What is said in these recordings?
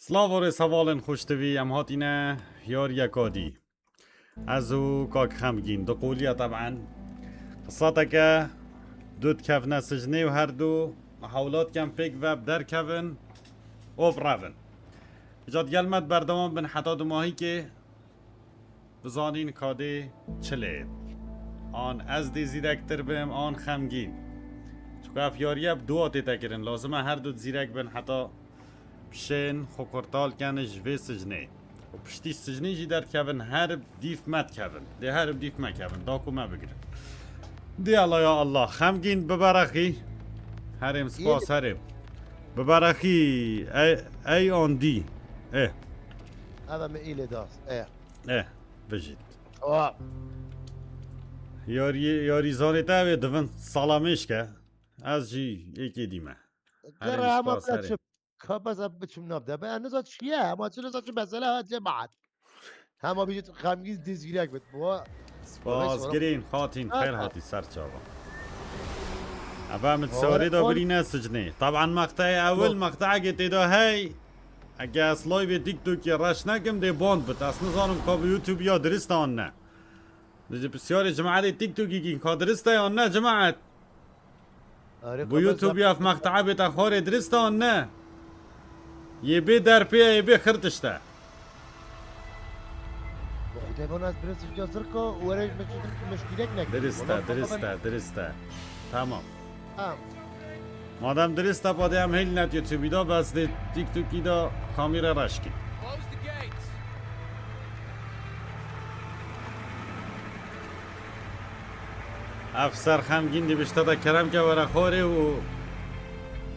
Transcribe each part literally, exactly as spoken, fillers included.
Silav û rêz hevalên xweştivî, em hatîne yariyeka dî. Ez û kak Xemgîn, di qoliya teb'en. Qisateke du dikevne sicnê û her du hewlat ken pêk ve bi derkevin û birevin. Îca digel me berdewam bin heta dumahîkê. Bizanîn ka dê çi lê. An ez dê zîrektir bim, an Xemgîn. Çunka ev yariye bi dua tête kirin. Lazim e her du zîrek bin heta bişên xwe kurtal ken ji vê sicnê. Û piştî sicnê jî derdikevin, her dîf me dikevin. Dê her dîf me kevin. Da ku me bigirin. Dê Allah ya Allah. Xemgîn biberexî. Herêm spas, herêm. Biberexî. Ey, ey on dî. Eh. Eve me îlê das. Eh. Eh, bijît. Oha. Yarî-, yarîzanê te ev ê divin salamêşke. Ez jî êkê dî me. Herêm spas, herêm. Ka bes ev biçim nav de. Ben niza çi ye? Ama çi niza çi mesele ha cemaat. Hema bijît Xemgîn dizgirek bit. Bu. Spas girîn, hatîn, xeyr hatî ser çava. Eve min sarê da birîne sicnê. Taban maqteyê ewil, maqteyekê tê da hey. Ege ez live TikTokê reş nekim dê bond bit. Ez nizanim ka bi YouTube ya dirist an ne. Dije pisyarê cemaetê TikTokê kin ka dirist e yan ne cemaet? Bu YouTube ya ev maqtea bê te xwarê dirist e an ne? Yê bê derpê ye, yê bê xirtişt e. Xwedê bana ez biraz zirka û were mişkîlek nekim. Dirist e, dirist e, dirist e. Tamam. Madem dirist e, padê em hêlîne TikTokî da, bes dê TikTokî da kamîre reş kî. Ev ser Xemgîn dibişte de kerem ke were xorê û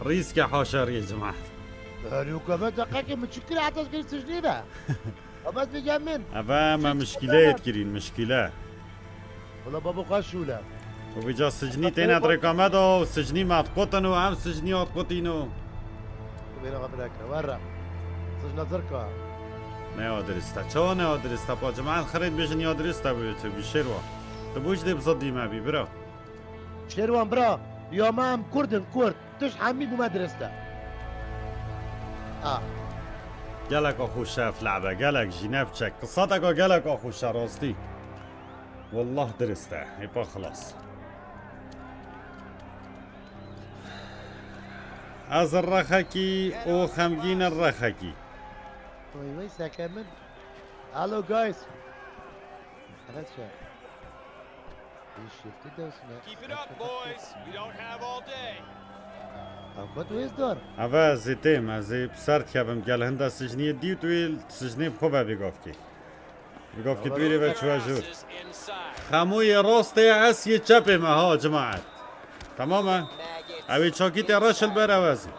rîske haşa riyê cemaet. Herî û keve deqekê min çi kir heta ez kir sicnî be. Abas vêca min. Eve me mişkîleyê dikirîn, mişkîle. Wala babo xwe şûle. Û vêca sicnî têne di rêka me de û sicnî me diqotin û em sicnî ya diqotîn û. Tu bêne xwe binekire, werre. Sicna zirka. Ne ya dirist e. Çawa ne ya dirist e? Pa cemaet xirê dibêjin ya dirist e bi YouTube, Şêrwan. Tu bû ji dê bi zidî me bî, bira. Şêrwan bira, ya me em Kurd in, Kurd. Tişt hemî bû me dirist e. A. Gelek xweş e ev le'be, gelek jî ne biçek. Qisateka gelek xweş e rastî. Wallah dirist e. Hêpa xilas. Ez rexekî û Xemgîn rexekî. Vay vay seke min. Hello guys. Keep it up, boys. We don't have all day. Eve ez ê têm, ez ê bi ser dikevim. Gel hinda sicniyê dî û tu yê sicnê bi xwe ve bêgav kê. Bêgav kê tu yê ve çûye jor. Xemû yê rastê, ez yê çepê me ha, cemaet. Tamam e? Ew ê çakî tê reş li ber ew ez ê.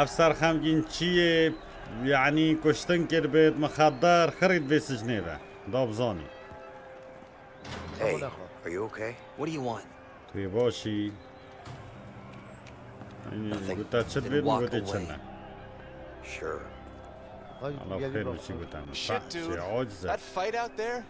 Ev ser Xemgîn çi yê? Yanî kuştin kirbit, mixedder, xirît vê sicnê ve. Da bizanî. Hey, are you okay? What do you want? Tu yê baş î? Yanî, gote çi dibê, min gotê çi ne. Sure. Ala xêr bi çi gote min. Shit, dude. That fight out there?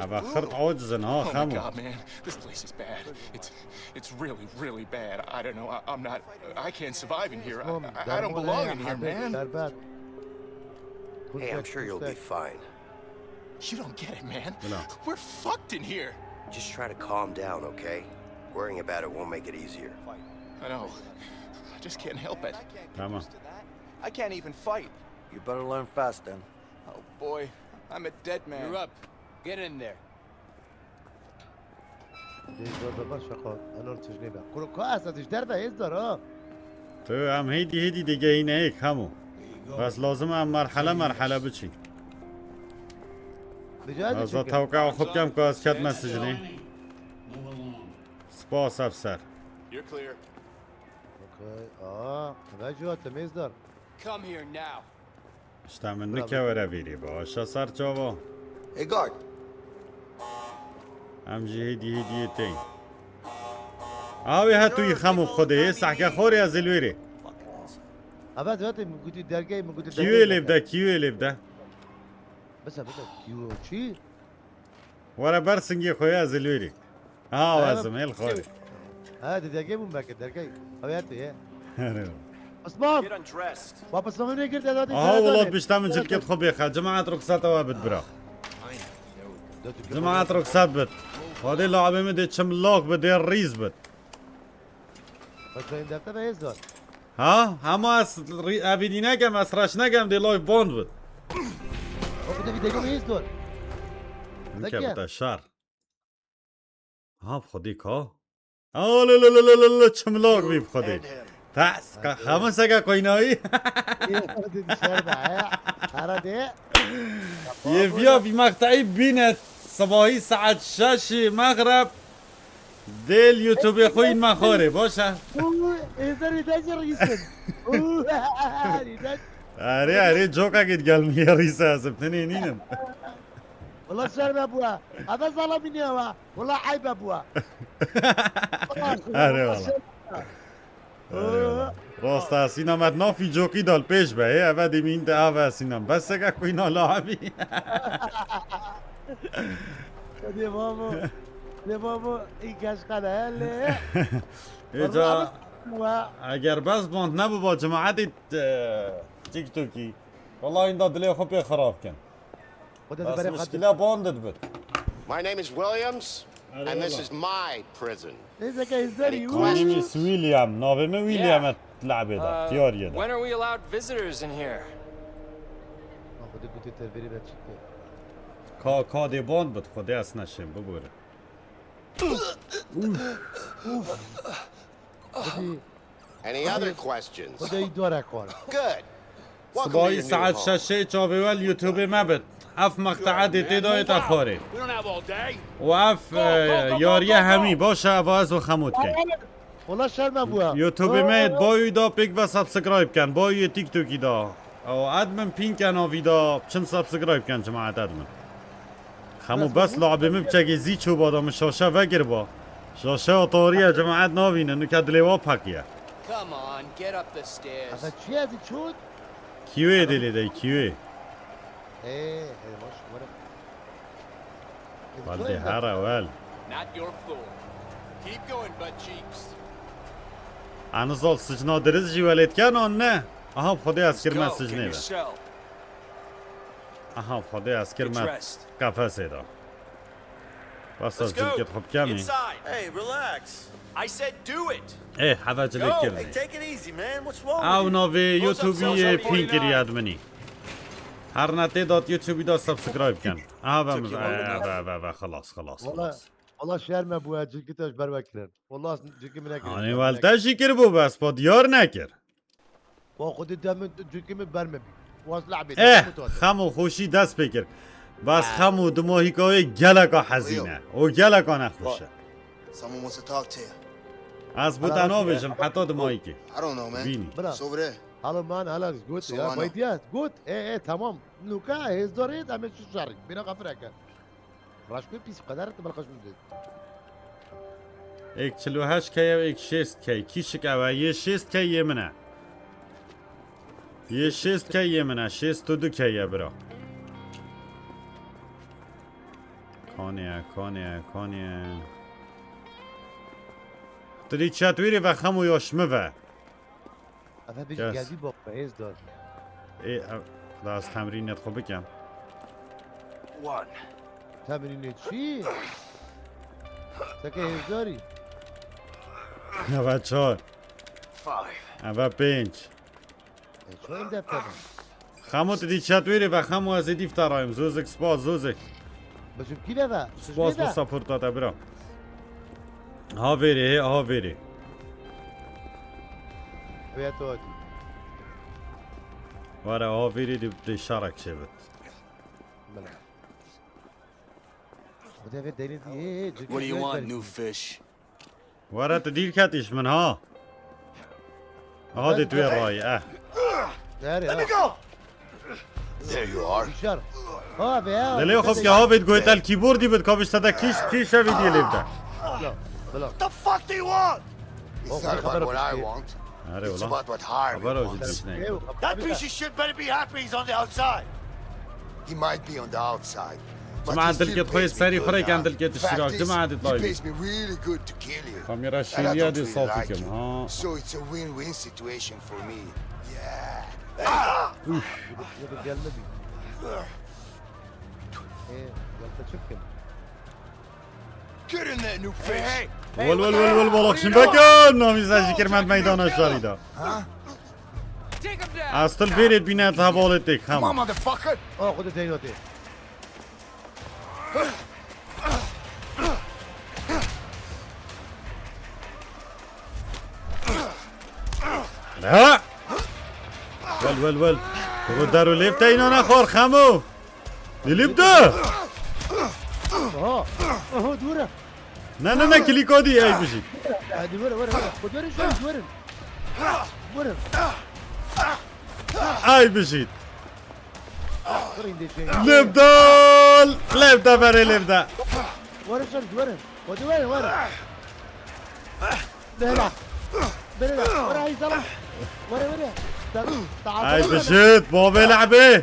Eve xirt aciz in ha, Xemo. Oh my God, man. This place is bad. It's, it's really, really bad. I don't know. I, I'm not, I can't survive in here. I, I, I don't belong in here, man. Hey, I'm sure you'll be fine. You don't get it, man. We're fucked in here. Just try to calm down, okay? Worrying about it won't make it easier. I know. I just can't help it. Tamam. I can't even fight. You better learn fast then. Oh boy, I'm a dead man. You're up. Get in there. Dêzdar baba şaka. Enar tijnê be. Kuro ka ez diş derve hêzdar ha. Tu em hêdî hêdî digehîne yek Xemo. Bes lazim e em merhele merhele biçîn. Bica ez da tewqeya xwe bikem ku ez ketme sicnê. Spas ev ser. You're clear. Okay. Aa, ve ciwa temêzdar. Come here now. Îşte min nike were vîrî, başa ser çava. Hey, guard. Em jî hêdî hêdiyê tên. Awê hetûyî Xemo Xwedê, sehke xorê ez ê li wêrê. Eve zaten min gotî dergey, min gotî dergey. Kî wê lê bide, kî wê lê bide? Bise, bise, kî wê çi? Were ber singê xwe ya ez ê li wêrê. Ha, wezim, hêl xorê. Ha, di dergey bûm belkî, dergey. Ew ya tu ye. Osman! Baba, Osman ne girdi? Aha, wala pişta min cilkê xwe bêxe. Cemaat ruxsat ewa bit bira. Cemaat ruxsat bit. Xwedê labê min dê çimlok bit, dê rîz bit. Bak, benim defter ve ez var. Ha? Hema ez rî-, evîdî nekem, ez reş nekem, dê live bond bit. Bak, bir de bir degom ez var. Min kevite şer. Ha, bi Xwedê ka. Aa, le, le, çimlok bî bi Xwedê. Tas, ka, hema seke qoynayî. Şer be, he. Hara de. Yê viya vî meqteyî bîne sibahî saet şeşî mexreb. Dê li YouTube xwe yîn me xwarê, baş e? Û, êzerî de jî rîsin. Û, rîden. Erê, erê, cokekê digel min yê rîse ez ê tenê nînim. Wala şerme bûa. Eve zalamî niye wa. Wala eybe bûa. Erê wala. Erê wala. Rast e, Sînan, me nafî cokî dal pêş be, hê, eve dîmîn de eve Sînan. Bes seke kuyna laebî. Hadi babo. Hadi babo. İlk aşkana hele. Ê, ca, eger bes bond nebûba cemaetî, e, TikTokî. Wallahî inda dilê xwe pê xirab kin. Bas muşkila bond dibit. My name is Williams, and this is my prison. Any questions? My name is William. Navê min William e, labê de, diyariyê de. When are we allowed visitors in here? Ka, ka dê bond bit, Xwedê ez neşêm, bibore. Any other questions? Good. Welcome to your new home. Sibahî saet şeşê çavê we li YouTube me bit. Ev meqte'e dê tê dayê te xwarê. We don't have all day. Û ev, e, yariye hemî baş e, eva ez û Xemû dikeyn. Wala şerme bûa. YouTube me yê bayû da pêk ve subscribe ken. Bayû yê TikTokî da. Ew admin pîn ken avî da. Çin subscribe ken cemaet admin. Xemû bes labê min biçekê zî çû bada min şaşe vekiriba. Şaşeya tariye cemaet navîne, nuke dilê wa pekiye. Come on, get up the stairs. Eve çi ye zî çût? Kiwê dê lê dey, kiwê. Ê, ê, baş, were. Wel dê here wel. Not your floor. Keep going, butt cheeks. Anizol sicna diriz jî welêt ken an ne? Aha, Xwedê ez kirme sicnê ve. Aha, Xwedê ez kirme qefesê de. Bas ez cilkê xwe bikemî. Hey, relax. I said do it. Ê, heve cilê kirinê. Hey, take it easy, man. What's wrong with you? Ew navê YouTubeî yê pîn kiriye di minî. Her ne tê dat YouTubeî da subscribe ken. Aha, ve, ve, ve, ve, xelas, xelas, xelas. Wala şerme bû, ez cilkê te ji ber we kirin. Wala cilkê min nekirin. Hanê wel te jî kiribû, bes pa diyar nekir. Wa xwedê de min cilkê min ber me bî. Was lehbê de. Eh, Xemo xweşî dest pê kir. Bes Xemo dima hîkayê geleka hezîn e. O geleka nexweş e. Someone wants to talk to you. Ez bo te nabêjim heta dima hîkê. I don't know, man. Bînî. Bira. Sovre. Hello man, hello, good. Ya, baydiya, good. E, e, tamam. Nuka hêzdorê de me şu şerî. Bina kafir eke. Raşkû pîs qeder tu belxeş min dê. Êk çil û heşt key ew, êk şêst key. Kîşik ew e? Yê şêst key yê min e. Yê şêst key yê min e. Şêst û du key e, bira. Kanê ye, kanê ye, kanê ye. Tu dî çet wîrî ve xem û yoş mi ve. Ev hebe jî gelî bak be hêz dar. Ê, ev, da ez temrînê xwe bikem. One. Temrînê çi? Seke hêzdarî. Ev e çar. Five. Ev e pênc. E, çi em defter? Xemo, tu dî çet wêrê ve, Xemo, ez ê dîf te rayim. Zûzik, spas, zûzik. Bizimkî de ve. Spas bo supporta te, bira. Ha vêrê, hê, ha vêrê. Were, ha vêrê dê, dê şarek çêbit. Bila. What do you want, new fish? Were tu dîr ketîş min ha. Aha dê tu yê rayî, eh. Let me go! There you are. Dilê xwe bike, havêt goytel kîbordî bit, ka bişte de kîş, kîş e vîdiyê lê bide. What the fuck do you want? It's not about what I want. It's about what Harvey wants. That piece of shit better be happy he's on the outside. He might be on the outside, Cemaat, dilkêt xwe yê serî xwe rêken, dilkêt iştirak. Cemaat, it live. Kamera şêniya dê safî kim, ha. So it's a win-win situation for me. Yeah. Gelmedi. Ee, geldi çık kim? Get in that new fish. Wel, wel, wel, wel, balak şin bekin. Namî ze ji kirmet meydana şarî da. Huh? Ez til vêrê bîne hevalê têk Come on, hema. Motherfucker. Oh, xwedê teyno tê. Ha! Wel, wel, wel. Tu dar û lêv teyna nexwar, Xemo. Dilîp de. Aha. Aha, dûre. Ne, ne, ne, kilîka dî, ey bijî. Hadi were, were, were. Xwedê were, şöyle were. Were. Ey bijî. Were indi şey. Lêv de. Lêv de, berê lêv de. Were, şöyle were. Xwedê were, were. Bela. Bela. Were, ay, salam. Were, were. Ta-, ta-, Ey bijî, bavê lehbê.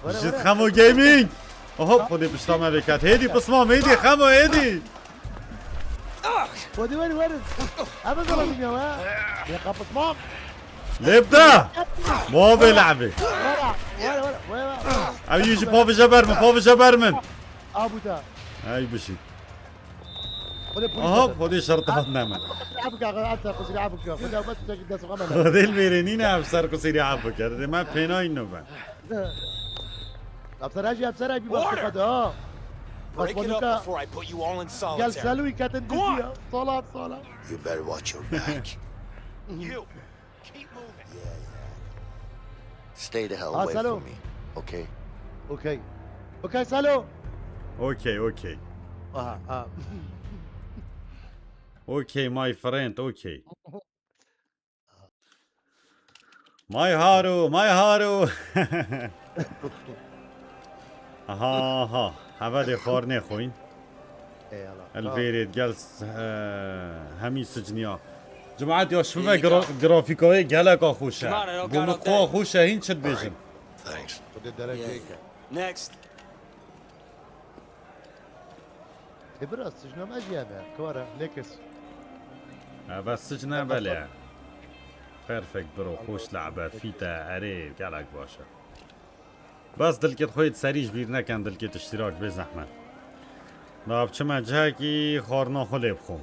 Bijî Xemo Gaming. Oho, xwedê pişta me vêket. Hêdî pismam, hêdî Xemo, hêdî. Xwedê were, were. Abi, salam ya, ha. Ya kapatmam. Lêv de. Bavê lehbê. Were, were, were, were. Ew yî jî pavêje ber min, pavêje ber min. Abuda. Ey bijî. Xwedê polis Aha, hate. xwedê şert hat ne min. Abika, abika, xwedê abika. Xwedê abika, xwedê abika. Xwedê li vêrê nîne, ev ser qusîrê af bikir. Dê me pênayî nû be. Apsara jî, apsara jî bas dikkat ha. Bas Break it up panika. Before I put you all in Gel solitary. Selwî ketin Go on. diziya. Salam, salam. You better watch your back. You. Keep moving. Stay the hell Ah, away Salo. From me, okay? Okay. Okay, Salo. Okay, okay. Aha, aha. Okay, my friend, okay. My haro, my haro. Aha, aha. Heve dê xwarinê xwîn. Eyvallah. El Tamam. vêrê gel s-, eh, hemî sicniya. Cemaat ya şive gra-, grafîkayê geleka xweş e. Bo min xwe xweş e, hîn çi dibêjim. Thanks. Xwedê derek Yeah, bêke. yeah. Next. E, biraz sicna me jî hebe. Kıvara, lekes. Eve sicne belê. Perfect bro, xweş lehbe, fîte, erê, gelek baş e. Bes dilkêt xwe yê serî ji bîr nekin, dilkêt iştirak bê zehmet. Da biçime cihekî xwarina xwe lê bixwim.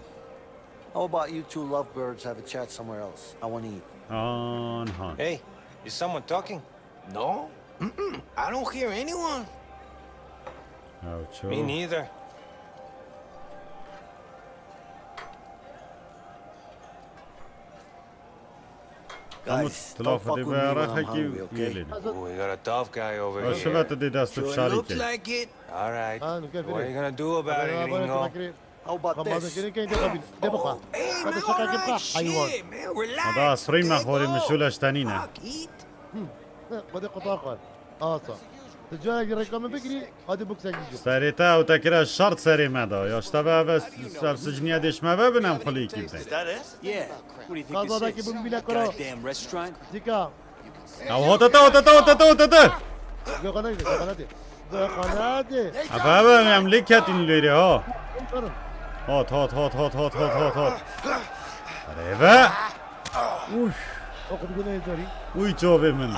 How about you two lovebirds have a chat somewhere else? I want to eat. Anha. Hey, is someone talking? No? Mm-mm. I don't hear anyone. Ew ço. Me neither. Hemû Guys, tilaf don't fuck dê with be me when I'm rexekî hungry, okay? wê lê. Hazır. Ooh, we got a tough guy over Ew here. şive tu dê dest bi Sure şarî looks kê. Like it. All right. Ha, nûker What are bile. you gonna do about it, Bana, bana, Gringo? bana, bana. How about Tamam, this? bana, bana, bana, bana. Hey, Hadi man, şaka all yapma, right, hayvan. shit, man, relax. Ada sirîn me Okay, xorê min go. şûle ji tenî ne. Fuck, eat. Hı, hadi kutu akar. Asa. Ticara ki reklamı fikri, hadi bu sen gidiyor. Serê te ew te kire şart serê me da. Ya ji te ve ev, ev sicniye dêşme ve binem xulîkî bide. Is that it? Yeah. What do you think this Kazadaki is? bu bile kara. Goddamn restaurant. Zika. Ew hate te, hate te, hate te, hate te. Gökhan'a gidiyor, Gökhan'a gidiyor. Gökhan'a gidiyor. Ev ev em lê ketin lêrê ha. Durun. Hot, hot, hot, hot, hot, hot, hot, hot. Rêve. Uf. Okuduk ne yazıyor? Uy çovê min.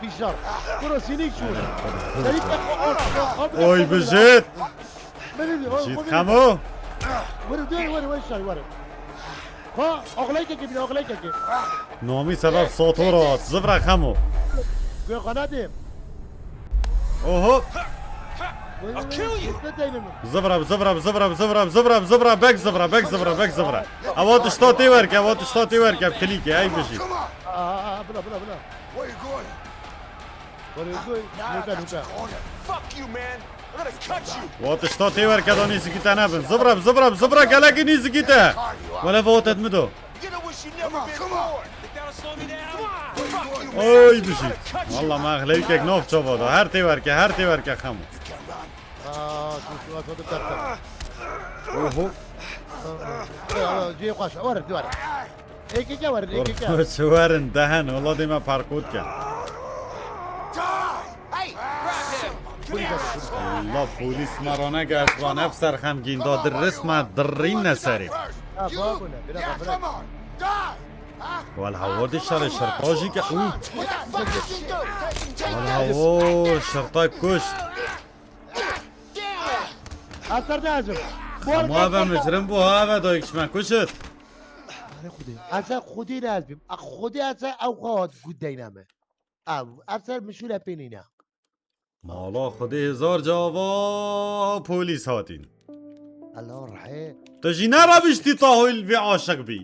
Bir şart. Burası ne iş bu? Seni de Oy bijit. Beni de. Jît Xemo. Vur, dur, vur, vur, şar, vur. Ha, oğlay keke bir oğlay keke. Nomî sebeb sotor hat. Zivra Xemo. Gökhan'a diyeyim. Oho. I'll kill you. Zivra, zivra, zivra, zivra, zivra, zivra, bek zivra, bek zivra, bek zivra. Ewa tişta tê werke, ewa tişta tê werke, kilîke, ey bijî. Come on. Aa, bula, bula, bula. Where you going? Böyle koy, nuka, nuka. Corner. Fuck you, man. I'm gonna cut you. Ewa tişta tê werke da nêzikî te nebin. Zivra, zivra, zivra, gelekî nêzikî te. Wele votet mi do. You're gonna wish you never been born. Think that'll slow me down? Come on. Fuck you, man. Oy bijî. Valla me xlewkek nav çava da. Her tê werke, her tê werke Xemo. Aa, şu, şu, şu, şu, şu. Oho. Aa, aa, cihê xweş, were, were. Êkê ke were, êkê ke. Çi werin dehen, wala dê me parkot ke. Die! Hey! Allah polîs me ranegert, van ev serxemgîn da dirist me dirîne serê. Ha, babune, bira, bira. Wel hawordî şerê şerpa jî ke û. Wel hawo şerta kuşt. Atar da azim. Hemû eve micrim bû ha eve dayik ji me kuşt. Arê Xwedê. Asa Xwedê lazim. A Xwedê asa ew xwe hat gud deyna me. Ev, ev ser mişûle pênîna. Mala Xwedê hezar cava polîs hatîn. Allah rehê. Tu jî nerabiştî tahil vê aşiq bî.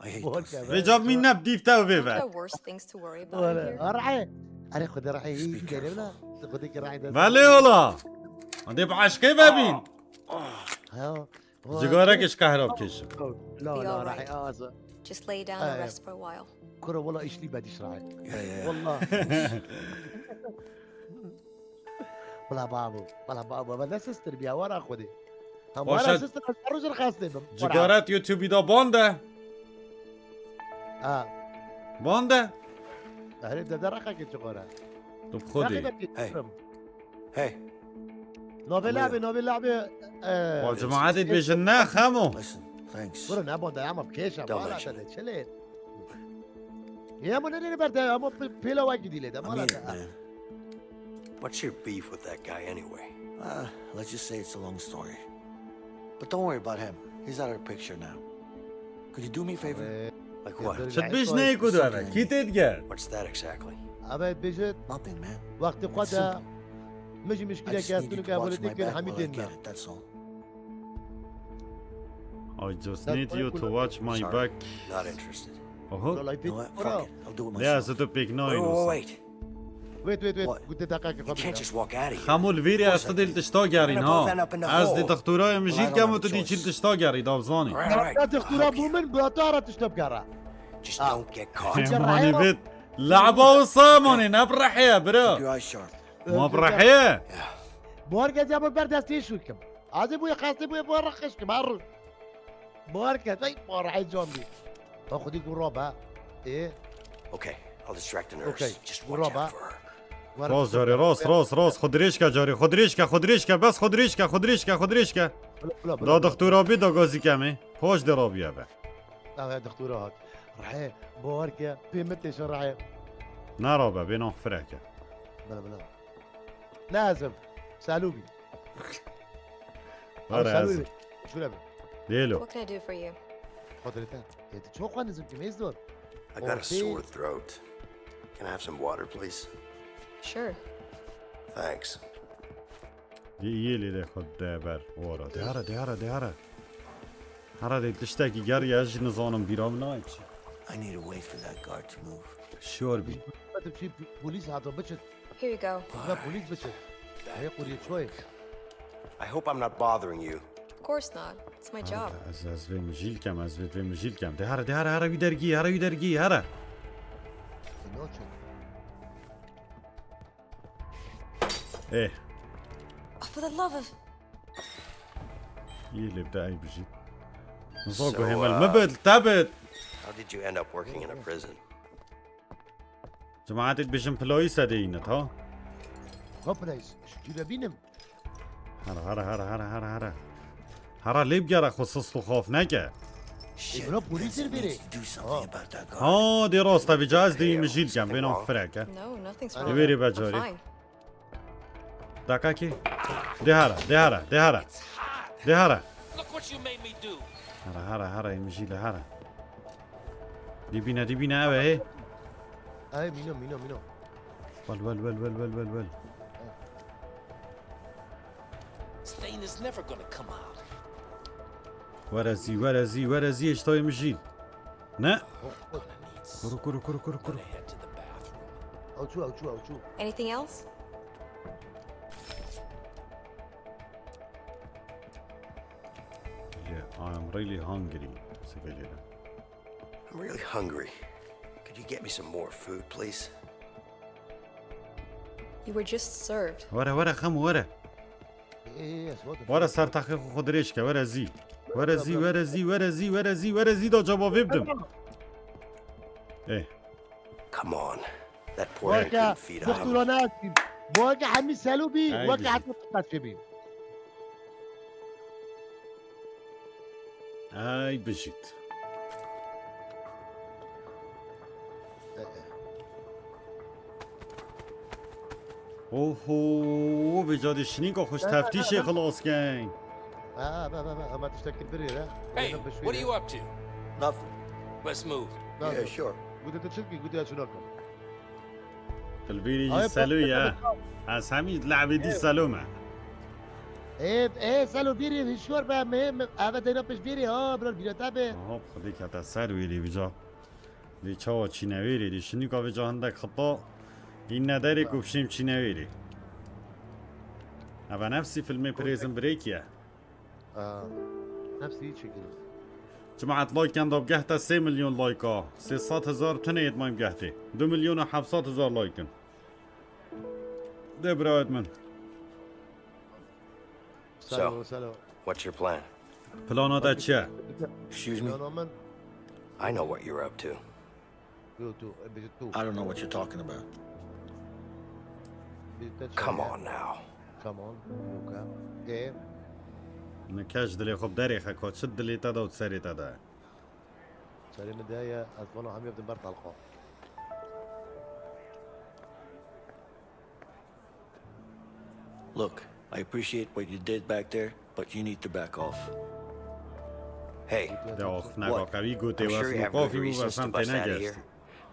I hate Bol those ya. things. Vê cav min neb dîv te û vê ve. There are worse things to worry about Wala, here. arhe. Arê Xwedê rehê Just be iyi gelevna. careful. Xwedê ki rehê de. Belê ola. Hadi bi eşqê vebîn. Ha. Cigarek iş kahrab keşim. La Be la all rehê right. Aza. Just lay down and Eh. Rest for a while. Kuro wala işli bediş rehê. Yeah, yeah. Wallah. Bala babu. Bala babu. Ama ne sistir bir awara Xwedê. Ha, Başa- wara sistir, ez roj xastê bim. Cigaret YouTube'î da bande. Ha. Bande. Herê de deraqa ke cigara. Tu bi Xwedê. Hey. Hey. Nobel abi, Nobel abi. Wa cemaetê dibêjin ne xemo. Listen, thanks. Bro ne banda ama keşa Don't mala mention te de çele. Ya bu ne ne berde ama pela wa gidile de I mala mean te. it, man. What's your beef with that guy anyway? Uh, let's just say it's a long story. But don't worry about him. He's out of the picture now. Could you do me a favor? Çi dibêjinê ku dere? Kî tê diger? What's that exactly? Abi bejit Nothing, man. vakti xwe de. Mijî I mişkile just ke need you astunu to ke watch bunu my dikin back hemî while I dinme. get it, that's all. I just need you to watch my back. Not interested. Oho. Lolay You know what? pek Fuck it. I'll do it Ne ez myself. tu pek Wait, nayîn wait, olsa. Wait. Wait wait wait. What? Gute dakika You can't kapatacağım. Just walk out of here. Xemo li vîrê ez tu dê li tişta gerîn ha. Ez dê dextura mijîl kem û tu dê çî li tişta gerî davzanî. All right, all right. Ya dextura bû min bi tu ara tişta bigara. Just Ah. Don't get caught. Manî vêt. Laba wisa manî ne bi rehê ye bira. Keep your eyes sharp. Ma bi rehê ye. Bu herkes ya bu ber destê şû kim. Azê bu xastê bu bu rexeş kim. Her roj. Bu herkes ay bu rehê can bî. Ha xwedî ku roba. E. Okay, I'll distract the nurse. Okay. Just Roba. Watch out for her. Rast carê rast rast rast xwe dirêj ke carê xwe dirêj ke xwe dirêj ke bes xwe dirêj ke xwe dirêj ke xwe dirêj ke. Bula bula bula. Da dextura bî da gazî kemê. Paş de rabiye be. Ev dextura hat. Rehê bawer ke pê min têşe rehê. Nerabe bê nan xwe fireke. Bula bula. Lazim. Salûbî. Were ez. Şöyle bir. Lêlo. What can I do for you? Xatirê te. Yê tu çok xwe nizim ki mêzdor. I got a sore throat. Can I have some water, please? Sure. Thanks. Dê yê lê de xwe de ber. Wara. De here de here de here. Here de tiştekî geriye ez jî nizanim bîra min nayê çi. I need to wait for that guard to move. Şiyor bî. Hadi bir şey polis hadi biçin. Here you go. Ve polis biçin. Hey kuruyor çoy. I hope I'm not bothering you. Of course not. It's my job. Ez ez vê mijîl kem ez vê vê mijîl kem. De here de here here wî dergî here wî dergî here. Ne olacak? Eh. Oh, for the love of... Yê lê bide ey bijît. So, Nizo ku hêmel uh, mi bid te bid. How did you end up working in a prison? Cemaetê dibêjin pilayî sedeyî nit ha. Hoplayız. Şu güle binim. Here here here here here here. Here lê bigere xwe sist û xaf neke. Shit, bro, polis Vincent biri. Needs to do something about that guard. Ha dê rast te vî caz dê wî mijîl kem vê nan fireke. No, nothing's Ê wrong. wêrê I'm becarê. Fine. Dakakê. Dê here dê here dê here. Dê here. Look what you made me do. Here here here ê mijîle here. Dibîne dibîne ev e hê. Ay mino mino mino. Wel wel wel wel wel wel wel. Stain is never gonna come out. Were zî were zî were zî êştayê mijîl. Ne? Gonna need Kuru kuru kuru kuru kuru. Head to the bathroom. Avçu avçu avçu. Anything else? Yeah, I am really hungry. Sevelêre. I'm really hungry. Could you get me some more food, please? You were just served. Were were xem were. Ee, yes, what the Were ser taxê xwe xwe dirêj ke were zî. Were zî were zî were zî were zî were zî da cevabê bidim. Eh. Come on. That poor man Waka, couldn't feed a doktora hungry. Nasim. Bo weke hemî selo bî, Ay, weke bijît. heta qeçê bî. Ay bijît. Oho, vêca dê şinîka xweş teftîşê xilas keyn. Ha, be, be, be, ama tiştekî birê re. Hey, Êne bişwîne. What are you up to? Nothing. Let's move. Nothing. Yeah, sure. Gute tu çilkî, gute ya çunaka. Filbîrî jî Ay, Selo ye. Ez hemî lehvê dî Selo me. Ê, ê, Selo bîrî hişyar be, me, me, eve deyna pêş bîrî, ha, bira bîra te be. Aha, xwedê kete ser wêrê vêca. Lê çawa çîne wêrê, lê şinîka vêca hindek xita. Îne derê ku bişêm çîne wêrê. Eve nefsî filmê Prison Break ye. Ha, nefsî çekil. Cemaat like da bigehte sê milyon like-a. Sê sed hezar tune yê dimayî bigehte. Du milyon û heft sed hezar like in. De birayet min. Selo, Selo. What's your plan? Plana te çi ye? Excuse me? Plana min, I know what you're up to. yo, tu, e, bêjî tu. I don't know what you're talking about. Bêjî te çi Come ye? On now. Come on. Yoka. Ê, Ne kes dilê xwe bi derê xeka, çi dilê te de û serê te de. serê min de ye, ez vana hemî evdim ber talqa. Look, I appreciate what you did back there, but you need to back off. Hey, De axneka What? qewî gotê I'm sure wes you have mixafî good bû, reasons wes to hem bust out of tênegeşt. Here,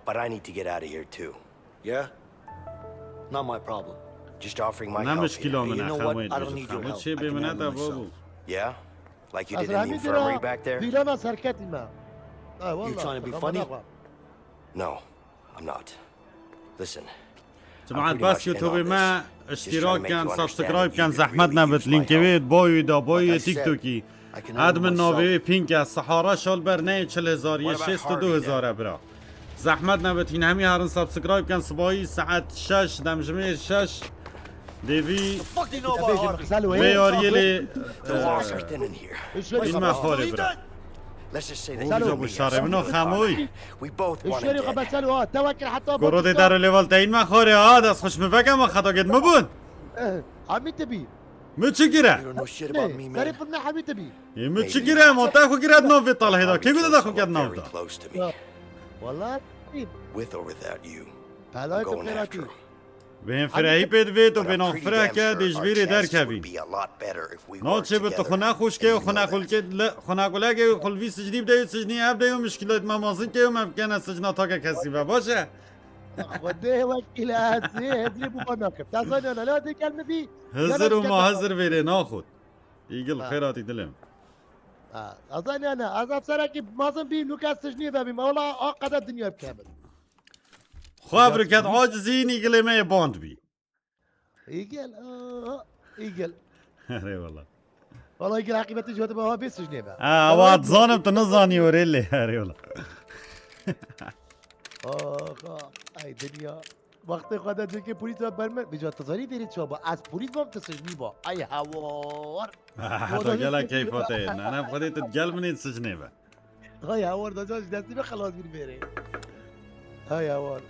but I need to get out of here too. Yeah? Not my problem. Just offering my Ne help mişkîla here. min You e, know Xemoyê what? I don't dibêjit need your Xemo. help. Çê I bê can min e handle de babo. myself. Yeah? Like you Ez did in the hemî infirmary dira back there? Vîlana serketî me. Ha, You walla. trying to be Xema funny? naxwe. No, I'm not. Listen, Cemaat, I'm bas pretty much in on YouTube-ê me this. îştîrak Just trying to ken, make you subscribe understand ken, you zehmet really nebit. use my Linkê wê help. di boyê de, boyê Like I said, TikTokî. I can handle Admin myself. navê wê Pink e, Sahara Şalber neyê çil hezar yê, What about şêst û du hezar e bira. Zehmet nebit, hîn hemî herin subscribe ken, sibahî saet şeş, demjimêr şeş. Dê vî Fucking know about Harvey. Selo, vê ê, yariyê lê The walls are thin in here. Hîn me xwarê bira. Let's just say Oğlum, that you bu and me şarê have bino something in Xemoy. common. We both want Hişyarî him xwe dead. be Selo, ha, te wekir heta Goro dê dero lêval te hîn me xwarê, ha, dest xweş mi veke me xeta gêt mi bûn. Hemî te bî. Mi çi gire? You don't know shit about me, man. Serê pir ne hemî te bî. Ê, mi çi gire? Ma te xwe giret nav vê talhê da. Kê gide te xwe giret nav da? Close to me. Walla. With or without you, I'm Pelay tu going qêra after tu. him. Bêhn firehî pê divê tu But bê I'm nav pretty fireh damn ke, sure dê ji our vê rê chances derkevî. Would be a lot better if we worked Naçê bi tu xwe together. nexweş ke, xwe nexulke, xwe nexuleke û xulvî sicnî bide û sicnî ev de û mişkîlet me mazin ke û me bikene sicna take kesî ve. Baş e? Xwedê wekîl ez ê hezrê bû van nakim. Te zanî ana, la dê gel mi bî? Hizir û ma hizir vê rê naxut. Îgil Ha. Xêratî dilê min. Ha, ez zanî ana, ez ev serekî mazin bî, nûke ez sicnî vebîm. Ewla a qede dinya bikemin. Xwe ev riket acizî, Îgilê me yê band bî. Îgil, aa, Îgil. Erê wala. Wala Îgil heqîbetî jî hatî be, ha bê sicnê be. Ha, ewa dizanim tu nizanî orê lê. Erê wala. Aha, ay dinya. Wextê xwe de dikê polîs ve ber min. Vêca tu zanî vêrê çawa ba? Ez polîs bam, tu sicnî ba. Ay hewar. Heta gela keyfa te ye. Nane xwedê tu gel min ê sicnê be. Ay hewar da can ji destî me xelas bîr vêrê. Ay hewar.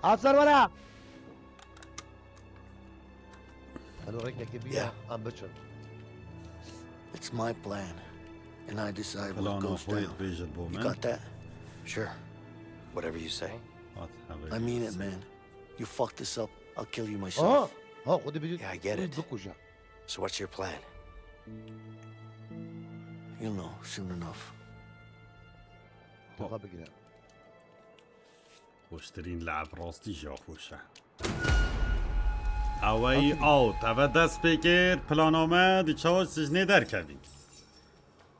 Afser were. Alo, rengekê bîne, Yeah. em biçin. It's my plan. And I decide what Plana goes xwe yê down. dibêjit bo You min. Got that? Sure. Whatever you say. Hat I mean it, hevêrî. Man. You fuck this up, I'll kill you Aha. myself. Ha, xwe dibêjit. Yeah, I get it. Bikuje. So what's your plan? You'll know soon enough. Toxa bigire. Xweştirîn lev rastî jî xweş e. Eweyî out. Eve dest pê kir. Plana me di çawa sicnê derkevî.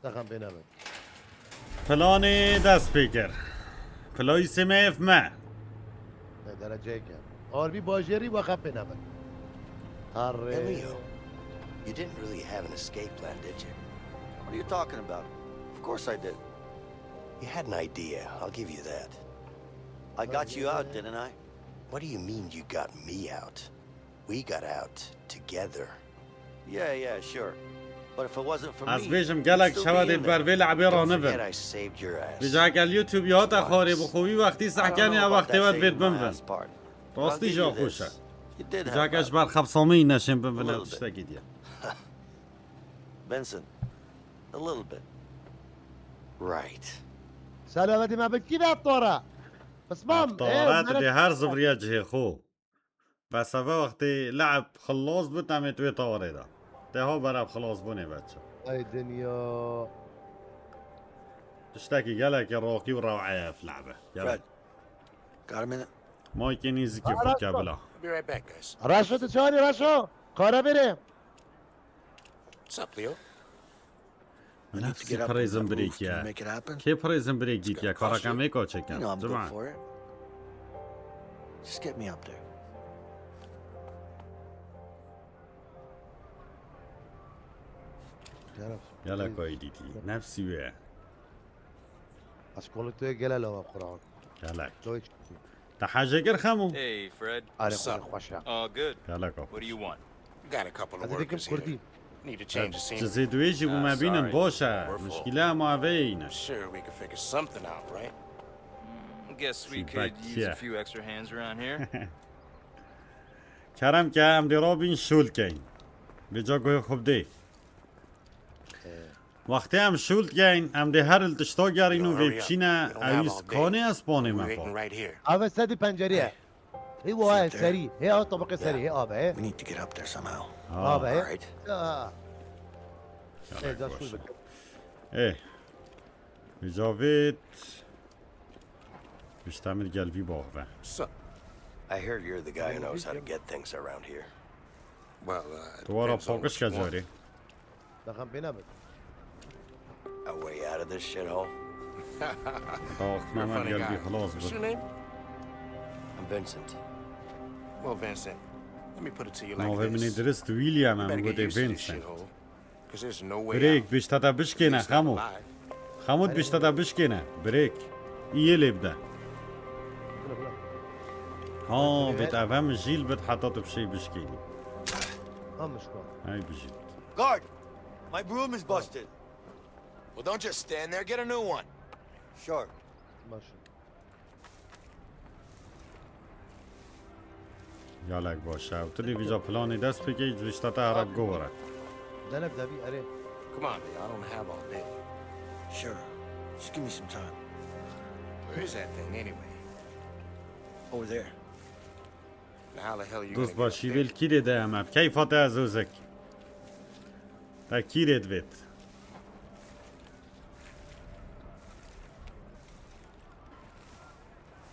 Texem pê nebin. Planê dest pê kir. Playîsê me ev me. Ne dereceyeke. Arbî bajêrî we xem pê nebin. Herre. Hey, Leo, you didn't really have an escape plan, did you? What are you talking about? Of course I did. You had an idea, I'll give you that. I got you out, didn't I? What do you mean you got me out? We got out together. Yeah, yeah, sure. But if it wasn't for Ez me, bêjim gelek you'd şewa still be dê in ber there. vê le'bê Don't ranivin. Forget I saved your ass. Vêca gel YouTube ya te xwarê bi xwe wî wextî I don't sehkenê know ev about wextê that wet vêt saving my binvin. ass part. Rastî I'll jî give you xweş e. This. You did help out. Caka ji ber xebsamî neşên bin vine tiştekî diye. Vincent, a little bit. Right. Selametî me bi kî ve tore? Pismam, Eftara, tu dê her zivriya cihê xwe. Bes eve wextê le'b xilas bû, temê tu wê tawarê de. Te ha bereb xilasbûnê veçe. Ay dinya. Tiştekî gelekî roqî û rew'e ye ev le'be. Gelek. Fred, got a minute? Maykê nêzîkî xwe ke bila. I'll be right back, guys. Reşo, tu çawanî Reşo? Kare bêrê. What's up, Leo? Nefsî prison break ye. Kê prison break dîtiye? Kareke mêko çêke. Cuma. Just get me up there. Gelek ayî dîtî. Nefsî wê ye. Ez kolê te gele lawa Quran. Gelek. Te hejê kir Xemo? Hey, Fred. Are xwe xweş e. All good. Gelek xweş. What do you want? Got a couple of workers here. Need to change the scenery. Çizê duê jî bû me bînin, boş e. Muşkîle ma veyne. Sure, we can figure something out, right? Mm, guess we could use a few extra hands around here. Kerem ke em dê rabîn şûl keyn. Vêca guhê xwe bidê. Wextê em şûl keyn, em dê her li tişta gerîn û vê biçîne, ew î skanê espanê me pa. Ave sedî pencerê ye. Hê wa ye serî, hê ew tebeqê serî, hê ave, hê. We need to get up there somehow. Ave, hê. Ê, da şûl bikin. Ê. Vêca vêt. Pişta min gel vî bax ve. So, I hear you're the guy who knows how to get things around here. Well, uh, it depends on what you want. Tu wara paqij ke carê. Daxem pê nabit. A way out of this shithole? Daxme me gel vî xilas bit. What's your name? I'm Vincent. Well, Vincent, let me put it to you like this. Navê min ê dirist William e, min gotê Vincent. Birêk, bişta te bişkêne, Xemû. Xemû, bişta te bişkêne. Birêk. Î yê lê bide. Bila, bila. Ha, vêt eve min jîl bit heta tu bişêy bişkênî. Ha, mişko. Hey, bijît. Guard, my broom is busted. Well, don't just stand there. Get a new one. Sure. Baş. Gelek baş e. Tu dê vîca planê dest pê key, ji te here bi govore. Delef devî erê. Come on, Leo, I don't have all day. Sure. Just give me some time. Where is that thing anyway? Over there. Now how the hell are you gonna get up there? Dost başî vêl kîrê de em e. Keyfa te ez ozek. Te kîrê divêt.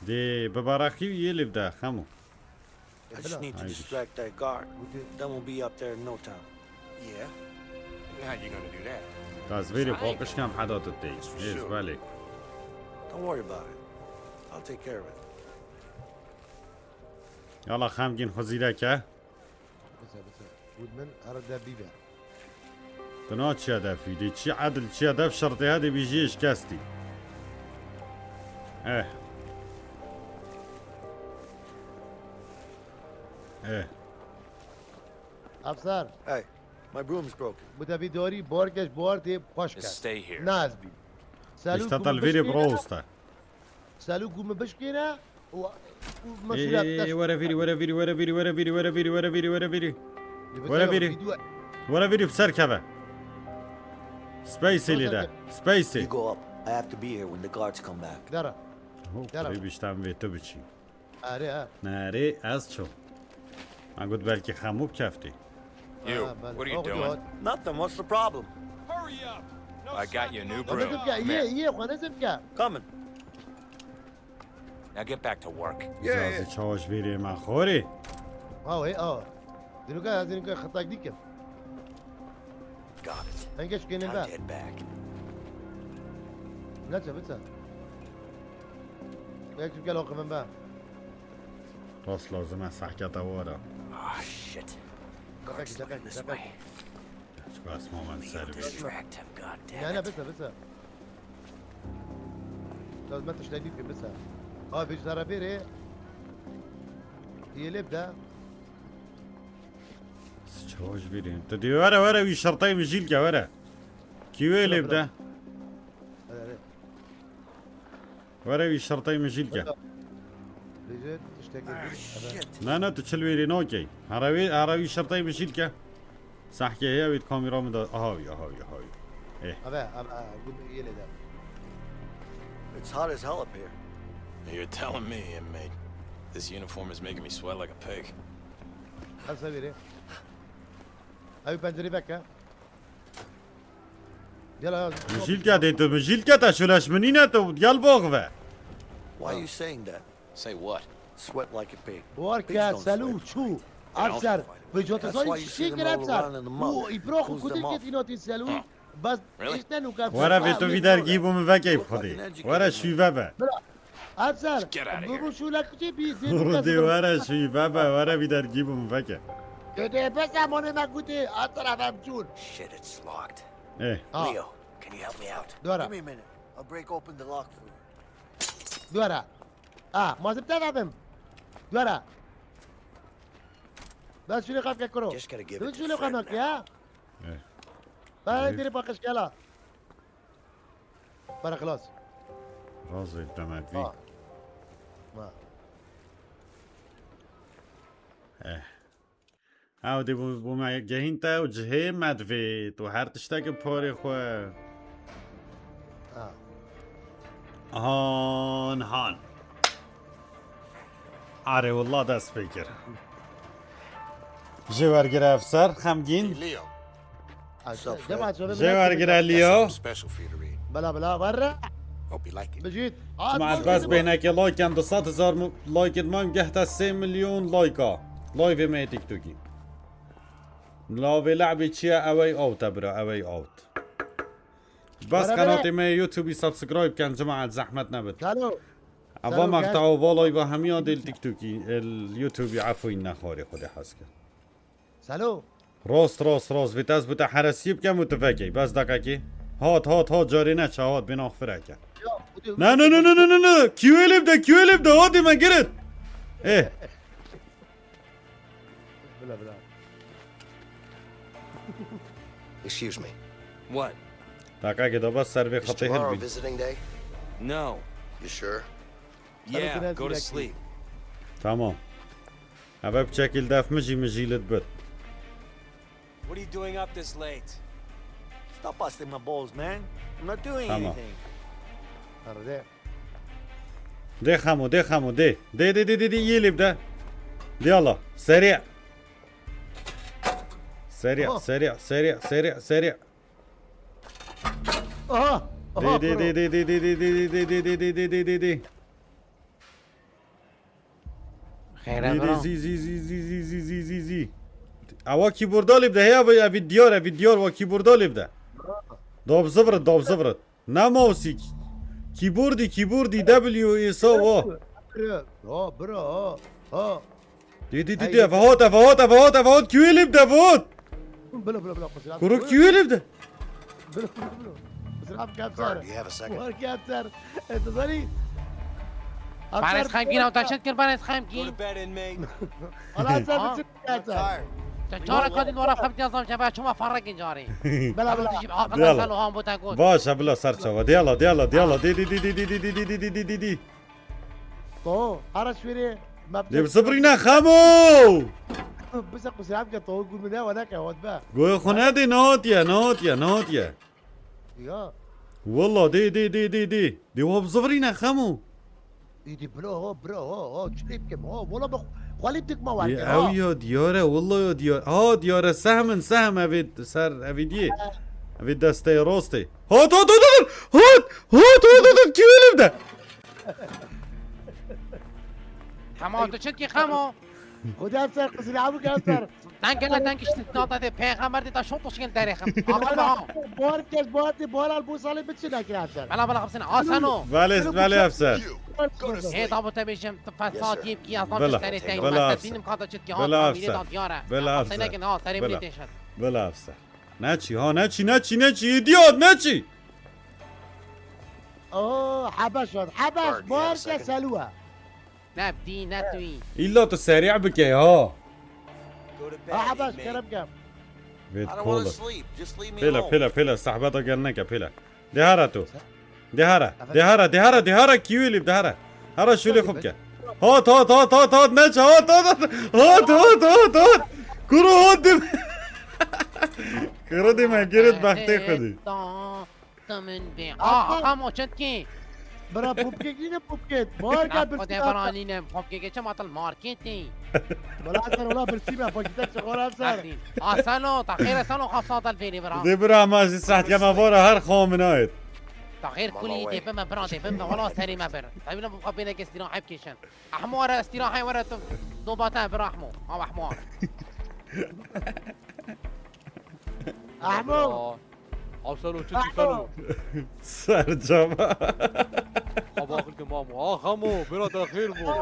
Dê bibereqî û yê lê bide, Xemo. I just need to distract that guard. Then we'll be up there in no time. Yeah? How you gonna do that? Ta ez vêrê paqij kem heda tu tê. Êz belê. Don't worry about it. I'll take care of it. Yala xemgîn xwe zîrek e. Bise, bise. Woodman, arada bibe. Tu na çiya defî, dê çi edil çiya def şertê hede bî jiyê şikestî. Eh. Eh. Afsar. Hey, my broom's broken. Bu da bir doğru borgeç buar diye hoş gel. Just stay here. Naz bin. Salû. İşte talviri bro usta. Salû ku min bişkêne û, û meşûliyet dest. Ê, ê, ê, were vîrî, were vîrî, were vîrî, were vîrî, were vîrî, were vîrî, were vîrî. Were vîrî. Were vîrî, bi ser keve. Space lê de. Space. You go up. I have to be here when the guards come back. Dara. Dara. Rê biştem vê tu biçî. Erê, ha. Nerê ez çûm. Ma got belkî Xemû bikeftî. You, what are you doing? Nothing, what's the problem? Hurry up! I got you a new broom. Xwe nezim ke, yê, yê, xwe nezim ke. Coming. Now get back to work. Yeah, yeah. Cazî çawa ji vêrê me xorê. Aw, hey, aw. Dîroka, ez dîroka xetak dîkim. Got it. Henge şikênin be. Time to head back. Neçe biçe. Belki gel o kıvım be. Rast lazim e sahkete wara. Ah, shit. Tepek, tepek, tepek. Bas moment servis. Distract him, goddamn it. Ne, ne, biçe, biçe. Lazım et işte bir biçe. Abi, zara biri. Yelip de. Çawa ji bîrî. Tu dê were, were, wî şerteyê min jîl ke, were. Kî wê lê bide? Were, wî şerteyê min jîl ke. Tiştekî. Ne, ne, tu çil wêrî nakey. Hera wî, hera wî şerteyê min jîl ke. Sehkê heye wê kamera min de. Aha wî, aha wî, aha wî. Eh. Eve, eve, eve, gul yê lê de. It's hot as hell up here. You're telling me, inmate. This uniform is making me sweat like a pig. Hesa wêrê. Ew pencerê veke. Gel ha. Mijîl ke dê tu, mijîl ke te şuleş min nîne tu, gel box ve. Why are you saying that? Say what? Sweat like a pig. War ke Selu çû. Afser. Bi cotezayî çiçî kir Afser. Û îbrox û kudê ket înotî Selu. Bas işte nuka. Were vê tu vî dergî bû min vekey xwedê. Were şûve be. Afser. Bu bu şûle kuçê bî. Rûdê were şûve be, were vî dergî bû min veke. Dede bes amonê me gudê. Afser efem çûn. Shit, it's locked. Eh. Leo, can you help me out? Dora. Give me a minute. I'll break open the lock for you. Dora. Ah, ma zim te vabim. Dora. Ben şunu kapke kuro. Just gotta give it to Fred now. Ben şunu kapke ya. Eh. Ben direkt bakış gela. Para خلاص. Razı demek vi. Ha. Ha. Eh. Ew dê bû, bû me gehîn te û cihê me divê tu her tiştek bi porê xwe. Ha. Han, han. Arê, wallah dest pê kir. Jê wergire efser, xemgîn. Leo. Jê wergire Leo. Bela, bela, werre. Hope you like it. Bijît. Cemaat, bes bêhnekê like yan, du sed hezar mu-, like it mam gehta sê milyon like a. Live me TikTokî. Lavê le'bê çi ye? Ewey out e bira, ewey out. Bes qenatê me YouTubeî subscribe ken cemaat, zehmet nebit. Salo. Ava maqta û va live hemiya dê li TikTokî, li YouTubeî efûyî nexwarê xwedê hez ke. Salo. Rast, rast, rast. Vîtes bû te heresiyê bikem û tu vekey. Bes dakekê. Hat, hat, hat. Carê neçe hat. Bênaxfireke. Ne, ne, ne, ne, ne, ne, ne. Kîwê lê bide, kîwê lê bide. Hatê me girit. Eh. Bila, bila. Excuse me. What? Dakekê de bes ser vê xetê hilbî. Is tomorrow visiting day? No. You sure? Yeah, go to sleep. Tamam. Eve piçekî li def mijî mijî li dibit. What are you doing up this late? Stop busting my balls, man. I'm not doing anything. Tamam. Dê Xemo, dê Xemo, dê. Dê, dê, dê, dê, dê, yê lê bide. Dê Allah. Serî. Serî, serî, serî, serî, serî. Aha! Aha, dê, dê, dê, dê, dê, dê, dê, dê, dê, dê, dê, dê, dê, dê, dê, dê. Xêre bira. Zî, zî, zî, zî. Ewa kîborda lê bide, heya ev, ev diyar, ev diyar wa kîborda lê bide. Dab zivrit, dab zivrit. Ne mouseî. Kîbordî, kîbordî, W, êsa wa. Bira, ha, bira, ha, ha. Dî, dî, dî, dî, ev hat, ev hat, ev hat, ev hat, kîwê lê bide, ev hat. Bila, bila, bila, qusura. Kuro kîwê lê bide. Bila, bila, bila. Qusura bike, Afser. Guard, you have a second? Guard, Afser. E, tu zanî? Barêz Xemgîn, ew te çi dikir, Barêz Xemgîn? Go to bed, inmate. Ala, Afser, biçim. Te çar kadin wara xwe bitiya zam çava çima farek incarî. Bela, bela. Aqil sen o han bo te got. Baş e, bila ser çava. Diyala, diyala, diyala. Di, di, di. To, ara şwêrê. Dê bi zibrîne Xemo. Bisa qusra bike to, gul min ne wana ke hot be. Goya xwe nedê, nehatiye, nehatiye, nehatiye. Ya. Walla dê, dê, dê, dê, dê. Dê wa bi zivrîne Xemo. Îdî bira ha, bira ha, ha, çi lê bikim ha, wala bi xwelî dikma wer. Ew ya diyar e, walla ya diyar. Ha, diyar e, sehm in, sehm, evê ser, evê diyê. Evê desteyê rastê. Hat, hat, hat, hat. Hat, hat, hat, hat, kî wê lê bide? Xemo, tu çi dikî Xemo? Xwedê ser qisî, Abu Kevser. Deng gele deng işte nata de peygamber de ta şot hoş gel derê xam. Akıl ha. Buhar kes, buhar de, buhar al bu salim bitsin akil Afser. Bela, bela, hepsini asano. Belê, belê Afser. He, da bu te bêjim, tu fesat yê ki, azam işte derê teng. Bela Afser. Benim kadar çit ki ha, bela Afser. Bela Afser. Bela Afser. Bela Afser. Neçî, ha, neçî, neçî, idiot, neçî. Oo, Habeş var. Habeş, buhar kes Selû e. Ne bidî, ne tuyî. Îlla tu serî bikey ha. Ha, Habeş, kerem kem. Vêt kolek. Pêle, pêle, pêle, sehbeta gel neke, pêle. De hara tu. De hara, de hara, de hara, de hara, kî wê lê, de hara. Hara şûlê xwe bike. Hat, hat, hat, hat, hat, neçe, hat, hat, hat. Hat, hat, hat, hat. Kuro hat dim. Kuro dim, girit bextê xwedî. Tamam be. Aa, Hakan. Hakan o çetkî. Bira, pupkek nîne pupkek. Barka. Xwedê bira nîne pupkek. Çem atal marketê. Wala ser, wala birsî me, pakîtek çixora ser. Asano, ta xêr sano xafsa tal fêrê bira. Dê bira, ma jî saht kema vara her xaminayet. Ta xêr kulî dê bime bira, dê bime, wala serê me bir. Tabii lan bu kapıyla kes dîna hep kêşen. Ahmo, were, estîrahê were tu. Nobata bir Ahmo. Ha, Ahmo. Ahmo. Asano, çi çi sano? Sercama. Xaba xil ke mamo. Ah, Hamo, bira te xêr bo.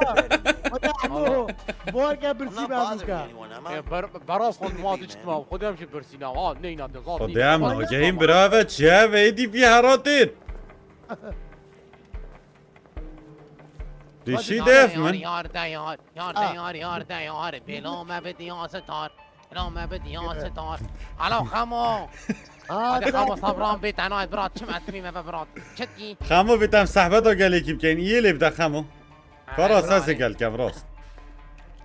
Hadi Ahmo. Borga birsî be buka. E, ber-, beraz xwe ma diçitma. Xwedê em jî birsîna. Ha, neyna de zat. Xwedê em hagehîn bira ve çi ye ve êdî vî heratên. Dişî def min. Yar de yar, yar de yar, yar de yar. Bela me bi diya sitar. Bela me bi diya sitar. Alo Xemo. Hadi Xemo, sabran bê tenayet bira, çim etmî me ve bira. Çetkî. Xemo, vê tem sehbeta gelekî bikeyn. Îyê lê bide Xemo. Kara sesê gel kev rast.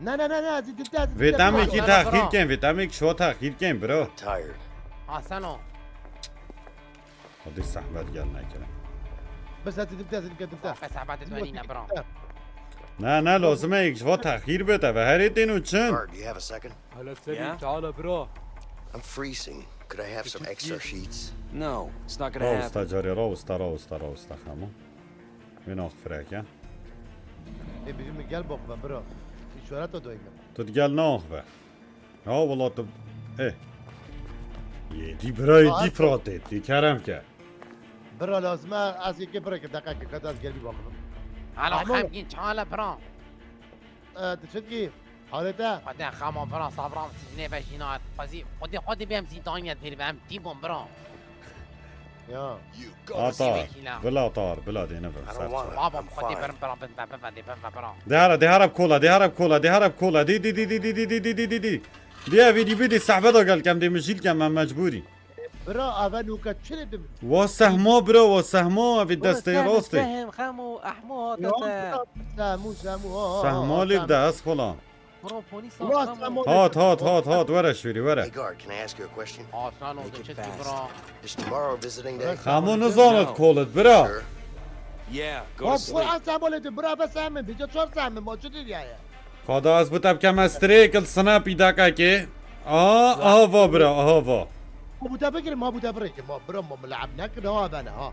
Ne, ne, ne, ne, zî dibde, zî dibde. Vê tem êkî texîr keyn, vê tem êk şiwa texîr keyn bira. Tired. Aseno. Hadi zehmet gel nekene. Bes hadi dibde, dibde, dibde. Zehmet, zehmet etme nîne, bira. Ne, ne, lazim e, êk ji va texîr bête ve herê tên û çin. Guard, do you have a second? Hala serî, yeah? Teala, bira. I'm freezing. Could I have some extra sheets? No, it's not gonna happen. Rawista carê, rawista, rawista, rawista, Xemo. Wê naxifireke. Ê, biri min gel bak ve, bira. Îşareta dayî min. Tu digel naxive. Ya wela tu, eh. Yê dî bira, yê dî firatê, dî kerem ke. Bira lazim e, ez yekê bira ke deqe ke, kata ez gelî bakım. Alo, Xemgîn, çi hal e bira? E, tu çi dikî? Halê te? Xwedê Xemo bira, sabran sicnê ve jîna. Xwezî, xwedê, xwedê bêm zîndaniyê dêr ve, em tî bûn bira. Ya. Atar, bila tar, bila dê ne bin ser çawa. Baba, xwedê birin bira, bin ve, bin ve, dê bin ve bira. Dê hara, dê hara bi kola, dê hara bi kola, dê hara bi kola, dê, dê, dê. Dê evî dî bidî sehbeda gel kem dê mijîl kem em mecbûrî. Bira, ave nûke çi lê bim? Wa sehma bira, wa sehma, evî destê rastê. Sehm, Xemo, Ehmo hate te. Sehmû, sehmû, ha, ha, ha. Sehma lê bide, ez kola. Bro, polîs hat, hat, hat, hat, were şûrî, were. Hey guard, can I ask you a question? Make it fast. Is tomorrow visiting day? Xemo nizanit kolit, bira. Sure. Yeah, go to sleep. Hop, Kur'an sembolü bira, be sehmin, bir çor sehmin, maçı dünyaya. Xweda ez bi te bikeme strêk li snapî deqekê. Aha, aha va bira, aha va. Ma bu te bikirim, ma bu te bikirim, ma bira, ma milab nekin, ha bene, ha.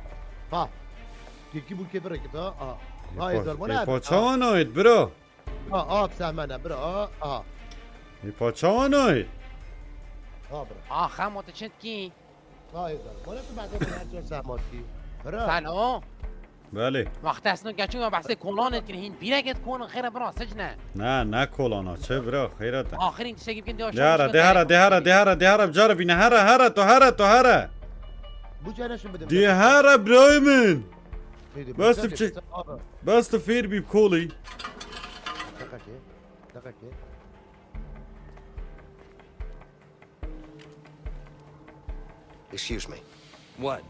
Ha. Kekî bu ke bikirim, ha, ha. Ha, êzar, bana. Ê, pa çawa nayêt, bira? Ha, a, bi sehmene, bira, a, a. Ê, pa çawa nayê? Ha, bira. A, Xemo, tu çi dikî? Ha, êzar. Bana tu behsê her çar sehmat kî. Bira. Salo. Belê. Wextê esno geçin ya behsê kolanê dikir, hîn bîreket konin xêre bira, sicne. Ne, ne kolana, çi bira, xeyret e. Axirîn tiştekî bikin diya. Dehara, dehara, dehara, dehara, dehara, cara bîne, hera, hera, tu hera, tu hera. Bu çene şimdi. Dehara birayê min. Bes tu çi? Bes tu fêr bî bi kolî. Deqekê, deqekê. Excuse me. What?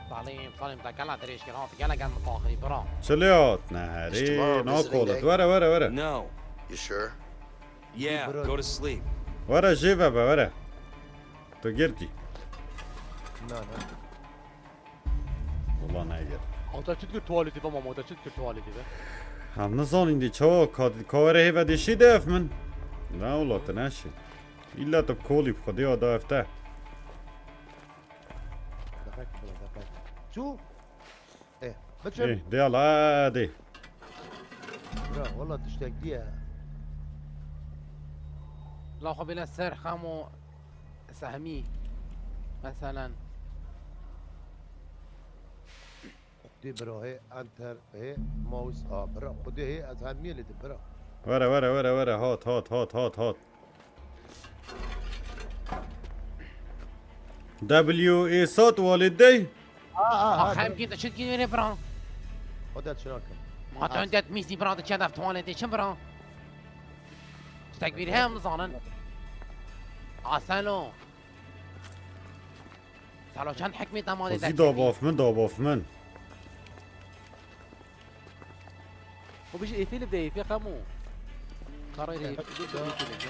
Talîm, talîm, te gela dirêj kir, ha, gela gel mitaxirî, bira. Çi lê hat? Neherî, nakolit. Were, were, were. No. You sure? Yeah, go to sleep. Were, jê ve be, were. Tu girtî. Na, na. Wala neyê. Ata çi dikir tuwaletê be, mama, ata çi dikir tuwaletê be? Em nizanin dî çawa ka, ka were hêve dê şî def min. Ne wala, tu neşî. Îlla tu kolî bi xwedê ya da efte. Deqek, bira, deqek. Çû? Eh, biçim. Eh, de ala, de. Bira, wala tiştek diye. La xwe bêle ser Xemo. Sehmî. Meselen. Xwedê bira hê enter hê mouse a bira. Xwedê hê ez hemiyê lê di bira. Were, were, were, were. Hat, hat, hat, hat, hat. W A sat walê dey. Ha, ha, ha. Xemgîn, tu çi dikî wêrê bira? Xwedê çi nakim. Ma tu endet mîzî bira, tu çend ev tuwaletê çi bira? Tekbîr hem zanin. Aseno. Salo çend hikmê te ma dê. Xwezî dabaf min, dabaf min. O bijî êfê li bide, êfê Xemo. Karayê êfê li bide.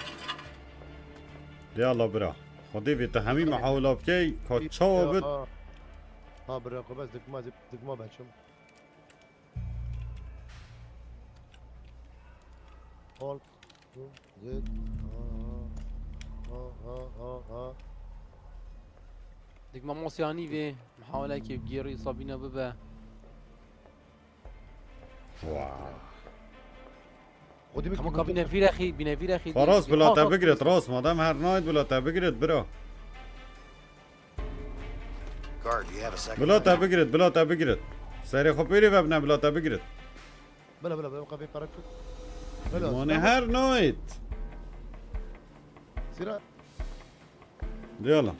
De yala bira. Xwedê vê tu hemî mihawila bikey, ka çawa bit. Ha. Ha bira, xwe bes dikma, dikma beçim. Alt. Zed. Ha ha ha ha. Dik mamosyani vê. Mihawilekê gêrî Sabîna bibe. Wow. Xwedî min Hemû ka bîne vîrexî, bîne vîrexî. Faras bila te bigret, rast madem her nayt bila te bigret bira. Guard, you have a second. Bila te bigret, bila te bigret. Serê xwe pêrê vebne bila te bigret. Bila bila bila, qafê para kut. Bila. Mane her nayt. Sira. De yala.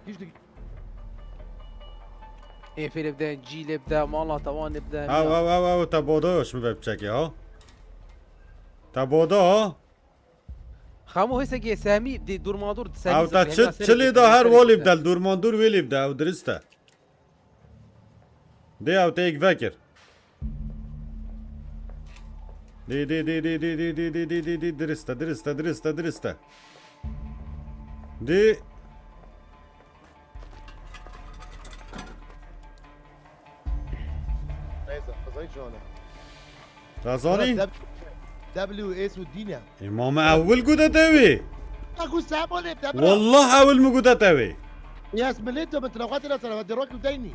Hiç de Êfê li bide, cî li bide, mala tewan li bide. Ew ew ew ew te boda yoş min ve biçekê ha. Te boda ha. Xemo hêsekê Semî di durmadur Semî. Ew te çi çi lê da her walê bide, durmandur wê lê bide, ew dirist e. Dê ew te yek vekir. Dê dê dê dê dê dê dê dê dê dê dê dirist e, dirist e, dirist e, dirist e. Dê. Neyse, qızayı çağına. Razanî? W S U dine. Îmam ewil gude tewê. Aku sabole tabra. Wallah ewil mi gude tewê. Yes, millet de bitla xatir sana, hadi rock dayni.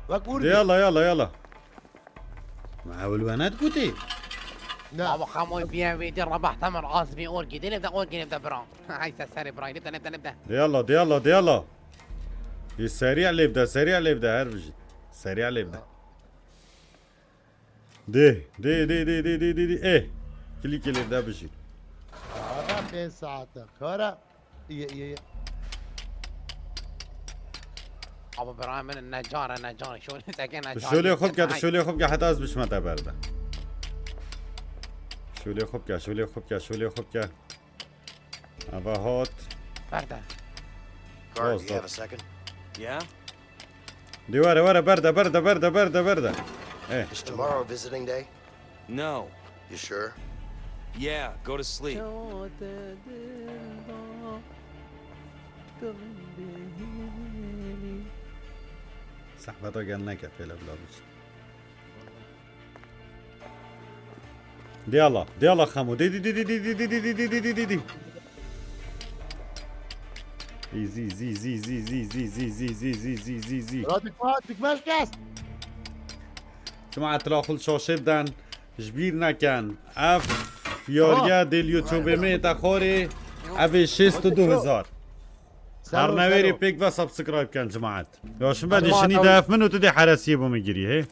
Bak De urdi. yala yala yala. Ma ewil wenet gutê. Ne. Ama Xemo biye wê di rabah temir az bi orgi, di li bide orgi li bide bira. Ay se serê bira, li bide, li bide, li bide. De yala de yala de yala. Dê serî lê bide, serî lê bide her bijî. Serî lê bide. Dê, dê, dê, dê, dê, dê, dê, dê. Eh. Kilîkê lê bide bijî. Ara pê saate. Kara. İyi iyi iyi. Abi bira min necar e, necar. Şöyle seke necar. Tu şolê xwe bike, tu şolê xwe bike heta ez bişme te berde. Şolê xwe bike, şolê xwe bike, şolê xwe bike. Ava hot. Berde. Guard, Lost you have up. A second? Yeah? Dê were were berde berde berde berde berde. Eh. Is tomorrow visiting day? No. You sure? Yeah, go to sleep. Zehmeta gel neke pêle bila biçin. De yala, de yala Xemo. De de de de de de de de de de de de de de. Easy, easy, easy, easy, easy, easy, easy, easy, easy, easy, easy, easy. Radik ma dikmez kes. Cemaat la xul şaşê biden, ji bîr nekin. Ev yariye dêl YouTube me te xorê. Ev ê şêst û du hezar. Her neverê pêk ve subscribe ken cemaat. Ya şimdi ben Cemaat, işini ew- def min û tu dê heresiyê bo me girî he.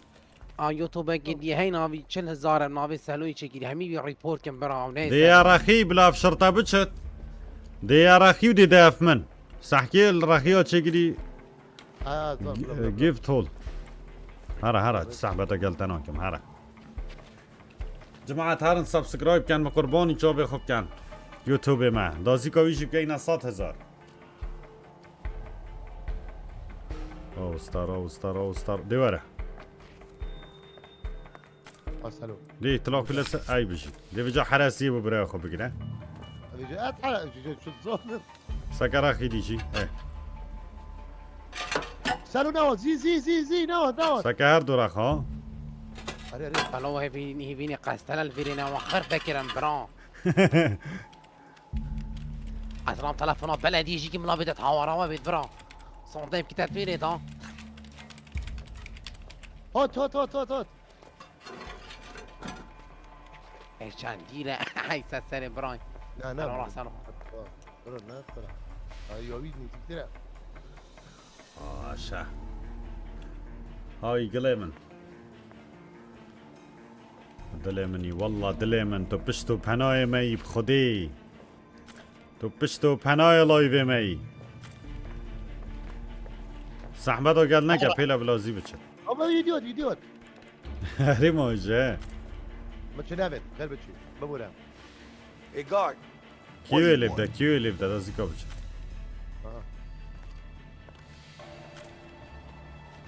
A YouTube gidiye hey navi çil hezar em navi Seloyî çekiri. Hemî bir report kin bira ne. Dê ya rexî bila ev şirte biçit. Dê ya rexî û dê def min. Sehkê li rexiya çekirî Ha, zor. gift hol. Hara hara sehbete gel te nakim hara. Cemaat herin subscribe ken, min qurbanî çavê xwe biken. YouTube me. Dazîka wî jî bikeyne sed hezar. Aw star, aw star, aw star. Dê were. Asalo. Dê tilak bile se ay bijî. Dê vêca heresiyê bi biraya xwe bigire. Abi je at hala je şu zor. Seke rexî dî jî. Eh. Salo ne o? Zi zi zi zi ne o ne o? Seke her du rex ha. Hadi hadi. Alo hevînî hevînî qestelel vîrîne wa xir vekirin bira. Aslan telefona belediyê jî ki min bide hawara we bêt bira. Sondeyê ki te vîrê da. Hot hot hot hot hot. Eşan dîre. Ay se serê bira. Ne ne. Alo, alo. Bro ne sıra. Ay yo bir ne tire. Aşa. Hay gilê min. Dilê min î, walla dilê min, tu pişt û penayê me yî bi Xwedê. Tu pişt û penayê layvê me yî. Zehmet o gel neke pêle bila zî biçe. Ama idiot idiot. Herî ma je. Ma çi nabet? Gel biçi. Bibûre. Hey, guard. Kî wê lê bide, kî wê lê bide, da zîka biçe. Aha.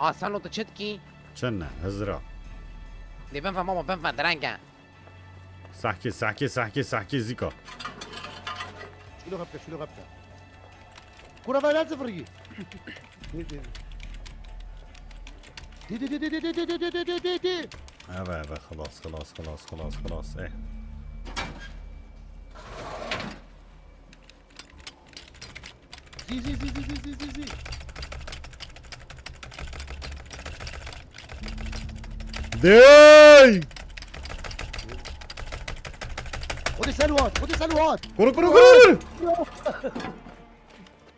A Selo, tu çi dikî? Çi ne, hizra. Lê bin ve mama, bin ve, direng e. Sehkê, sehkê, sehkê, sehkê zîka. Şilo xepke, şilo xepke. Kura ve lazı fırıyı. Di, di, di. Eve, eve, xelas, xelas, xelas, xelas, xelas. Eh. Zî, zî, zî. Dey! Xwedê ser hat, xwedê ser hat. Kuru, kuru, kuru, kuru.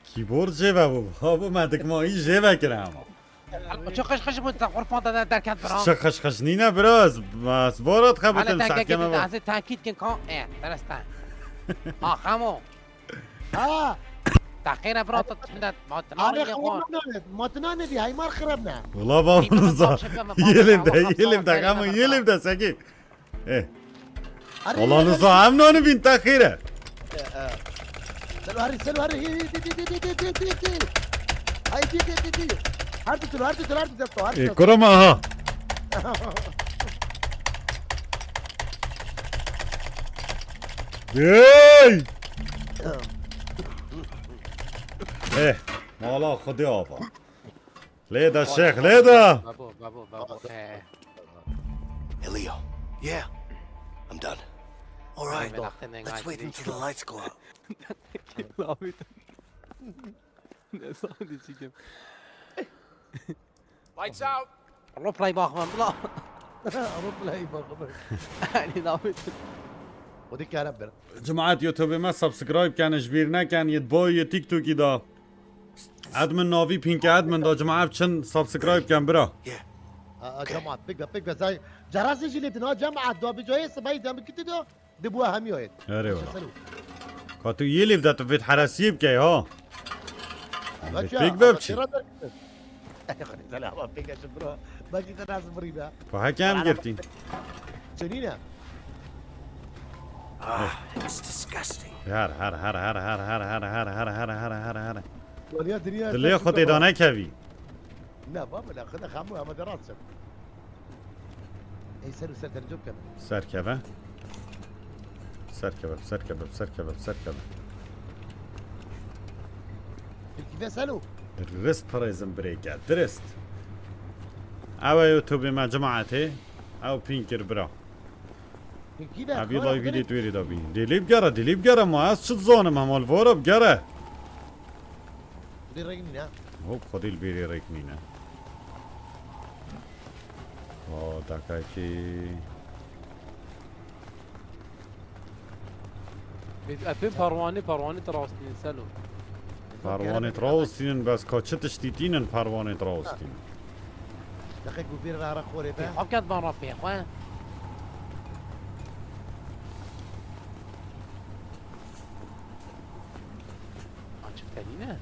Kîbor jê ve bû. Ha, bu me dikmayî jê ve kire ama. Çi xişxişî bû, te xurfan te derket bira. Çi xişxişî nîne bira, ez, ez bora dixebitim. Hele sehkeme bira. Ez ê tekîd kin ka, e, dereste. Ha, Xemo. Ha. Te xêre bira, tu çinde, ma tu Abi, narî lê xwe. Ma tu nanê di, heymar xirab ne. Wala bavnuza. Yê lê de, yê lê de, Xemo, yê lê de, sekî. Eh. Arı, Wala arı, niza, em nanibîn, te xêre. Eh, eh. Selo, arı, selo, arı. Hi, hi, di, di, di. Ay, di, di, di, di. Her tutun, her tutun, her tutun, her tutun. Eh, kurama ha. Hey! Eh, mala Xwedê ava. Lê de şêx, lê de. Babo, babo, babo. Eh. Hey, Leo. Yeah. I'm done. All right. Let's wait until the lights go out. Lamet. Ne sağ diyeceğim. Lights out. Roleplay bakmam la. Roleplay bakmam. Yani lamet. O da kerem bir. Cemaat, YouTube me subscribe ken, ji bîr neken, yê boy yê TikTokî da. Admin navî pinke admin da, cemaat çin subscribe ken bira. Yeah. Ha, ha, cemaat, pek be, pek be, sen cerasê jî lêtin ha, cemaat da, bi cayê sibayî da, bi kitî da, di bu hemiya yêt. Erê wala. Ka tu yê lêv de tu vêt heresiyê bikey ha. Pek be biçî. Xwedê, ama pêk de şi bira. Belkî te nas birî be. Ku heke em girtî. Çinî ne? Ah, it's disgusting. Her, her, her. Waliya diriya. Dilê xwe tê da nekevî. Ne, baba, ne, xwedê xamu, ama de rast. Ey, ser û ser dercok keve. Ser keve. Ser keve, ser keve, ser keve, ser keve. Peki, ve selo. Dirist parêzin birêke, dirist. Ew e YouTubeê me, cemaetê. Ew pîn kir, bira. Peki, ve, Evî xwara live xwara. Vîdî tu êrî da bî. Dilî bigere, dilî bigere, ma ez çi dizanim, hema li vora bigere. Dilî reng nîne. Hop, xwedî li bêrê rêk nîne. O, dakikî. Epin parwanî, parwanî te rastînin, selo. Parwanê te rastînin, bes ka çi tiştî tînin parwanê te rastînin. Deqek û bîr re re xorê be. Hevket van rafê xwe. Açık tenine.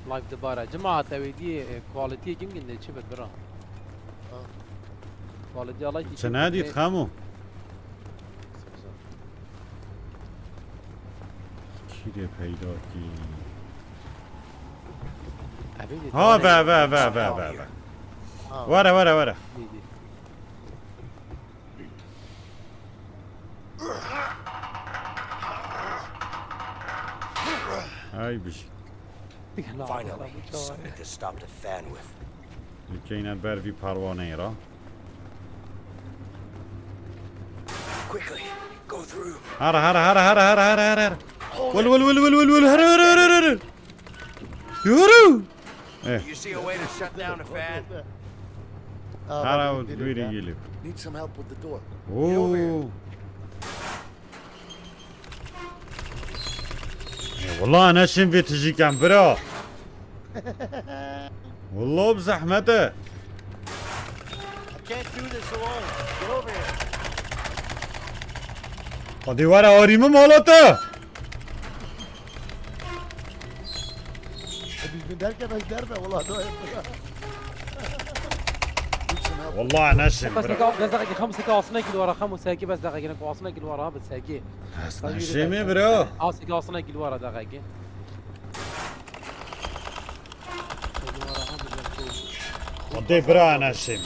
Live dibare. Cemaat, ew ê diyê, e, quality-yê gingin de çi be bira? Ha. Quality alay ki. Çi nedît, Xemo? Kîrê peyda kî? Ev ê Ha, dibare. Ve, ve, ve, ve, ve, ve. Ha. Were, were, were. Dî, dî. Ay, bijî. Finally, something to stop the fan with. Li keyne ber vî parwaneyê re. Quickly, go through. Hara, hara, hara. Wil, wil, wil, wil, wil, wil, hara, hara, hara, hara. Yürü! Eh. You see a way to shut down the fan? Aa, Hara bak, o geliyor duyuru ya. Geliyor. Need some help with the door. Oo. Get over here. E, wala neşin vê tijî kem bira. Wala bi zehmet e. I can't do this alone. Get over here. Hadi were arî min mala te. Biz bin derken ben derme, wala da. Wala neşin bira. Bes daqekî, Xemo, sekî asinekî li wara, Xemo, sekî, bes daqekî, ne ku asinekî li wara, ha, bi sekî. Ez neşê me bira. Ha, sekî asinekî li wara daqekî. Dê bira neşim.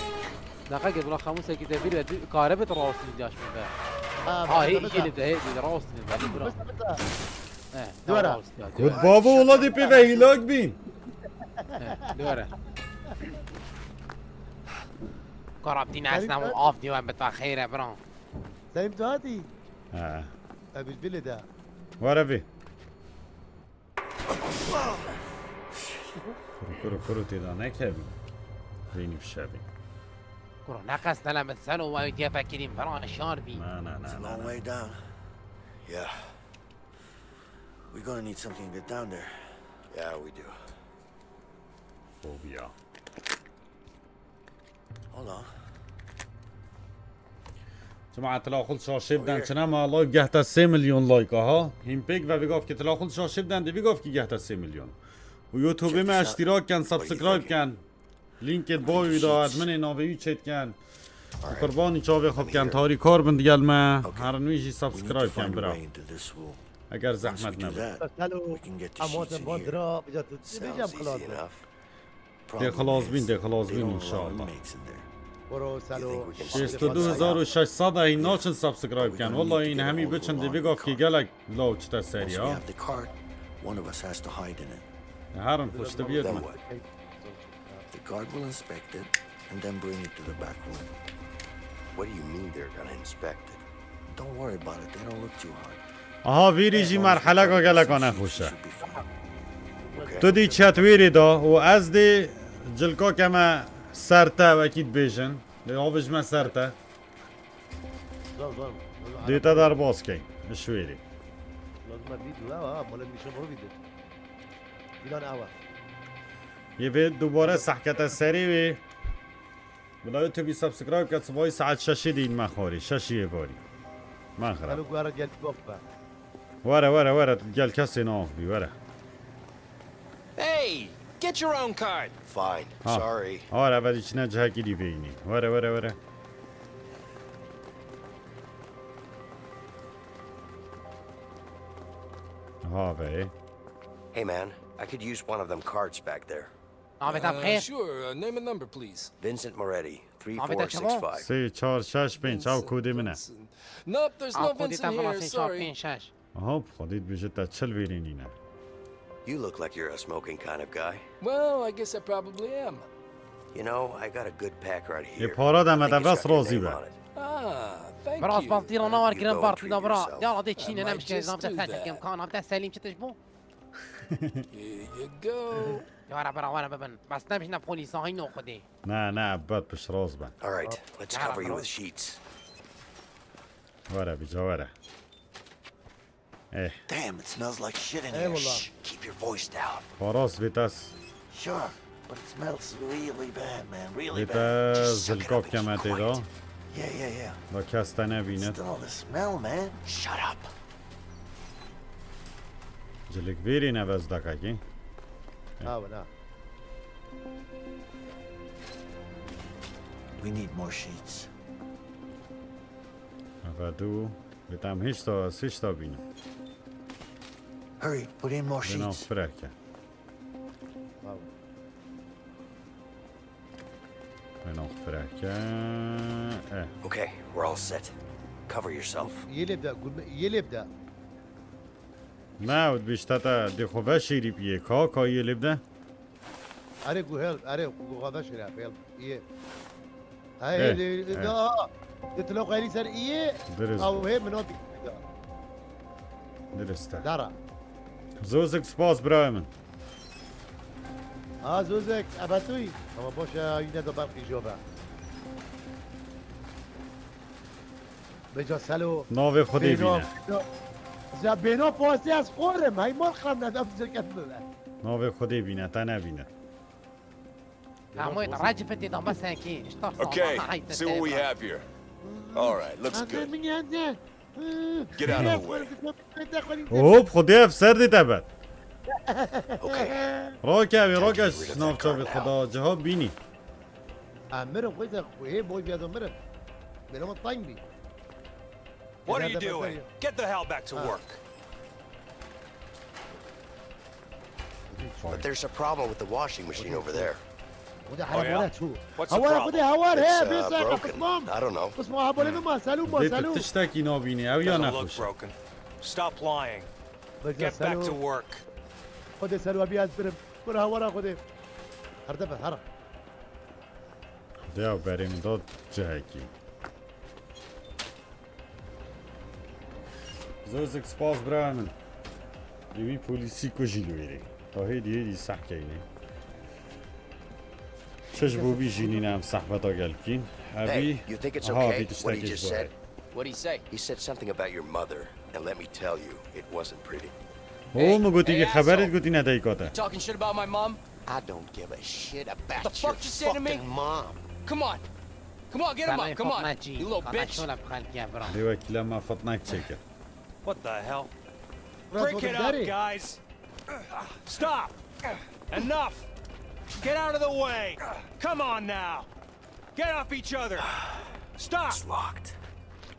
Daqa gel bula xamûsekî de vîr ve karebe de rawastin yaş min be. Ha, hê îkî li de hê de rawastin be. Bira. Dora. Good baba, ola dê pê ve hîlak bîn. Dora. Karabdîn ez namo av diyo em bitwa xeyre bira. Selim tu hatî? Ha. Ebil bile de. Were vê. Kuru kuru kuru tê da nekevî. Vênî bi şevî. Kuro neqes nele min seno we diye vekirîn bira şar bî. Na na na. It's a long way down. Yeah. We're gonna need something to get down there. Yeah, we do. Hobiya. Hold on. Cemaat, tila xul şaşê biden çinema live gehte sê milyon like, aha. Hîn pêk ve vî gavkî tila xul şaşê biden de vî gavkî gehte sê milyon. Û YouTube me iştirak ken, subscribe ken. Linkê boyu da adminê navê wî çêt ken. Û qurbanî çavê xwe biken, tarî kar bin digel me. Herin wî jî subscribe ken bira. Eger zehmet nebe. Selo, em hatin van dira, bica tu bêjam xilas be. Tê xilas bîn, tê xilas bîn inşallah. Bro, Selo. Şêst û du hezar û şeş sed e, hîn naçin subscribe ken. Wallahî hîn hemî biçin dê vê gavkî gelek law çite serî ha. Herin piştî biyêt min. The guard will inspect it and then bring it to the back room. What do you mean they're gonna inspect it? Don't worry about it. They don't look too hard. Aha, vîrî jî merheleka geleka nexweş e. Tu dî çet wîrî da û ez dî cilka keme ser te, wekî dibêjin. Lê avêj me ser te. Zor, zor. Dê te derbas keyn. Ji wêrî. Lazim e vîdyo, ha, ha, mala nîşan vîdyo. Filan awa. Yê vê dubare sehkete serê wê. Bila YouTube subscribe ke, sibahî saet şeşê dîn me xwarî, şeşê yê varî. Me xirab. Alo, guhara gel bak be. Were, were, were, gel kesê nav bî, were. Hey, get your own card. Fine, sorry. Were, ve dî çine cihekî dî vêynî. Were, were, were. Ha ve. Hey man, I could use one of them cards back there. Navê te bi xêr? Sure, uh, name and number, please. Vincent Moretti, three four six five. Sê çar şeş pênc, ew kodê min e. Nope, there's no Vincent here, sorry. Aha, bi Xwedê dibêje te çil vêrê nîne. You look like you're a smoking kind of guy. Well, I guess I probably am. You know, I got a good pack right here. Ê para de me de bes razî be. Ah, thank you. Bira, ez bavtî re nawar kirin partî da bira. Ya dê çîne nemişke, ez navte ser tekim kan, navte Selîm çi tişt bû? Here you go. Ya re bira, were bibin. Bes nebijne polîsa, hîn o Xwedê. Ne, ne, ebbet piştrast be. All right, let's cover you with sheets. Were, bica were. Eh. Damn, it smells like shit in here. Eyvallah. Shh, keep your voice down. Paras vê te s- Sure, but it smells really bad, man, really bad. Vê te zilka bikeme tê da. Yeah, yeah, yeah. Da kes te nebîne. Still the smell, man. Shut up. Cilik vêrî ne vez dakakî. Ha, wina. We need more sheets. Eve du. Vê te em hêşta, ez hêşta bînim. Hurry, put in more sheets. Vêna fireke. Vêna fireke. Eh. Okay, we're all set. Cover yourself. Yê lê bide, gulme, yê lê bide. Ne, ew dibêjte te dê xwe veşêrî biyê. Ka, ka yê lê bide. Erê ku hel, erê ku xwe veşêrî, hel. Yê. Hey, eh, de, de, eh. Di tilo xeyrî ser iyê. Dirist. Ew hê min o dikda. Dirist e. Dara. Zozek spas birayê min. Ha, Zozek, ebe tu yî? Ama boş e, yine de belki jove. Beca Selo. Navê Xwedê bîne. Ya bêno pastê ez xor im. Hey mal xram ne dam zirket bibe. Navê Xwedê bîne, te nebîne. Hemû da racifetê da mesekî, ji tar sala. Okay, see what we have here. All right, looks good. Get out of the way. Hop, Xwedê ev ser dê te ber. Okay. Rakevê, rakeş nav çavê Xweda, ciha bînî. Em mirin, xwêze, xwê, boy biya da mirin. Bêlama tayîn bî. What are you doing? Get the hell back to work. But there's a problem with the washing machine over there. Xwedê hewara çû. Hewara xwedê hewar he, bê ser qismam. I don't know. Qisma hevalê min ma selû ma Dê tu selû. Tiştekî nabînî, ew ya Doesn't look nexweş. Broken. Stop lying. Get back to work. Xwedê selû, ebî ez birim. Kur hewara xwedê. Herde be, hera. Dê ew berê min da cihekî. Zozek spas bira min. Ê wî polîsî kujî li wêrê. Ta hêdî hêdî sehkeynê. Çi ji bo vî jî nîne em sehbeta gelkîn. Evî Hey, you think it's ha okay vî what he tiştekê just ji bo said? heye. What'd he say? He said something about your mother, and let me tell you, it wasn't pretty. Ho min gotî vî xeberê gotîne dayika te. Talking shit about my mom? I don't give a shit about The your fuck you say to me? fucking mom. Come on. Come on, get him up. Come on. You little bitch. Lê wekîla me fitnek çêkir. What the hell? Biraz Break it odun up, deri. Guys. Stop. Enough. Get out of the way. Come on now. Get off each other. Stop. It's locked.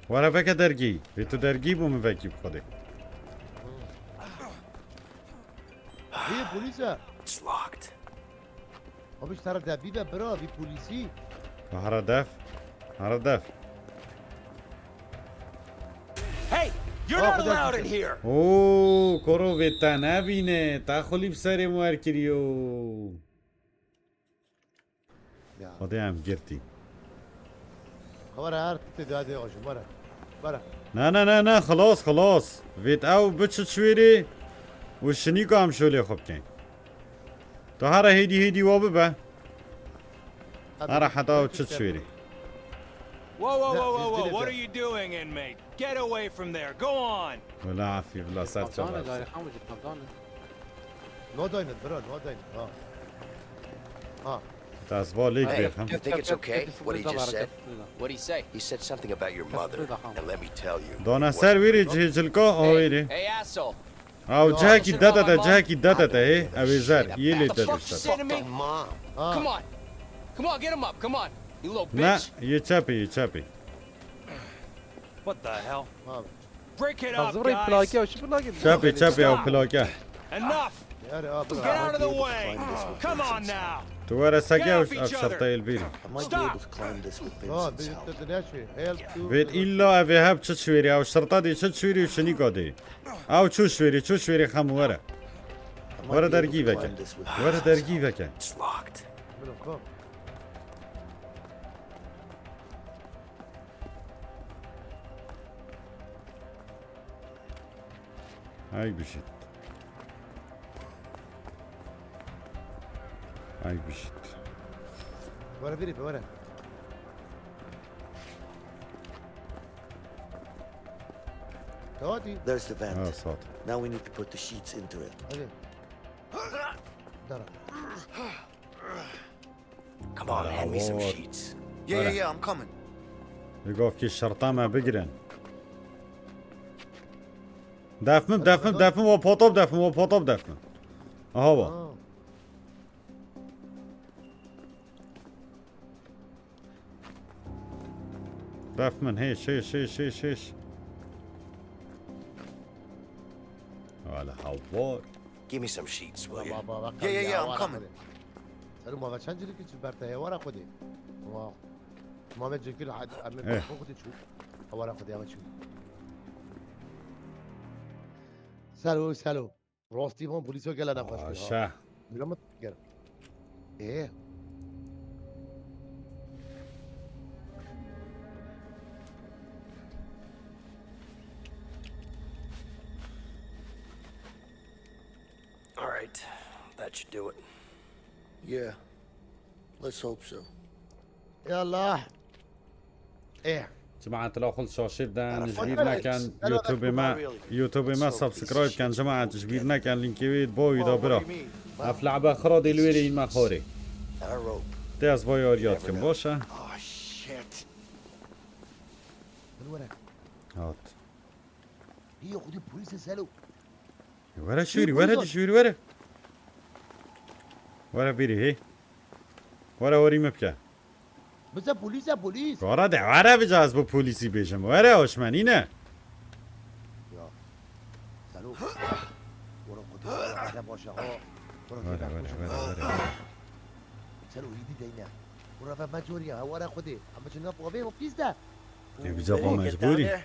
Were veke dergî. Vê tu dergî bû min vekî bi xwedê. Vî polîs e. It's locked. Abi ji te re debî be bira, vî polîsî. Hara def. Hara def. Hey, you're Oh, not but that's allowed in okay. Here. Oo, koro vê te nebîne. Te xulî bi serê min wer kiriyo. Ya. Xwedê em girtî. Were her tê dadê o ji were. Were. Ne ne ne ne, xilas xilas. Vêt ew biçi çwêrê û şinîka em şolê xwe bikeyn. Tu here hêdî hêdî wa bibe. Here heta ew çi çwêrê. Whoa, whoa, Yeah, whoa, whoa, he's whoa. good at What that. are you doing, inmate? Get away from there. Go on. Wela afî, wela ser Kaptanı çaver. gari hamıcı kaptanı. No daynet bira, no daynet. Ha. Ha. Te ez va lêk Hey, bêxim. you think it's okay what he just said? What'd he say? He said something about your mother, and let me tell you. Dana it ser wasn't wêrê pretty. cihê cilka ha wêrê. Hey, asshole. Ew cihekî dete te, cihekî dete te hê. Ew ê zer. Yê lê The dete fuck you ser. say to me? Fucking mom. Ha. Come on. Come on, get him up. Come on. You little Ne, bitch. yê çepê, yê çepê. What the hell? Ha. Break it up, Hazır burayı guys. plaki o şu plaki. Çepê, çepê ew plake. Enough. Yare abi. Get out of the way. Come on now. Tu were seke Get ew off each şirteyê li bîr. Stop. Ha, bir de ne şey? Help. Vêt îlla ev ê heb çi çwêrê, ew şirta dê çi çwêrê û şinîka dê. Ew çû şwêrê, çû şwêrê xem were. Were dergî veke. Were dergî veke. It's locked. Bilin ko. Ay bijît. Ay bijît. Were biri be were. Hadi. There's the vent. Ha, sat. Now we need to put the sheets into it. Hadi. Dara. Come on, hand me some Lord. Sheets. Yeah, yeah, yeah, I'm coming. Li gavkê şerta me bigirin. Def min, def min, def min, wa pota bidef min, wa pota bidef min. Aha wa. Ha. Def min, hêş, hêş, hêş, hêş, hêş. Wala hawar. Give me some sheets, will you? Baba bak. Yeah, yeah, yeah, I'm coming. Seru ma çend cilik çi berte hewara xwedê. Wa. Ma me cilik had ame Eh. xwedê çû. Hewara xwedê ame çû. Selo, selo. Rastî van polîsa gele nexweş kir, ha. Aşa. Bila min gel. Ê. All right, that should do it. Yeah. Let's hope so. Ya Allah. Ê. Cemaat la xul şaşê biden, Ara ji fayda bîr yok. nekin, Ara YouTube me, fayda yok. YouTube me subscribe ken, cemaat ji bîr nekin, linkê wê bo wî da bira. Ev lebe xira dê li wê rê înme xorê. Our rope. Tê ez vay ariyat kim, baş e? Oh, shit. Hadi were. Hat. Hiyo xwedî polîs e selo. Were şûrî, were di şûrî, were. Were bîrî, hê. Were warî me bike. Bize polîs e polîs. Were de, were bica ez bo polîsî bêjim. Were hoşmenî ne? Ya. Selo. Were xwedî were baş e ha. Were, were, were, were. Selo, îdî deyne. Kura ve mecbûriye, hewara Xwedê. Ama çi nap wabê o pîs de. Ê, bica va Walk it down mecbûrî. There.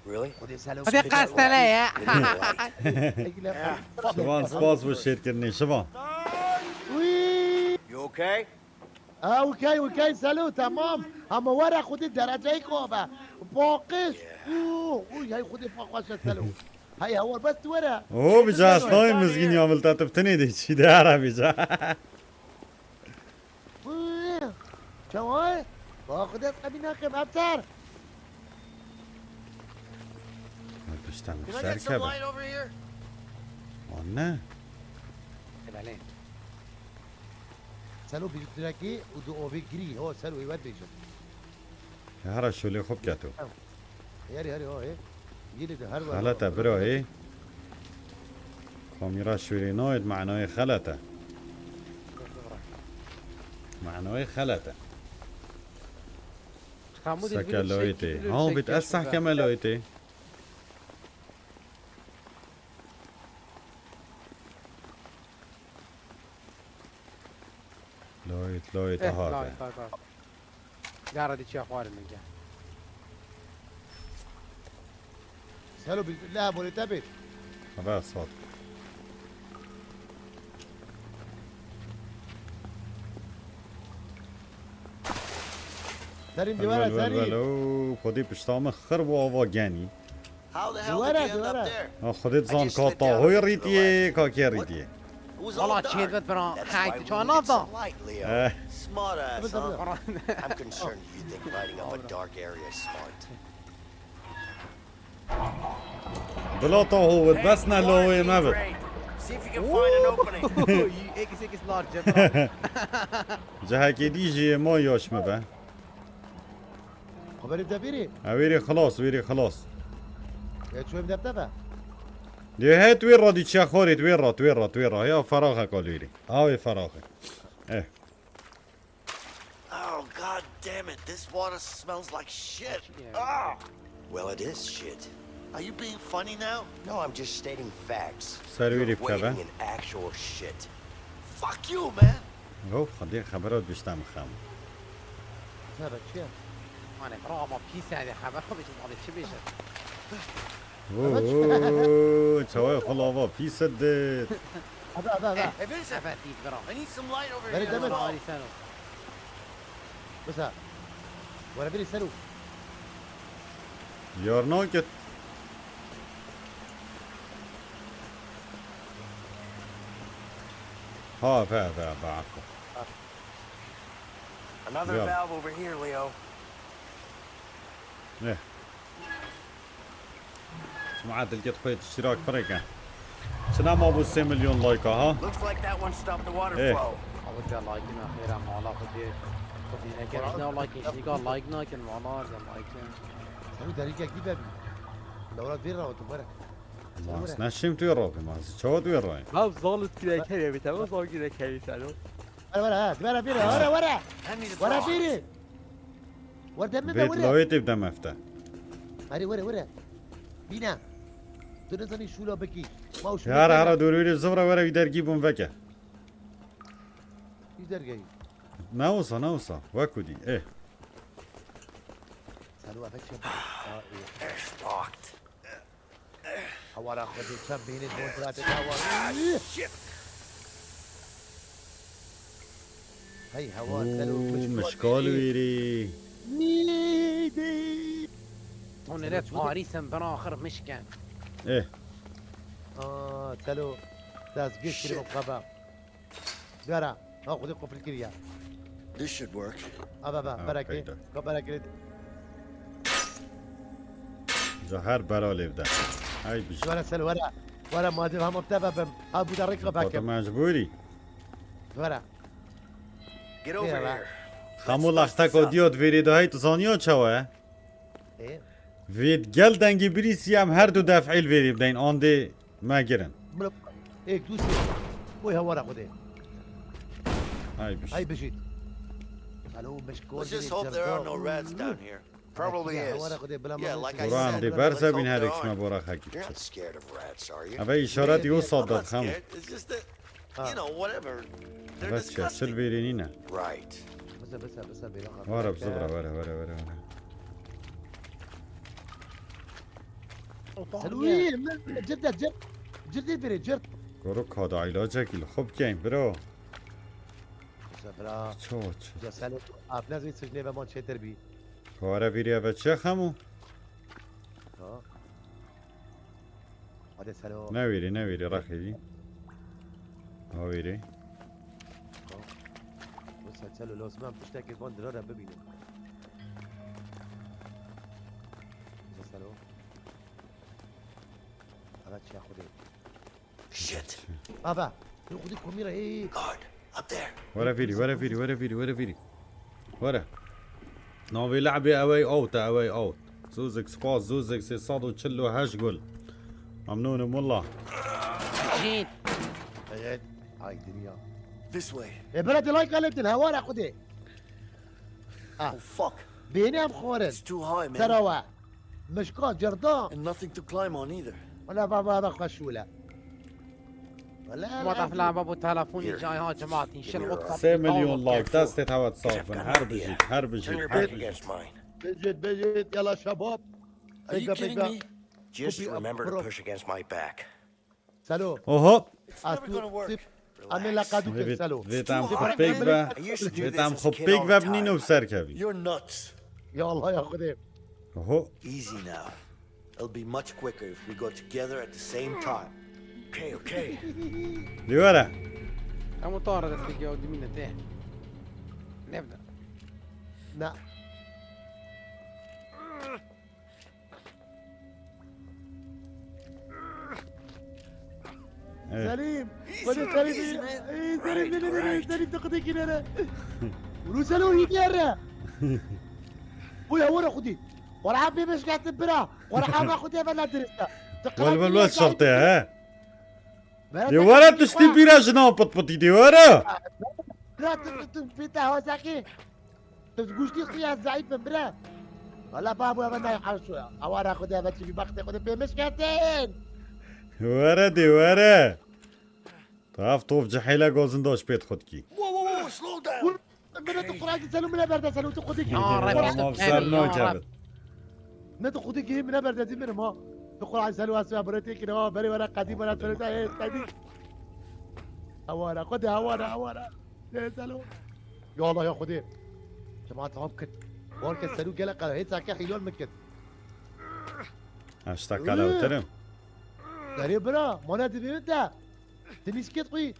Really? Xwedê qestele ye. Şivan spas bo şêrkirinê, şivan. You okay? Ah, okey, okey, Selo, tamam. Ama were Xwedê dereceyê ko be. Paqij. Uuu, uy, hey Xwedê paqij Selo. Hey, hewar bes tu were. Oo, bica esnayê mizgîn ya miltet bi tinê de çî de here bica. Çawa? Ba Xwedê ez qebî nakim, Ebter. Pişta min Can I ser get some keve. Light over here? Wan ne? Belê. Selo bîrî turekî û du ovê girî. Ho, Selo wê wet bêjim. Hera şolê xwe biketo. Yarî, yarî, ho, he. Yine de her Xelete bira, he. Kamîra şûrê nayêt, manayê xelete. Manayê xelete. Seke layê tê. Ha, bit ez sehkeme layê tê. Layêt, layêt, aha be. Gara di çiya xwarin min ke. Selo bir la bolê te bêt. Xebe sat. Serîn dîwara Wel, wel, wel, serîn. oo, Xwedê pişta min xir bû ava genî. How the hell Duvara, did you end duvara. up there? Ha, Xwedê dizan I just ka slipped down tahoyê into the rîtiye, last ka kê one. Rîtiye. It was all Valla dark. çêr bit bira That's heyt why we çana needed da. some light, Leo. Eh. Smart ass, huh? I'm concerned you think lighting up a dark area is smart. Bila taho wit bes ne lawê me bi. See if you can find an opening. X X large bira. Cehekê dî jî ma yaş me be. Xeberê te bîrî. Ewêrê xilas, wêrê xilas. Ya çuwê def te be. Dê he tu wê radî çiya xorê, tu wê ra, tu wê ra, tu wê ra. Ya feraxe kalêrî. Awê feraxe. Eh. Oh, god damn it. This water smells like shit. Yeah. Ah! Well, it is shit. Are you being funny now? No, I'm just stating facts. Serwêrî You're bikeve. Wading in actual shit. Fuck you, man. Ho, Xwedê xebera duştem xem. Çare çi ye? Mane bira ama pîs hede xeber xwe bêjin, malê çi bêjin? Oo, çawê xwe lava pîs edit. Hadi hadi hadi. Hey, Vincent, Sefer dît bira. I need some light over Very here. damn it. Well, Harî seno. Mesela. Were biri seru. Yar nakit. Ha, fe, fe, be, afo. Another Yeah. valve over here, Leo. Ne? Şima dilket xwe tiştirak fireke. Çina ma bu sê milyon like ha? Looks like that one stopped the water Eh. flow. Abi te like na xêra mala xwe dê. Xwe dê neke jina like jika like nakin mala ze like. Seru derîkek dî bebî. Lewra vê rahatim were. Mas ne şim tu roke mas. Çawa tu roke? Bav zalit kire kere bite, bav zal kire kere seno. Were were ha. Were biri. Were were. Hand me the Were phone. biri. Were demir de Bet were. lawê tê bidem efte. Hadi were were. Bîne. Tu nizanî şûla bikî. Ma û şûla Hara bikî. hara dûr wîrê zivra were wî dergî bûn veke. Wî dergehî. Ne wisa, ne wisa. Wekû dî. Eh. Salo efek çe. It's locked. Hawara xwedê çem bênê bol biratê hawa. Shit. Hey hawa salo. Mişkal wîrî. Nîdî. Tonere Paris em ben axir mişken. Eh. Aa salo. Dest giş kiri xaba. Gara. Ha xwedê qufil kiriya. This should work. Aba ba Ha, berekê. peyda. Ka berekê. Ca her bera lê bide. Ay bir şey. Were salo were. Were madem hemam te bebim. Ha bu da rek Pata bekim. Mecbûrî. Were. Get over Yeah, here. Hemû lexteko diyot vêrê dahî tu zaniyo çawa ye? E. Vêt gel dengê birîsî em her du def'î li vêrî bideyn, an dê me girin. Blup. Ek du sê. Oy hawara xwedê. Ay bir şey. Hay bijît. Salo mişkol. Let's just hope there are no rats down here. Probably is. Hawara xwedê bila Yeah, me like I Quran said, dê let's berse hope bîn her there ikişme aren't. bora xekî You're not biçe. Scared of rats, are you? Eve îşaret yo I'm sadet not hem. Scared. It's just that Ha. You know, whatever. They're Bes ya, disgusting. Sil vêrî nîne. Right. Bise, bise, bise, bêra xwe. Were, bi zibra, were, were, were, were. Opa, Sen niye? Uy, min, cirt, cirt. Cirt, cirt, cirt. Goro kada ilacekî li xwe bikeyn, bro. Bise, bira. Ço, ço. Ya sen o, abnez bir sicnê ve man çêtir bî. Were vîrî eve çi xemû? Ha. Hadi Selo. Ne vîrî, ne vîrî, rexî. Ha vîrî. Wisa Selo, lazim em tiştekê van dira re bibînin. Hadi Selo. Hadi çiya Xwedê. Shit. Baba, yo Xwedê komîra, ê. Guard, up there. Were vîrî, were vîrî, were vîrî, were vîrî. Were. Navê lehbê ew ê out e, ew ê out. Zûzik spas, Zûzik sê sed û çil û heşt gul. Memnûnim willa. Jît. Evet. Ay dinya. This way. E, bela dilay kaletin, hewara Xwedê. Ah. Oh, fuck. Bêhni em xwarin. It's too high, man. Serawa. Mişka, cerdan. And nothing to climb on either. Wala baba, baba xweş wile. Wala, What a lazim. Flava bu telefonî cay ha cemaat. Înşel Sê milyon like, destê hewa saf bin. Her bijît, her bijît, her bijît. Bejit, bejit, yala şebab. Are you kidding me? Just remember to push against my back. Selo. Oho. It's never gonna work. Em ê leqedû kin, Selo. Vê tam xwe pêk ve, vê tam xwe pêk ve binîn û serkevî. You're nuts. Ya Allah ya Xwedê. Oho. Easy now. It'll be much quicker if we go together at the same time. Okay, okay. Dîwere. Em û tara destê ya dimîne te. Nevde. Na. Evet. Selim! Xwedê Selim! Ey, Selim, ne, ne, ne, ne, Selim, tu xwedê kî nere? Rûsel û hîdî here! Uy, hewara xwedî! Qur'a bê meşketin bira! Qur'a xwedê ve ne dirista! Wel, wel, wel, şertê, he? Dê were tiştî bîra jina pitpitî, dê were! Bira, tu, tu, tu, fîta hozakî! Tu guştî xuya zayıf bin bira. Valla babu eve nayê arşo ya. Awara xwedê eve çi bî bextê xwedê pê mişketin. Were dê were. Taf tof cihêle gozin doş pêt xwedkî. Whoa, whoa, whoa, slow down. Min tu Qur'an ki Selo min berde Selo tu xwedê ki. Ya Reb, Qur'an. Tamam, ser nakevit. Ne tu xwedê ki min berde dî mirim ha. Tu Qur'an Selo asya bire têkine ha. Berê were qedî bere Selo ta hê qedî. Awara xwedê awara awara. Ê Selo. Ya Allah ya Xwedê. Cemaat tam kit. War ke Selo gelek qala. Hê sake hilal min kit. Heşta qala uterim. Derê bira. Mana dibê te. Deniz kit xwi.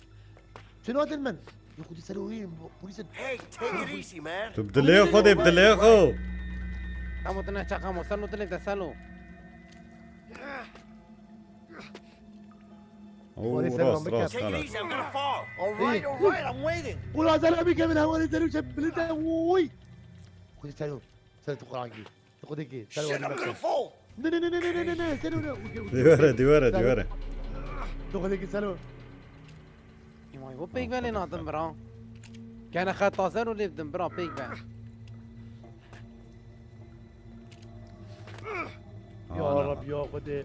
Çi nadin min? Ya Xwedê Selo wî polîsin. Hey, take it easy, man. Tu bi dilê xwe dê bi dilê xwe. Kamo tu ne çaqa mo. Selo dilê de Selo. Oo, Orê sen rast, lan rast, bike. Take it xelet. Easy, I'm gonna fall. All right, all right, I'm waiting. Ulan sen abi Kevin, hava ne derim sen bilin de, oy. Xwedê Selo, sen tu Qur'an ki. Tu xwedê ki, Selo. Shit, I'm gonna fall. Ne, ne, ne, sen öyle. Okey, okey, okey. Dîwere, dîwere, Selo. Dîwere. Tu xwedê ki, Selo. Vay, bu pek belê nadim bira. Kene xeta Selo lêvdim bira pek be. Ya Rab ya Xwedê.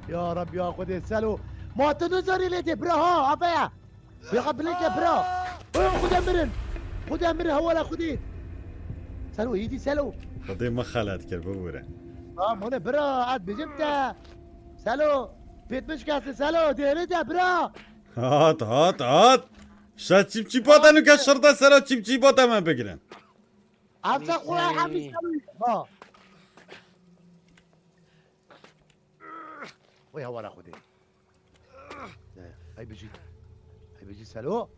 Ya Rab ya Xwedê Selo. Ma tu nizanî lê tê bira ha, abeya. Bêxa bilêke bira. Oy Xwedê mirin. Xwedê mirin hewala Xwedê. Selo, hîdî Selo. Xwedê min xelet kir, bibûre. Ha, mane bira, ez bijim te. Selo. Pêt bişkeste Selo, dêrê te bira. Hat, hat, hat. Şa çîpçîpata nuke şirda sera çîpçîpata me bigirin. Amca Qur'an hemî Selo. Ha. Oy hewara Xwedê. Ay bijî. Ay bijî Selo.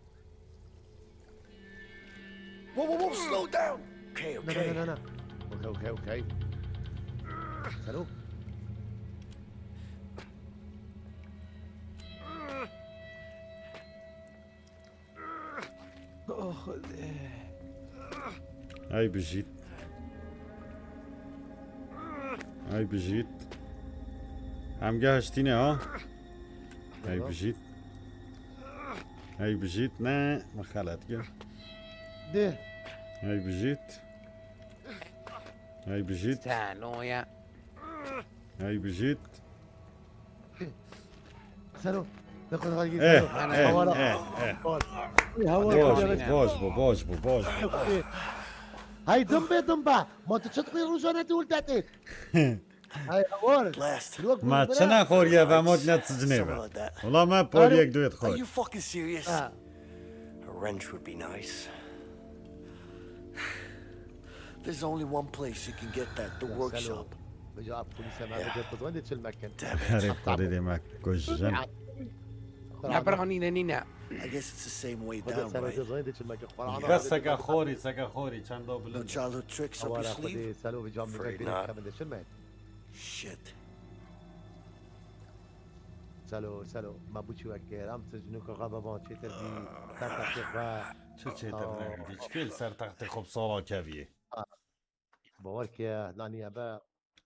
Whoa, whoa, whoa, slow down. Okay, okay. No, no, no, no, no. Okay, okay, okay. Selo. Oh, Xwedê. Ay bijît. Ay bijît. Em gehiştîne ha. Ay bijît. Ay bijît. Ne, me xelet kir. De. Ay bijît. Ay bijît. Selo ya. Ay bijît. Selo. Dixwe xwe Eh, eh, eh, eh. Hawara. Uy, hawara. Boş, boş bu, boş bu, boş bu. Hay dimbe dimbe. Ma tu çi dixwî rojane tu ultetê? Hay hawar. Last. Ma çi nexoriye ve mod net sicnê ve. Wala me poliyek duet xor. Are you fucking serious? Ha. A wrench would be nice. There's only one place you can get that, the workshop. Vêca polîse me vêca tu zanî çil mekin. Herê xwedê dê me kujin. Ya bira nîne nîne. I guess it's the same way down, right? Xwedê zanî dê çil mekin. Bes seke xorî, seke xorî, çendo bilind. No childhood tricks up your sleeve? Afraid not. Shit. Selo, selo, me bû çi wek kêr. Em sicnûka xwe bevan çêtir bî. Ser textê xwe. Çi çêtir rengî? Çi kêl ser textê xwe bi sala keviyê? Bawer ke, nanî ebe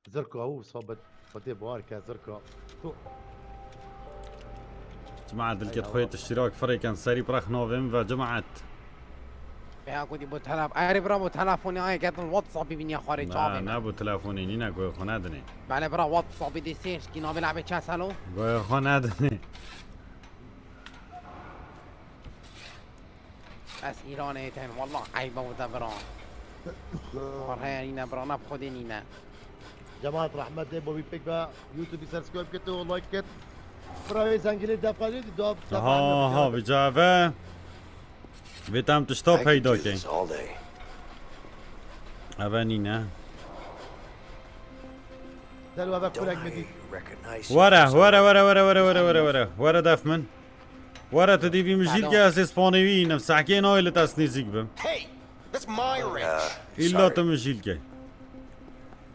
zirka û sabit. Xwedê bawer ke zirka. Tu. Cemaat dilkê xwe yê tiştîrak firêken serî bi rex navê min ve cemaat. Ya ku dî bu telef-, erê bira bu telefonê ayê ketin WhatsApp'î bîniya xwarê çavê Ne, min. Ne bu telefonê nîne goyê xwe nedinê. Belê bira WhatsApp'î dê sêr şkî navê lebê çe selo? Goyê xwe nedinê. Ez Îranê tên, wallah eyba wida bira. Xwar heye nîne bira, ne bi Xwedê nîne. Cemaat rahmetê bo wî pêk be, YouTube'î subscribe kit û like kit. Bira wê zengilê defalê di dab. Ha, ha, bi cave. Bê tam tişta peyda key. Eve nîne. Selo eve kulek mi dî. Were, were, were. Were def min. Were tu dî vî mijîlke ez ê spanê wî înim. Sehkê nayê li te ez nêzîk bim. Hey, that's my wrench. Îlla tu mijîlke.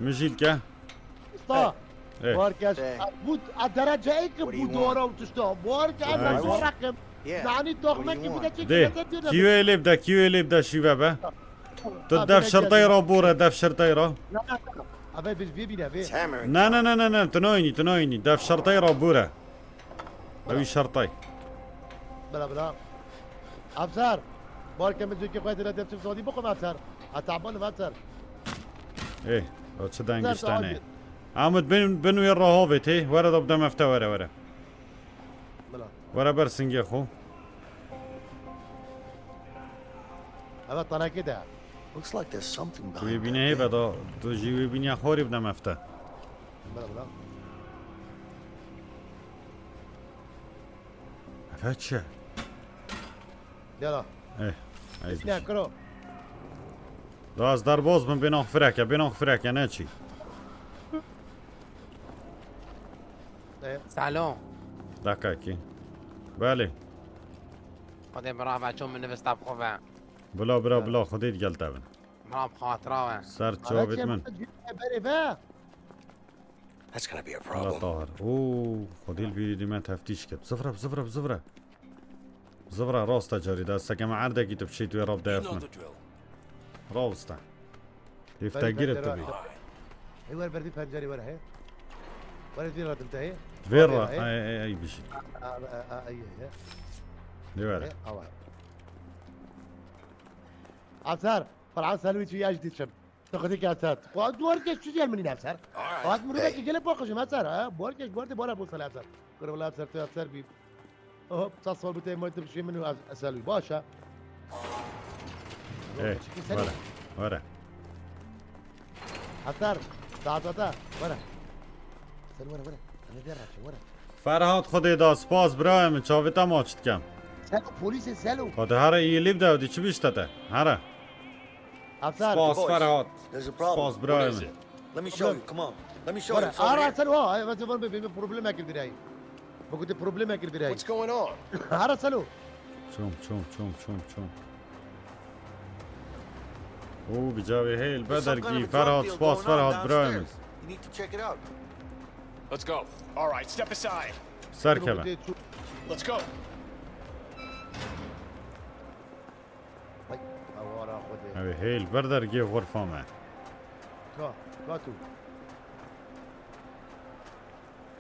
Mijîlke. Usta. Eh. Barkes, bu a derece ek bu dora û tişta. Barkes, ez rakim. Nanî toxmekî bide çek. De, kî wê lê bide, kî wê lê bide şîve be. Tu def şirtey ra bore, def şirtey ra. Na, na, na. Eve biz vê bîne vê. Na, na, na, na, na, tu nayînî, tu nayînî. Def şirtey ra bore. Ewî şertay. Bela, bela. Afser. Barke min zûkê xwe dira tepsim sodî bixwim afser. A taban afser. Ê, o çi dengiştane. Amut bin, bin wê rahavê tê. Were da bidem efte were, were. Bela. Were ber singê xwe. Evet, tanekê de. Looks like there's something behind that. Tu wê bîne hê ve da, tu jî wê bîniya xorî bidem efte. Bela, bela. Efe çi? Yala. Eh, ay. Bismillah, kuro. Da ez derboz bim, bênox fireke, bênox fireke, ne çî? Eh. Salo. Dakika ki. Belê. Xwedê bira ve ço min nivista bi xwe ve. Bila, bila, bila, Xwedê digel te bin. Ma bi xatira we. Ser çavêt min. Berê ve. That's gonna be a problem. Tahir. Oo, Xwedê li vîrî dî me teftîş kir. Zivre, zivre, zivre. Zivre, rasta carî de. Seke me erdekî tu biçî tu wê rab def min. Rawiste. Hêftegirê tu bî. Ê wer berdî pencerê wer he. Wer vî radim te he. Vê ra, ay, ay, ay, bijî. Ay, ay, ay. Lê were. Awa. Afser. Ferhan Selwî çû ya ji dî çim. Tu xwedî ke ser. Xwe duwar ke çû yer min îne ser. Xwat min rûbekî gelê paqijim ser, ha? Buwar ke ji buwar de buwar bo sel ser. Kur wela ser tu ser bî. Hop, ça sol bite, moy tu bişî min û Selwî. Baş e. Ê, were, were. Hetar, saet hata, were. Ser were, were. Em ê vê raçin, were. Ferhat, Xwedê da, spas birayê min, çavê te maç dikem. Selo, polîsê Selo. Xwedê here î lîb de, dî çi bîşte te? Here. Afser. Spas Ferhat. Spas birayê min. Let me show you. Come on. Let me show you. Ara Selo, ha, evet, ben bir, bir problemek girdi rey. Bu kadar problemek girdi rey. What's going on? Ara Selo. Çom, çom, çom, çom, çom. Oo, bi cavê heyl bederkî Ferhat, spas Ferhat birayê min. You need to check it out. Let's go. All right, step aside. Serkeve. Let's go. Hay, awara Xwedê. Ew hêl bir dergê xurfa me. Ka, ka tu.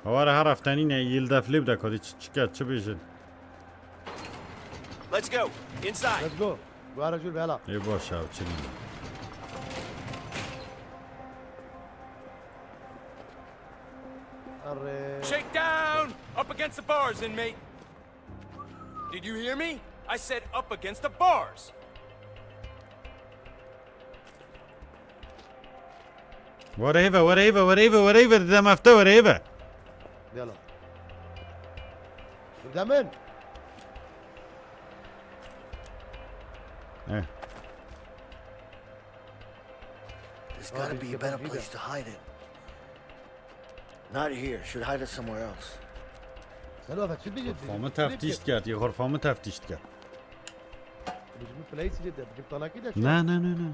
Awara her heftenîne yil def lê bide kadî çi, çi ket, çi bêjin. Let's go. Inside. Let's go. Guhara jûr bela. Ê baş e, çi nîne. Arre. Shake down! Up against the bars, inmate! Did you hear me? I said up against the bars. Were hêve, were hêve, were hêve, were hêve, didem hefte were hêve. Yala. Demin. Eh. There's gotta be a better place to hide it. Not here. Should hide it somewhere else. Selo, çi diyecek? Xurfa min teftîş dikert, yê xurfa min teftîş dikert. Bijim play sile de, bijim talakî de. Ne, ne, ne, ne.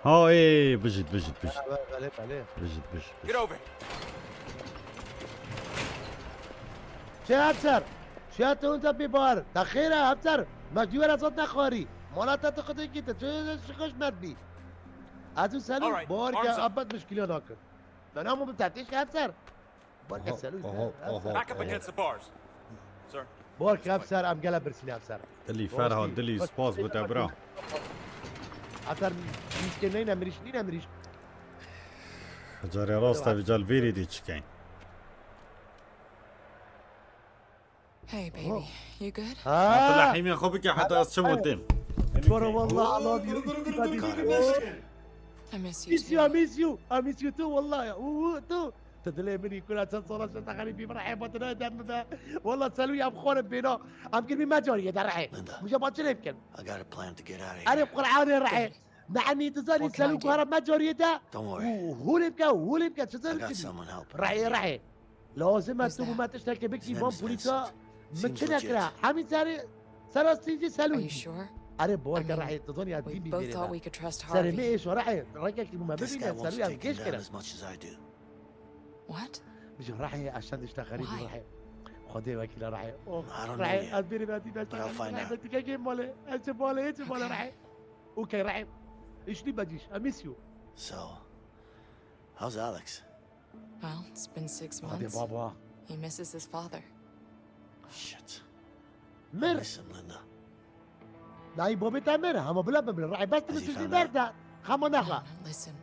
Ha, ê, bijit, bijit, bijit. Belê, belê. Bijit, bijit, bijit. Get over. Çi Hevser? Çi tu unta bi bar? Ta xêra Hevser. Ma dîwera zot nexwarî. Mala te tu xidê kî te çi, çi xweş met bî. Ez û Selû, all right, bar ke arms up. Abat mişkîla nakin. Ben ama bu teftîş Hevser. Bar ke Aha, Selû, aha, Hevser. Aha. Back up against the bars. Sir. Bar ke Hevser, em gele birsîne Hevser. Dilî, Ferhat, dilî, spas bo te, bira. Hevser, mîşkê neyne mirîş, nîne mirîş. Carê rast e, vî cal vêrî dî çikeyn. Hey, baby. You good? Ha. Heta lehîmê xwe bike, heta ez çim û têm. Bora wallah, I love you. I miss you too. I miss you, I miss you. I miss you too, wallah ya. Û, û, tu. Tu dilê min î, kura çend sala şeta xerîbî min rehê batina dem bibe. Wallah Selû ya xwarin bêna. Em kirmî me cariyê de rehê. Linda. Muja ba çi lê bikin? I got a plan to get out of here. Erê Qur'anê rehê. Good. Me'nî dizanî Selû guhara me cariyê de. Don't worry. Û hûlê bike, hûlê bike, çi zor bikî? Rehê, rehê. Lazim e tu bi me tiştekê bikî, van polîsa min çi nekira. Hemî serê, sera sîncî Selû. Erê, bor ke rehê, tu zanî ez dîn bî bêrê me. Serê me êşo rehê, rengekî bi me bibîne, Selû ez gêş kirim. What? Bijî rehê, ez çend tişta xerîbî rehê. Xwedê wekîla rehê. Oh, rehê, ez bêrê me dî, ez tişta xerîbî rehê, ez dikekê malê, ez çi malê, ez çi malê rehê. Okay, rehê. Îşlî bediş, I miss you. So, how's Alex? Well, it's been six months. Hadi baba. He misses his father. Shit. Mir. I miss him, Linda. Dayı babê te mir. Hema bila bibir. Ray bes tu sicî berde. Hema naxa. No, no, listen.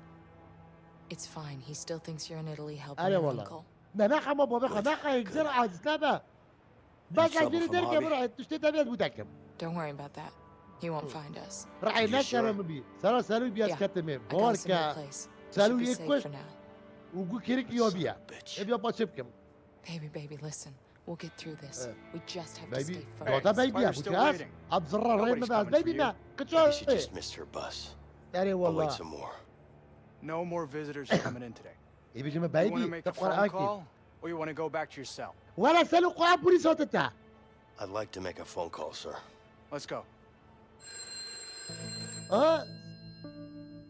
It's fine. He still thinks you're in Italy helping your uncle. Ne, ne, hema babê xwe naxa, yek zir aciz nebe. Bes ez bêrî derke bira, tiştê te bêt bû dekim. Don't worry about that. He won't find us. Rehê ne şerm bî. Sera Selû bî ez ketime. Bar ke Selû yê kuşt û gu kirik ya bîye. Ev ya ba çi bikim? Baby, baby, listen. We'll get through this. We just have to stay focused. Baby, dada baby ya, bu ki ez. Ab zirra rê me be, baby me. Kıça. Maybe she just missed her bus. Erê wallah. I'll wait some more. No more visitors are coming in today. Ê bijî me baby, te Qur'an kî. Or you wanna go back to your cell? Wala Selû, xwe polîs hatite. I'd like to make a phone call, sir. Let's go. Aa,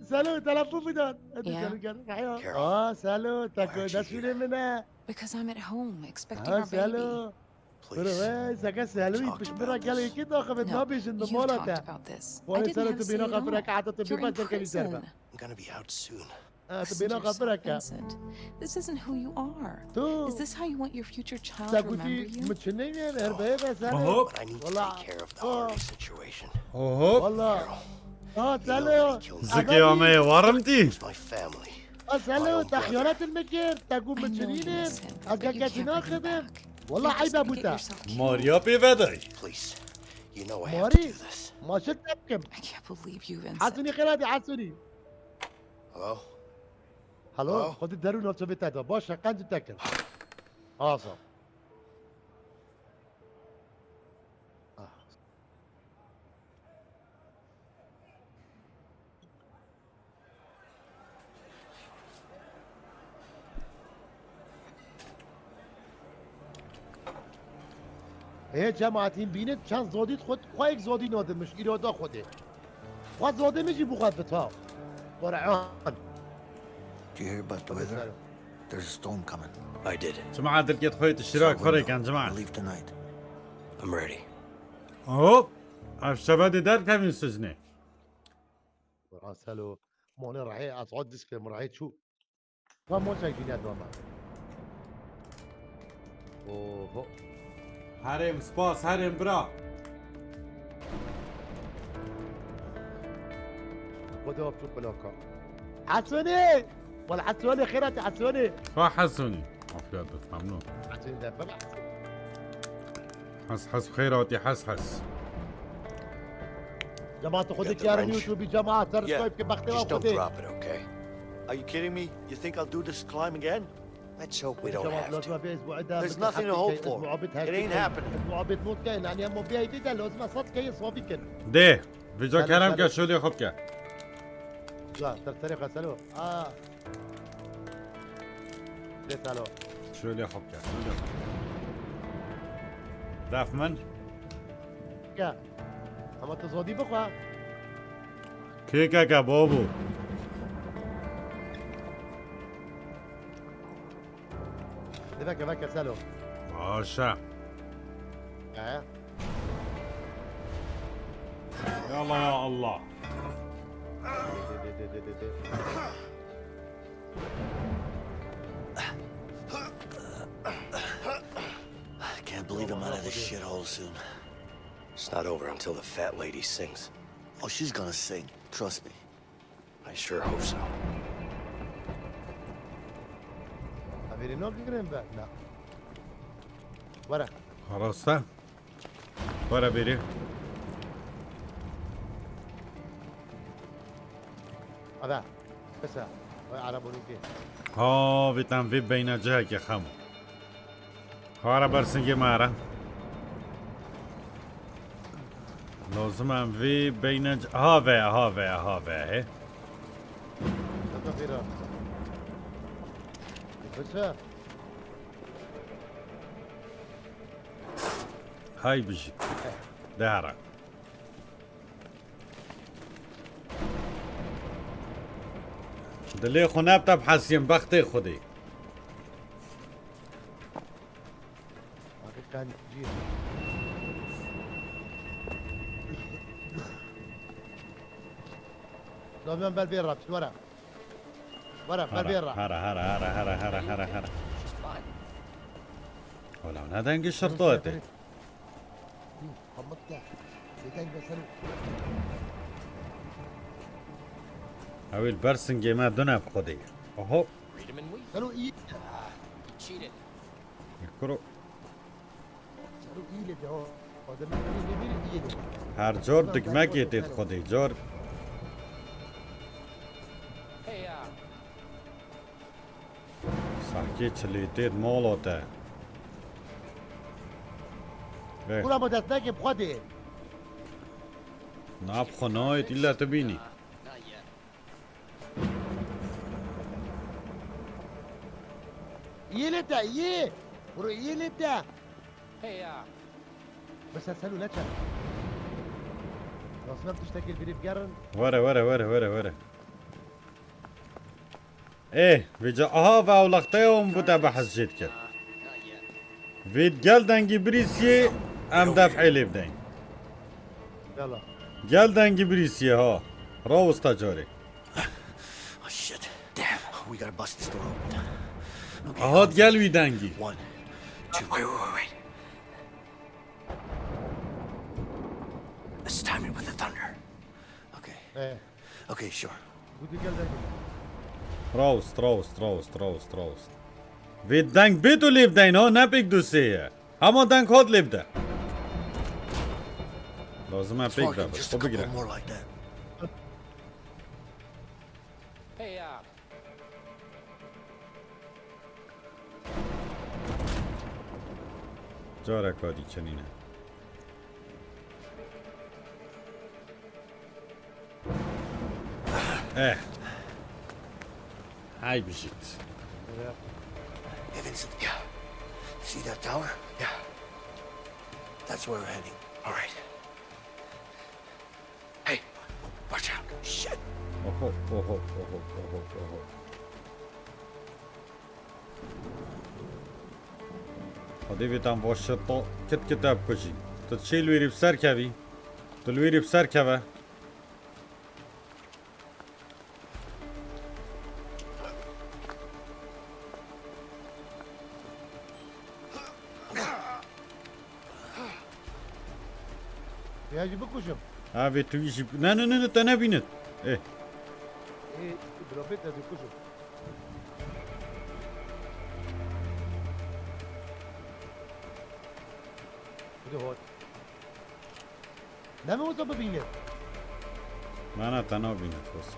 Selû, telefon bidan. Hadi Selû gel. Carol. Aa, Selû, te ku deşûnê min e. Because I'm at home expecting our baby. Aa, Selû. Please. Bro, hey, seke Selû, pişt bira gel êkê daxivin, nabêjin bi mala te. Wala Selû, tu bêna xatireke heta tu bêpaş derkevî ser be. I'm gonna be out soon. Ah, tu bêna xatireke. This isn't who you are. Tu. Is this how you want your future child to remember you? Te gotî min çi neyne, her beye be ser. Oho. But I need to take care of the Harley situation. Oho. Wala. Ha, Selû. Zikê ame ye warim tî. It's my family. Ha, Selû, te xiyanet min kir, te got min çi nîne. Ez gel ketî naxivim. Wala eyb e bo te. Mariya pê vedayî. Please. You know I have to do this. Ma çi te bikim? I can't believe you, Vincent. Hesûnî xêra dî, Hesûnî. Hello? Hello? Hello? Xwedî derû navçe bê te de. Baş e, qenc te kir. Asa. Ah. Ê cemaetîn bînin çend zodî xwe, xwe yek zodî nadimiş, îroda Xwedê. Xwe zodî min jî bi xwe bita. Qur'an. Do you hear about the weather? There's a storm coming. I did. Çima dilkêt xwe tu şirak xwe rêken cemaet. We'll leave tonight. I'm ready. Hop. Ev şeve dê derkevin siznê. Qur'an Selû. Mane rehê ez od diske min rehê çû. Va moçek bîne doma. Oho. Herêm, spas, herêm bira. Xwedê hop çû plaka. Hesûnî! Wala Hesûnî, xêra te Hesûnî. Ha Hesûnî. Afiyet olsun, memnun. Hesûnî de baba. Hes hes bi xêr hatî, hes hes. Cemaat Xwedê diyar in YouTube, cemaat ser koyp ke bextê wa Xwedê. Are you kidding me? You think I'll do this climb again? Let's hope we don't have to. There's nothing to hope for. It ain't happening. Muhabet mutke yani ama bir ayda da lazım asat ke sabit ken. De, vêca kerem ke şolê xwe bike. Ya, ser serê xwe selo. Aa. De selo. Şolê xwe bike, şolê xwe. Def min. Ya. Ama tu zodî bixwe. Kê keke babo. Diveke veke selo. Baş e. He. Ya Allah, ya Allah. I can't believe I'm out of this shithole soon. It's not over until the fat lady sings. Oh, she's gonna sing. Trust me. I sure hope so. Haberi no girin be. Na. Wara. Arasta. Wara beri. Ada. Pesa. Vay arabonu ki. Ha, vitan vi beyna cihaki xam. Hara bersingê me re. Lazim em vê beyne c-, ha ve, ha ve, ha ve, he. Şaka fira. Pesa. Hay bijî. De here. Dilê xwe ne bi te bihesiyên bextê Xwedê. Abi kancî. Domiyon ber vê ra, wara. Wara, ber vê ra. Hara, hara, hara, hara, hara, hara, hara. Ola ne dengê şirtoyê tê. Ew ê li ber singê me dune bi Xwedê. Oho. Sero iyi. Kuro. Sero iyi de o. Adem iyi de iyi de. Her cor dikmekê tê di Xwedê cor. Sahkê çilê tê di mala te. Ve. Kura ma dest nake bi xwe dê. Na bi xwe nayêt, îlla tu bînî. Yê lê te, yê. Kuro yê lê te. Hey ya. Bes sen selo neçe. Nasıl tiştekê biri bigerin. Were, were, were, were, were. Ê, vêca aha ve ewlexteya hûn bû te behs jê dikir. Vê gel dengî birîsiyê em def'ê lê bideyn. Yala. Gel dengî birîsiyê ha. Rawista carê. Oh, shit. Damn. We gotta bust this door open. Okay, aha, gel wî dengî. One, two. Wait, wait, wait, wait. Let's time it with the thunder. Okay. Eh. Okay, sure. Rawst, rawst, rawst, rawst, rawst. Vê deng bê tu lêv deyn ha, ne pêk dosê ye. Hema deng hat lêv de. Lazim e pêk de, xwe bigire. Careka dî çinîne. Eh. Hay bijît. Hey, Vincent, yeah. See that tower? Yeah. That's where we're heading. All right. Hey, watch out. Shit. Oho, oho, oho, oho, oho. Xwedê vê dem vaşe to kit kit ev kujî. Tu çê li wêrî bi ser kevî. Tu li wêrî bi ser keve. Ya jî bikujim. Ha, vê tu jî, ne, ne, ne, ne, te nebînit. Ê. Ê, tu bilafê te dikujim. Tu Hot. Neme wisa bibîne. Na, na, te nabîne, wisa.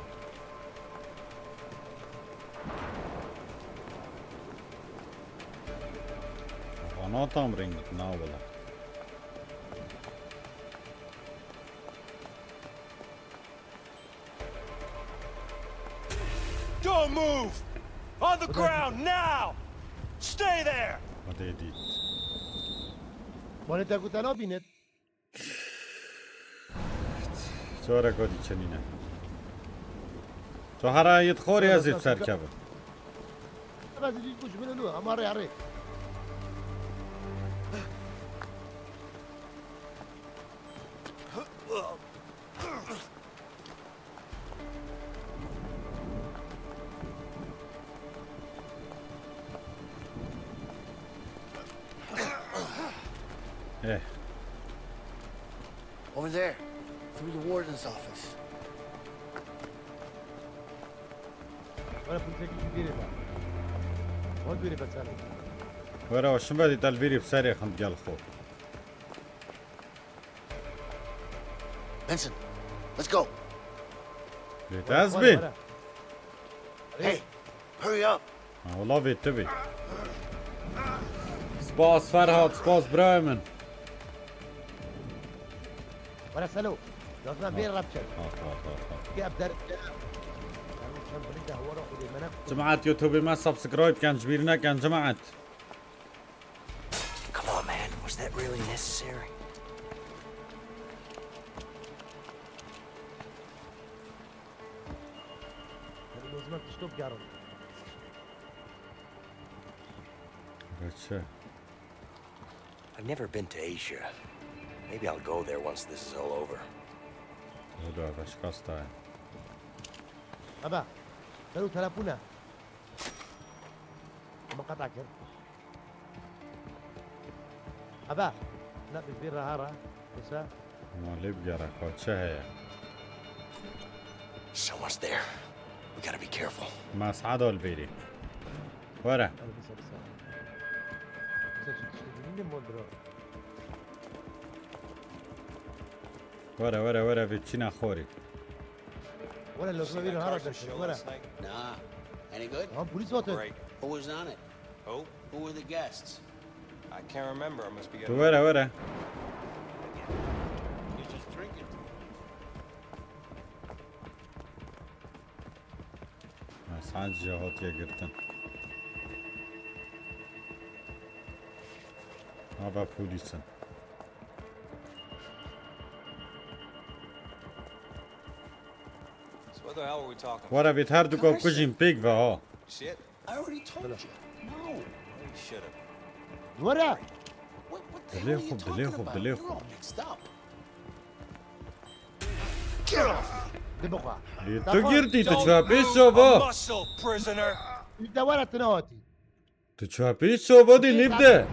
Aha, na tam ring, na wala. Don't move! On the ground now! Stay there! Hadi edit. Mane te ku te nabîne. Çareka dî çinîne. Tu hera yê dixorî ez ê serkevim. Ez ê dît ku ji min lu, ama rê, rê. Eh. Over there, through the warden's office. Were pulîsekî ji vîrê be. Were vîrê be serê. Were, şim vedî te li vîrî bi serê xind gel xwe. Benson, let's go. Lê te ez bê. Hey, hurry up. Ha, wala vê tu bê. Spas Ferhat, spas birayê min. Were Selo, lazim vê re biçe. Ha, ha, ha, ha. Gel der. Çend bilik de hawara xwedê me ne. Cemaat YouTube'ê me subscribe ken, ji bîr nekin cemaat. Come on, man. Was that really necessary? Lozim e tiştok gerim. Reçe. I've never been to Asia. Maybe I'll go there once this is all over. Oda, başka hastane. Baba, sen o telefona. Ama qata kir. Aba, na bi vî re hara, wisa. Ma lê bigere xwe, çi heye? Someone's there. We gotta be careful. Mes'ada li vêrê. Were. Hadi wisa, wisa. Wisa çi tiştê bînî ne mon bro. Were, were, were, vê çîna xorî. Were, lozim e vî re hara derkir, were. Nah. Any good? Tamam, polis zaten. Great. Who was on it? Who? Who were the guests? I can't remember. I must be getting old. Tu were, were. You're just drinking too much. Ha, saet jî hatiye girtin. Ava polîs in. So what the hell were we talking about? Were, vê her du ku bikujîn pêk ve ha. Shit. I already told you. No. You should have. Were. What, what the hell are you talking about? Dilê xwe, dilê xwe, dilê xwe. You're all mixed up. Get off me. Dibixwe. Lê tu girtî, tu çawa pêş çava? Don't move a muscle, prisoner. Te were tune hatî. Tu çawa pêş çava dî lê bide.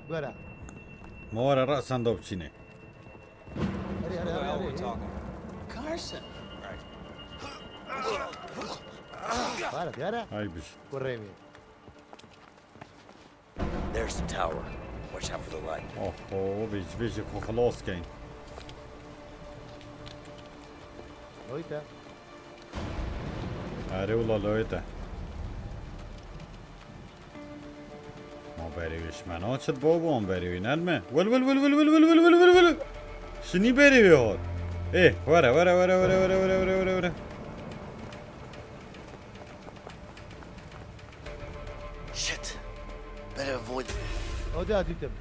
Were. Ma were re'sen da biçînê. Hadi, hadi, hadi, hadi. Carson. Right. Were, were. Ay biş. Kurê min. There's the tower. Watch out for the light. Oho, vêj, vêjê xwe xilas keyn. Loyte. Erê wila loyte. Ma berê wê ji me naçit babo, ma berê wê nelme. Wil, wil, wil. Şinî berê wê hat. Ê, were, were, were. Shit. Better avoid. Oda dîtim.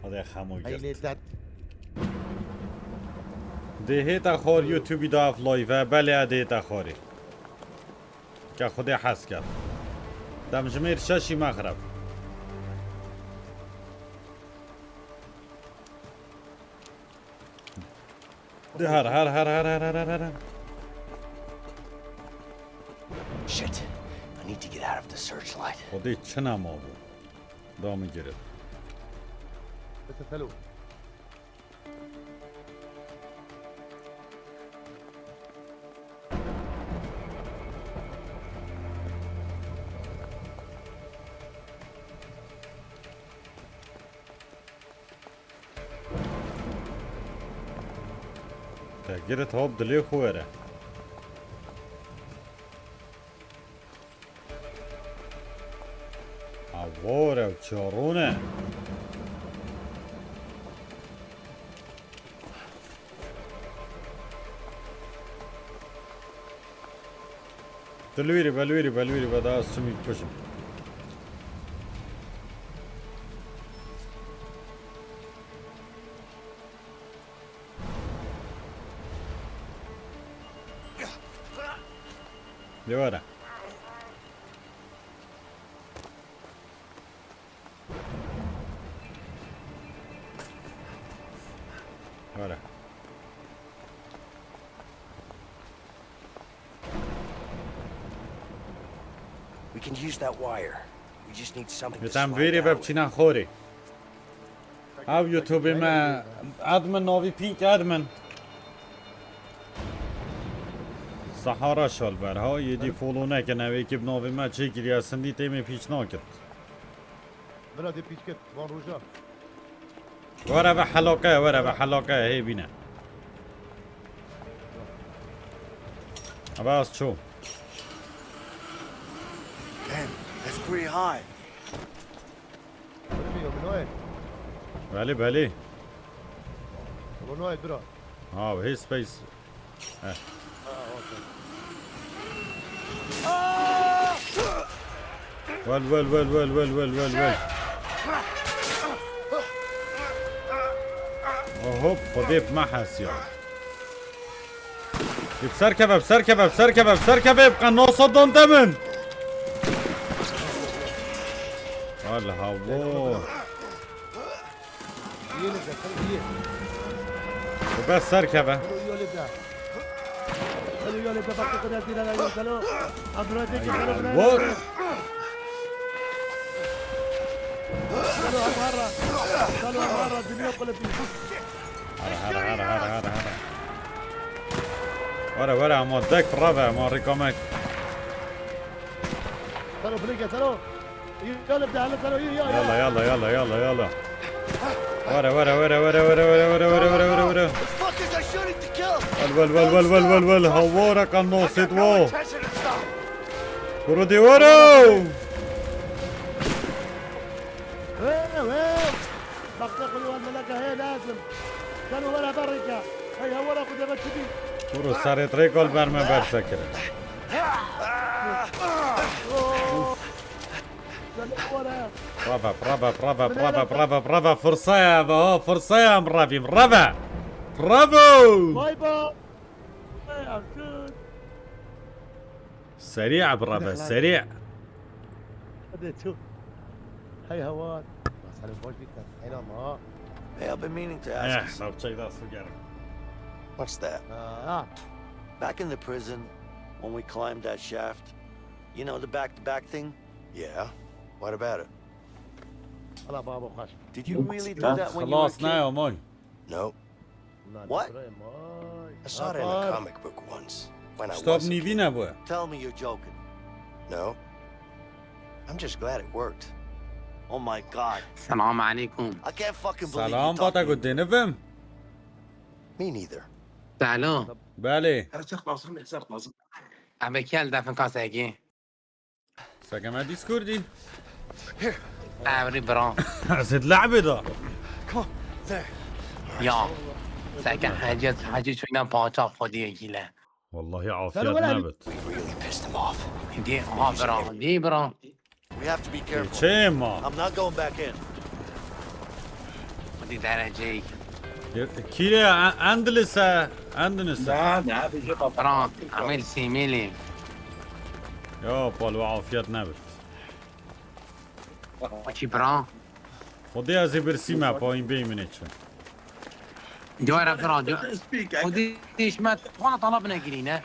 Hadi xemo girt. Eynê dert. Dê hêta xor YouTube da ev live, belê dê hêta xorê. Ke Xwedê hez ket. Demjimêr şeşî mexreb. De her, her, her. Shit. I need to get out of the searchlight. Xwedê çi nema bû. Da min girê. Bete Felo. Te girit hop dilê xwe were. Awore û çarûne. Tu li wî rê be, li wî rê be, li wî rê be, da ez çimî kujim. Lê were. Were. We can use that wire. We just need something to Yetem slide vêrê down ve with. Biçîna xorê. Ev YouTube me admin, navî Pink Admin. Sahara Şalber ha, yedî follow nekin, ev ekîb navê me çêkiriye, sindî têmê pîç nakit. Vira dê pîç kir, van roja. Were ve helake, were ve helake, hê bîne. Ebe ez çû. Damn, that's pretty high. Öyle mi? Yok, Noel. Belê, belê. Yok, Noel, bira. Ha, hê space. Heh. Ha, okey. Wel, wel, wel. Oh, hop, Xwedê bi me hesiya. Bi ser keve, bi ser keve, bi ser keve, bi ser keve, bi qenasa dan te min. Al havo. Yê li de, yê. Bi bes ser keve. Elo, yê li de. Elo, yê li de, bak, kadar bir ara yok, elo. Abdullah de ki, elo, bırak. Vur. Elo, hara. Elo, hara, dünya kule bir. Hara, hara, hara, hara, hara, hara. Were, were, ama dek rave, ama rikamek. Elo, bırak, elo. Yalla, yalla, yalla, yalla, yalla. Yalla, yalla, yalla, yalla, yalla. Were, were, were. The fuck is that shooting to kill? Wel, wel, wel. Hawara qan nasêt wo. Kuro dê were. Were, were. Bak, te kuli wal meleke, hey, lazım. Sen o were barika. Hey, hawara ku deve çibi. Kuro serê trêkol ber me berse kirin. Bravo, bravo, bravo, bravo, bravo, bravo. Fırsaya be, ha, fırsaya em rabîm, bravo. Bravo. Vay be. Vay, Akın. Serî, bravo, serî. Hadi, çu. Hey, hawan. Masal boş bir tas. Hey, ama. Hey, I've been meaning to ask you something. Eh, navçeyda su gerek. What's that? Ah. Back in the prison, when we climbed that shaft, you know, the back-to-back thing? Yeah. What about it? Hala baba xweş. Did you really do that when you were a kid? Xelas naya may. No. What? I saw it in a comic book once when I was a kid. Kitap nîvî nebû. Tell me you're joking. No. I'm just glad it worked. Oh my God. Selam aleykum. I can't fucking believe you talking. Selam, bata ku dinivim. Me neither. Selam. Belê. Em ê kî li defin kasekî? Seke me Discordî. Evrî bira. Ez ê di lehbê de. Ya. Seke hecî, hecî çûyna paça xwediyekî le. Wallahî afiyet nebit. Dê, aha bira, dê bira. We have to be careful. Çê ma? I'm not going back in. Xwedî dereceyê. Kîre, Endlise, Endlise. Na, na, bije baba. Bira, Emîl Sîmîlî. Ya, pal we afiyet nebit. Wekî bira. Xwedê ez ê birsîme, payîn bêyî min ê çi. Diyar e bira, diyar. Xwedê şime xwana tala binegirîne.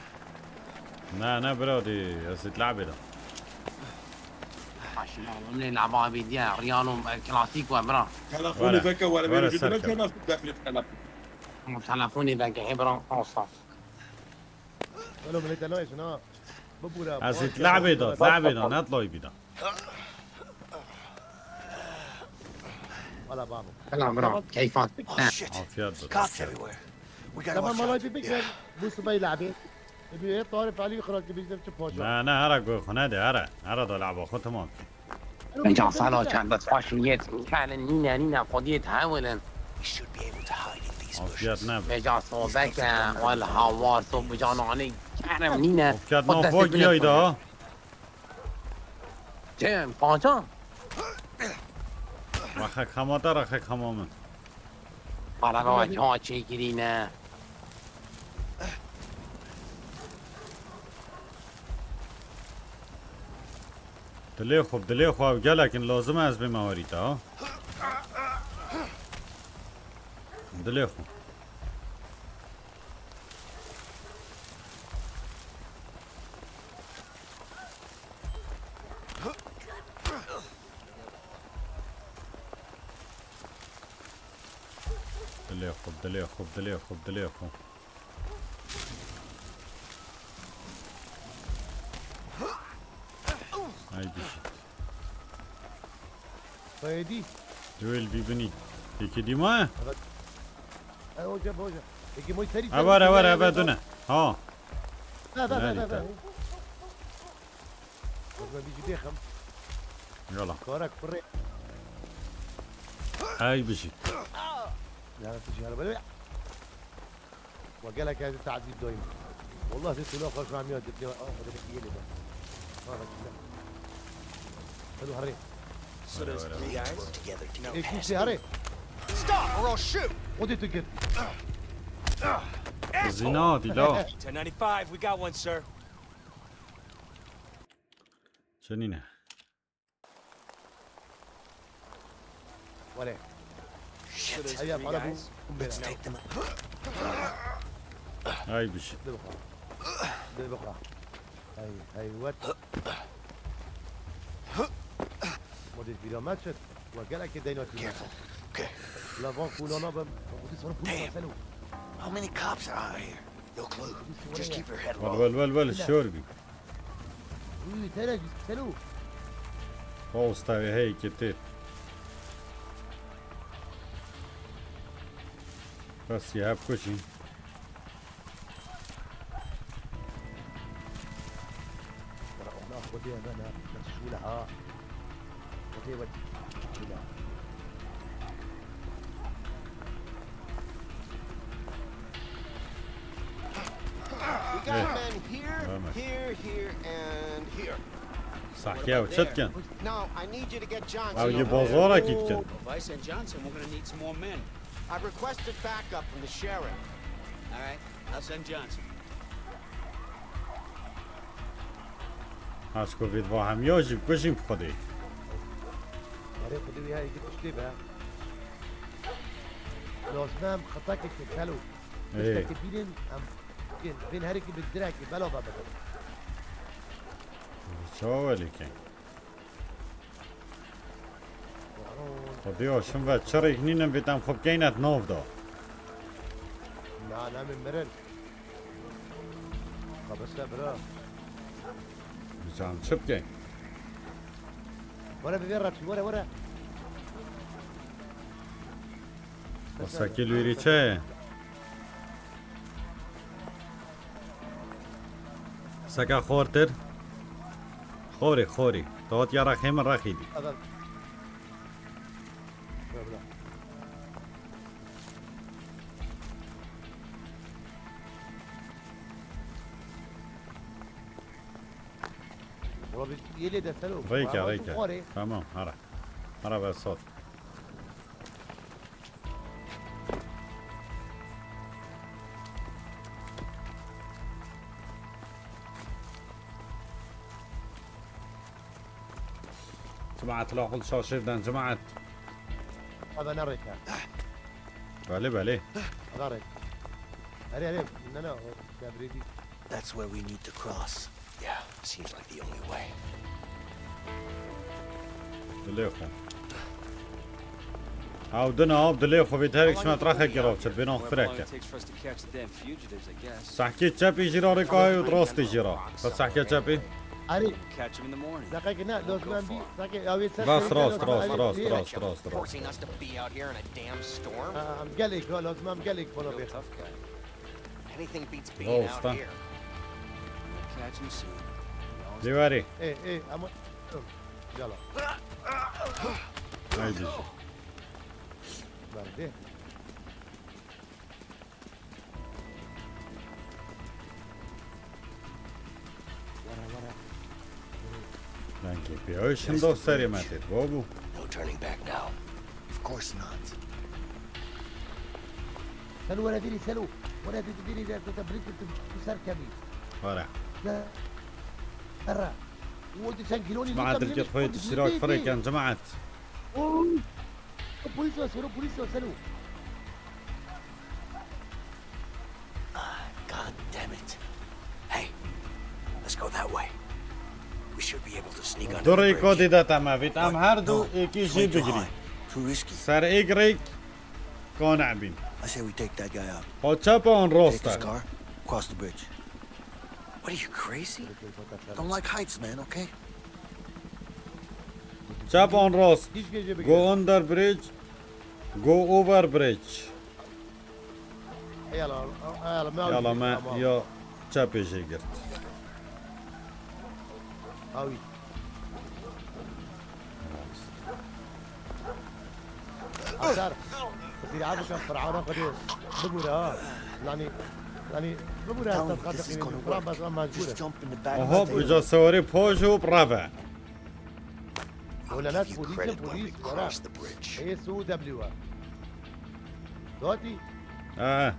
Ne, ne bira, dê, ez ê di lehbê de. Başına, oğlum, ne lehba bê diye, Real, e, klasik var bira. Telefonê veke were, were, vere, ser keve. Ama telefonê veke, he bira, olsa. Oğlum, ne telo yaşın ha? Ez ê di lehbê de, di lehbê de, ne di lehbê de. Hala babo. Selam bro, keyfan. Oh shit. Afiyet olsun. Cops everywhere. We gotta Tamam, watch malay out. Bir bekle. Bu sıbayı labi. Bir tarif Ali kırak gibi bizim çi poğaça. Ne, ne, hara guh xwe nede, hara. Hara da laba xwe tamam. Can salo çend bes faşin yet. Kane nine nine kodiyet hawilin. We should be able to hide in these Afiyet bushes. Ne? Meca sobeke wal hawar so bu canani kerem nine. Afiyet ne fok yayda. Cem, pancan. Raxek hamata raxek hamamin. Para baba can çekirine. Dilê xwe, dilê xwe ev gelek in, lazim e ez bême warî te, ha? Dilê xwe. Dilê xwe, dilê xwe, dilê xwe, dilê xwe. Ay bişit. Haydi. Duel bibini. Peki dima? Evet. Ha, hoca, hoca. Peki moy seri. Ha var, ha var, ha var, döne. Ha. Ha, ha, ha, ha. Bak ben bir ciddi yakam. Yala. Korak fırı. Ay bişit. Ya, tijara böyle. وقالك هذه تعذيب دايم. والله زي سلاح خرج عم يهدد لي. اه، هذا بيحكي لي ده. اه، هذا كده. حلو، هري. So those three guys. Work together to get ايش past في هري؟ Stop or I'll shoot! خذيته كده. Zina dilo. Ten ninety-five, we got one, sir. Çenine. ولا. So those هيا three طلبوا guys. قنبلة. Take them out. Ay bişit. دبخة. دبخة. هاي، هاي، وات. موديل فيديو ماتشت. وقال لك دينو تيمو. Careful. Okay. لا فون كولا نابا. ودي صار كولا Damn. سلو. How many cops are out here? No clue. Just keep your head Wel low. wel wel wel şor bî. وي، ترى سلو. Posta ve hey gitti. Bas ya hep koşun. ترى هنا خدي انا انا شو لها. خدي ودي. شو لها. We got men here, Verme. here, here, and here. Sahya çetken. Now, I need you to get Johnson. Ew yê over there. bazarekî dikin. Vice and Johnson, we're gonna need some more men. I've requested backup from the sheriff. All right, I'll send Johnson. Haşko vêt va hemiya jî bikujîn bi Xwedê. Erê xwedî wî heyekî tiştê be. Lazim em xetakê ke kelo. Ê. Tiştekî bînin em bînin. Bên herikî bi direkî bela be bikin. Çawa welê ke? Xwedê şim ve çirêk nînin vêt em xwe bikeyn et nav da. Na, na min mirin. Xebiste bira. Bican çi bikeyn? Were bi vê re çû, were, were. Sekî lûrî çi ye? Seka xortir. Xorî, xorî. Dawet ya rexê min rexî dî. Adam. Bira, bira. Wala biz yelê de selo. Rêke, rêke. Tamam, hara. Hara be sot. جماعة العقل شاشير دان جماعة. Hava ne rêke? Belê belê. Hava rêke. Erê, erê, ne, ne, o debrê dî. That's where we need to cross. Yeah, seems like the only way. Dilê xwe. Ew din ew dilê xwe vê terik şima traxekî rav çir bênan fireke. Sehkê çepê jî ra rêka û rastê jî ra. Xwe sehkê çepê. Erê, Catch him in the morning. deqekî ne, lazim em bî, deqekî, ew ê ser Rast, ser rast, lazim rast, em rast, bî. Rast, rast, rast. Forcing us to be out here in a damn storm. Ha, em gelek, ha, lazim em gelek bana bê. Tough guy. Anything beats being out here. Catch him soon. Lê werê. Ê, ê, ama... Yala. Haydi. Verdi. Were, were. Rengê pêyawiş hindox serê me têt, babû. No turning back now. Of course not. Selo, were vîrî, Selo. Were vîrî, vîrî, vîrî, tu te birî, tu, tu ser kevî. Were. Were. Wo tu sen gilonî... Cemaat, dilkêt xwe yê tu şîrak firêken, cemaat. Oy. Polîs o, Selo, polîs o, Selo. Ah, God damn it. Hey, let's go that way. We should be able to sneak under the bridge. Du rêka dî de te me vît. Em her du êkî jî bigirî. Too risky. Ser êk rêk qane bîn. I say we take that guy out. Ha çep an rast e. Take his car, cross the bridge. What, are you crazy? Don't like heights, man, okay? Çep an rast. Go under bridge. Go over bridge. Yala, yala, me... Yala, me ya çepê jê girt. Awî. Asar. Zîra bikin, Fir'auna Xwedê bibûre ha. Lanî, lanî bibûre, ez tedqa diqînim. Filan bes em mecbûr in. Aha, uca sewarê poj û brave. Wala nas polîs e, polîs, wala. S O W. Dotî. Ha.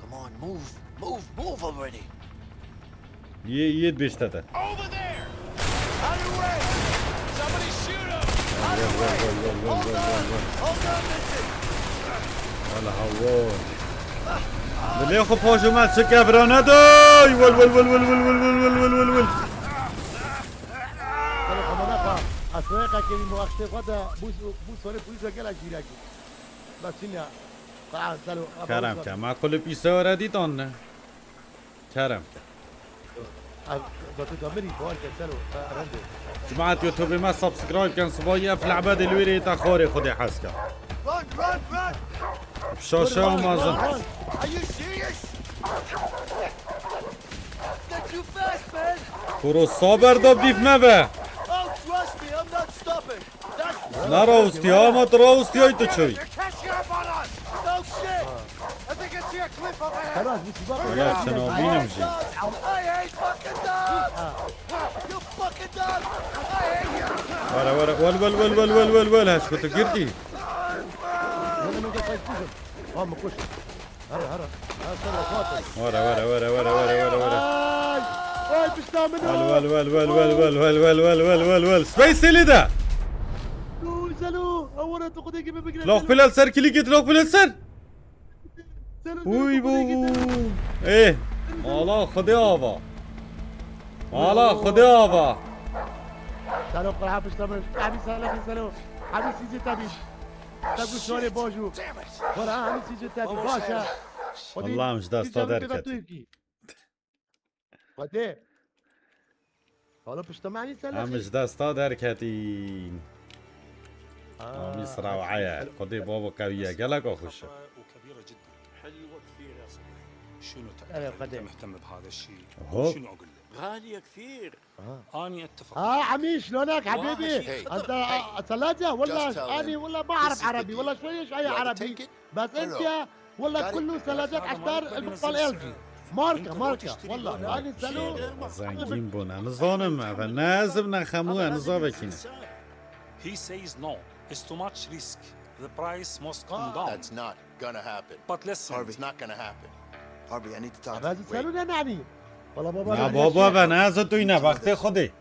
Come on, move, move, move already. Yê, yê dibêjte te. Over there! Out of the way! Somebody shoot him! Out of the way! Hold on! Hold on, Mister! Wala hawo. Dilê xwe pajû me çi kevra nedoy! Wil, wil, wil. Xwe xwe me nepa. Ez xwe qekevî mu axtê xwe de bû, bû sorê polîsa gelek jîrekî. Bes çinya. Kerem ke, me kulüp îse öğredi donne. Kerem. Cemaat YouTubeê me subscribe ken, sibayî ev lehbedê li wê rê te xorê Xwedê hez ke. Run, run, run, run. Şaşa mazin. Are you serious? They're too fast, man. Kuro saber da bîf me ve. Oh, trust me, I'm not stopping. Na rawistî, ama tu rawistî ay tu çûyî. Xelas, bu çi bak? Wala çi nabînim jî. Were, were, wel, wel, wel, wel, wel, wel, wel, heş ku tu girtî. Wala min de kaç kuzum. Ha, min kuşt. Here, here. Were, were, were, were. Ay! Ay, pişta min o! Wel, wel, wel. Space li de! Zelo, awara tu xudê gibi bigire. Lox pilel ser, kilî git, lox pilel ser. Uy bu. Eh, mala Xwedê ava. Mala Xwedê ava. Selo, qira pişta min. Abi, selo, selo. Abi, sizi tabii. Te ku şorê baş û. Wala, hemî sîcê te bî, baş e. Xwedê, Allah, em ji desta derketin. Xwedê. Hala pişta me hemî sele. Em ji desta derketin. Amî sirawaye. Xwedê babo qewiye. Gelek xweş e. حلوة كثير يا صديقي. شنو ت-، أنا أنت مهتم بهذا الشيء؟ شنو أقول لك؟ غالية كثير. Ani ettefak. Ha, Amî, şlonek, hebîbî? Ente selaca? Wela, ani, wela, ma ereb erebî. Wela, şoye şaye erebî. Bes ente, wela, kullu selaca eştar, bal elfî. Marka, marka. Wela, ani selo. Zengîn bûn, ez nizanim, ev ne ez im, ne xemû, ez nizavekî ne. He says no, it's too much risk. The price must come down. That's not gonna happen. But listen. Harvey, it's not gonna happen. Harvey, I need to talk to you. Wait. Wala baba, na baba, ben ez tu ne, wextê Xwedê.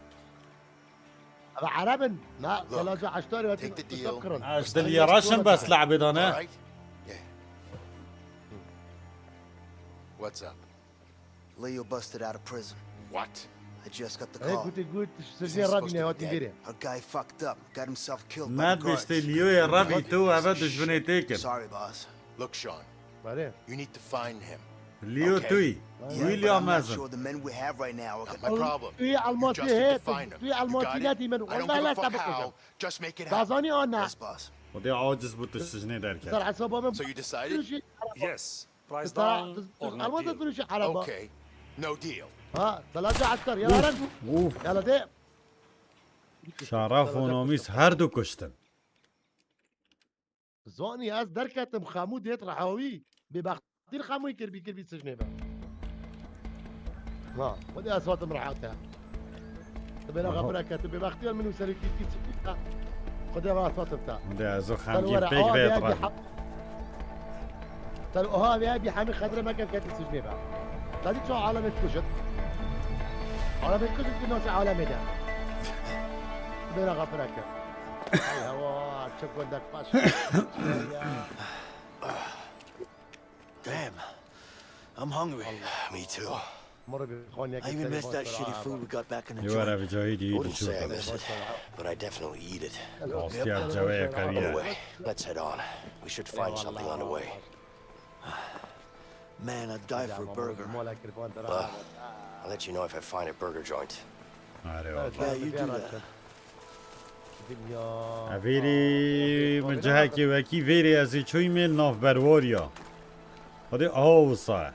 Eve Ereb in. Na, selaca eştarî ve take the deal. Ez dilî reşim bes lehbê dane. All right? Yeah. What's up? Leo busted out of prison. What? I just got the call. His mistake was to be dead. Our guy fucked up, got himself killed by the guards. Met biştê Leoyê revî tu eve dijminê têkin. Sorry, boss. Look, Sean. You need to find him. Leo tuyî. William mezin. Sure the men we have right now are gonna... My problem. You just need to find him. You got it? I don't give a fuck how. Just make it happen. Dazanî an ne? Yes, boss. Xwedê aciz bû tu dijminê derket. So you decided? Yes. Prize down or no deal. Okay, no deal. Ha, talaca asker, yala lan. Uf. Yala de. Şaraf û Nomîs her du kuştin. Zonî ez derketim, Xemû dêt rehawî. Bêbextî Xemûyî kirbî, kirbî sijnê be. Ha, xwedê ez hatim rehat e. Tu bêra xebireke, tu bêbextî min û serokî kî çi bî te. Xwedê ez hatim te. Xwedê ez û Xemgîn pêk vê etrafê. Sen oha vê bî hemî xedre mekem ketî sijnê be. Te dî çawa alemê dikujit? Alemê dikujit ki nasê alemê de. Tu bêra xebireke. Ay hewa, çi gundek baş. Damn, I'm hungry. Me too. I even missed that shitty food we got back in the joint. Wouldn't say I miss it, but I definitely eat it. Anyway, let's head on. We should find something on the way. Man, I'd die for a burger. Well, I'll let you know if I find a burger joint. Are wallah. Yeah, you do that. Evêrî min cihekî wekî vêrê ez ê çûyî mêl nav berwariya. Hadi aho wisa.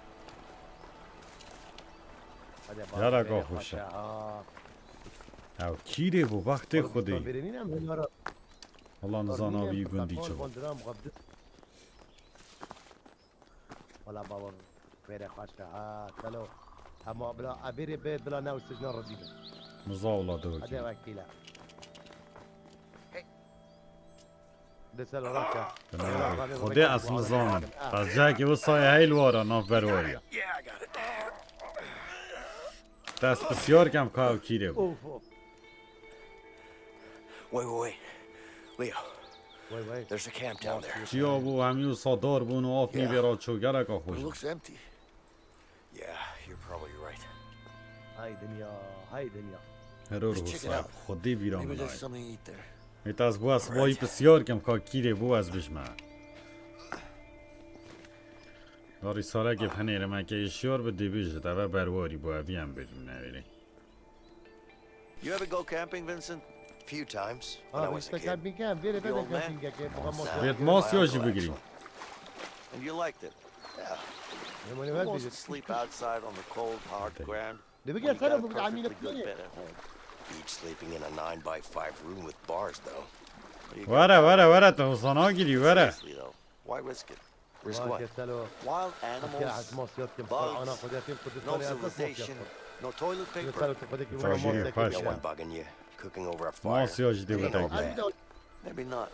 Yara ka xweş e. Ew kîrê bû, bextê Xwedê. Wala nizana wî gundî çi bû. Wala baba, vêrê xweş e ha, telo. Hema bila, a vêrê bê bila ne û sijna rizî bin. Niza wala de wekî. Hadi wekîle. Xwedê ez nizanim. Ez cihekî wisa ye hey li wara nav berwariya. Te ez pisyar kem ka ew kîrê bû. Wait, wait, wait. Leo. Wait, wait. There's a camp down there. Çiya bû, hemî wisa dar bûn û av nîvê ra çû, geleka xweş. It looks empty. Yeah, you're probably right. Hay dinya, hay dinya. Heror wisa, Xwedê bîra min nayê. Maybe there's something to eat there. Maybe there's something to eat there. Maybe ez bû ez bayî pisyar kim ka kîrê bû ez bijme. Darî sarekê henêre me ke hişyar bi dê bêjit, eve berwarî bû, evî em bêjin newêrê. You ever go camping, Vincent? Few times when I was a kid. Vêt masya jî bigirî. And you liked it. Yeah. Who wants to sleep outside on the cold, hard ground when you got a perfectly good bed at home? Beach sleeping in a nine by five room with bars, though. Were, were, were, tu sana girî, were. Seriously, though, why risk it? Risk what? Wild animals, bugs, no civilization, no toilet paper. No one bugging you, cooking over a fire. Masya jî dê bide. Maybe not,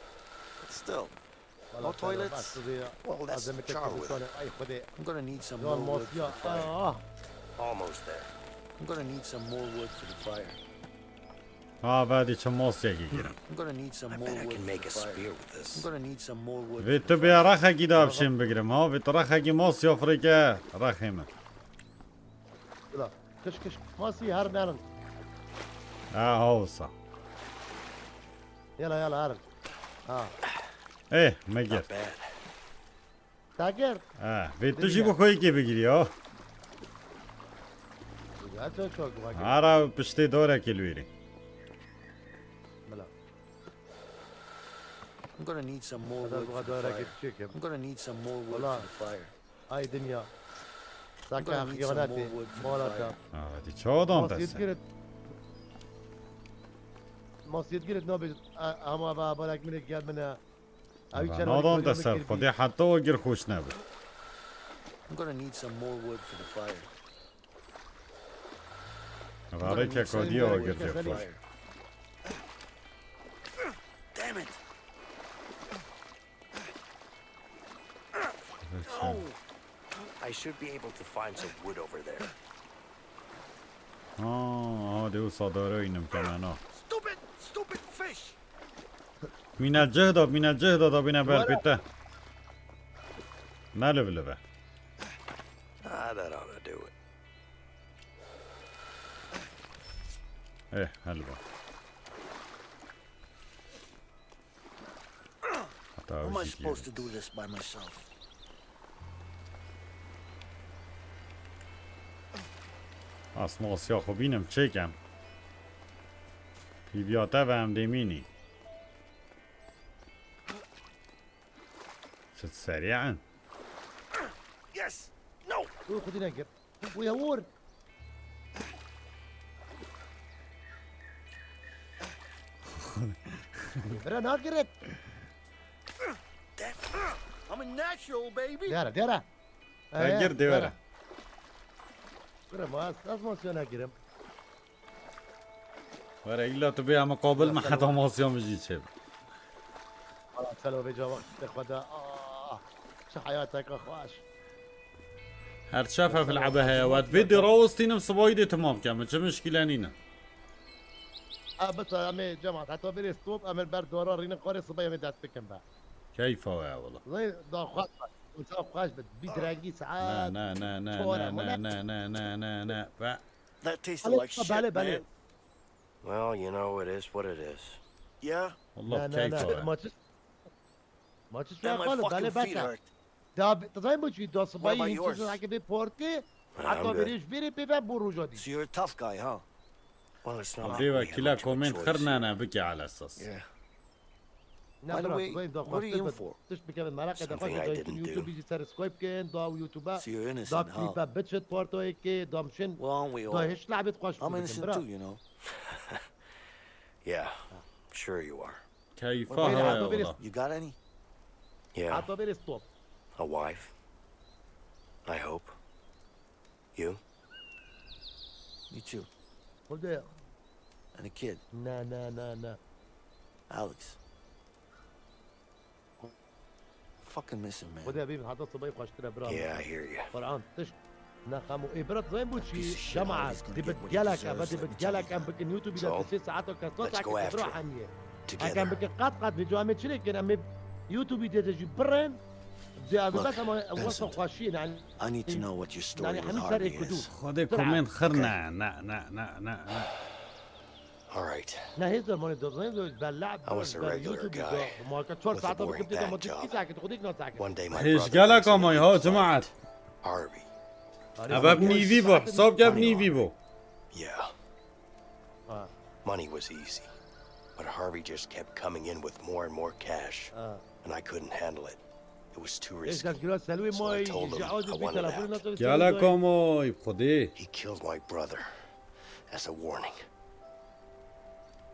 but still. No toilets? Well, that's charwood. I'm gonna need some more wood for the fire. Almost there. I'm gonna need some more wood for the fire. Ha, vadî çi masyekî girin. I'm gonna need some more wood for the fire. I'm gonna need some more wood for the fire. Vê tu bê rexekî de avşên bigirim, ha? Vê tu rexekî masya firêke rexê min. Bila, kış, kış, masî her nerin. Ha, ha wisa. Yala, yala, herin. Ha. Eh, me gir. Not bad. Dagir. Eh, vê tu jî bi xwe yekê bigirî ya. Ara piştê dorekê li wêrê. Bila. I'm gonna need some more wood for the fire. I'm gonna need some more wood for the fire. Ay dinya. Saka xiyanetê. Mala te. Ah, hadi çawa dan te sen. Masiyet girit nabêjit. Ama ba balak minik gel mine. Nadan te ser, Xwedê heta we gir xweş nebe. I'm gonna need some more wood for the fire. Rarê kekadiya we gir xweş. Damn it. I should be able to find some wood over there. Ha, ha, de wisa dara înim kemena. Stupid, stupid fish. Mîna cih da, mîna cih da, da bîne ber pê te. Ne liv live. Ah, that ought to do it. Eh, helva. How am I supposed to do this by myself? Asma asya xwe bînim çêkem. Pîviya te ve em dê mînî. Çi serî in. Yes, Wî xwedî nekir. Wî hewor. Bira nagiret. I'm a natural, baby. Dera, dera. Gir, dera. Bira, ma ez, ez masyon nagirim. Were, îlla tu bê em qabil me heta masiya min jî çê. Wala, selo vê cava te xwe de. Ah, çi heyateke xweş. Her çi ev lebe heye, wet vê dê rawestînim, sibayî dê timam kem, çi mişkîle nîne. A, bes, em ê cemaat, heta vêrê stop, em ê ber dora rînin, qarê sibayî em ê dest bikin be. Keyfa we ya wala. Zey, da xweş be. Uca xweş be. Bît rengî saet. Ne, ne, ne, ne, çor ne, e, ne, wala. Ne, ne, ne, ne, ne. Ve That tasted Belê, like shit, belê, belê. Man. Well, you know, it is what it is. Yeah? Wallah, ne, ne, keyfa ne. We. Ma çi, ma çi And my xalo, fucking belê feet beta. Hurt. Da, tu zayî bo çi, da sibayî hin çi zake bê partî, heta vêrê ji vêrê pê ve bo roja dî. So you're a tough guy, huh? Well, it's not like we have much of a choice here. Dê wekîla komên xir ne, ne, bike ala esas. Yeah. Ne, bira, tu zayî da xwestir be. Tişt bikevin, meraqê de xwestir da YouTube jî subscribe bikin, da YouTube-a, da klîpe biçit partoyekê, da mişin, da hiş lebêt xweş bikin, bira. I'm innocent too, you know. Yeah, sure you are. Keyfa heye wala. You got any? Yeah. Heta vêrê stop. A wife. I hope. You? Me too. Xwedê. And a kid. Na, na, na, na. Alex. Fucking miss him, man. Xwedê bî heta sibayî xweştir e, bira. Yeah, I hear you. Quran, tişt. Ne xemo. Ê, bira, tu zayî bo çi? Cemaat, dê bi gelek, eve dê bi gelek em bikin YouTube-î de tu sê saet û kes saet, bira, hemiye. Together. Ekem bike qat qat vê cua em ê çi lê kin, em ê YouTube-î dê jî birin. Dê abi bes ama wasa xweşî, yani. I need to know what your story with Harvey is. Xwedê komên xir ne, ne, ne, ne, ne, ne. All right. Ne hêz dermanê dozanê de bella. I was a regular guy with a boring job. Ma ka çar saet bikin, ma tu kî sakit, xwedê kî nasaket. One day my brother brings me into his life. Hêj gelek amay ha, cemaat. Harvey. Eve bi nîvî bo, hesab ke bi nîvî bo. Yeah. Ha. Money was easy, but Harvey just kept coming in with more and more cash, and I couldn't handle it. It was too risky. So I told him I wanted out. Gelek amay, xwedê. He killed my brother as a warning.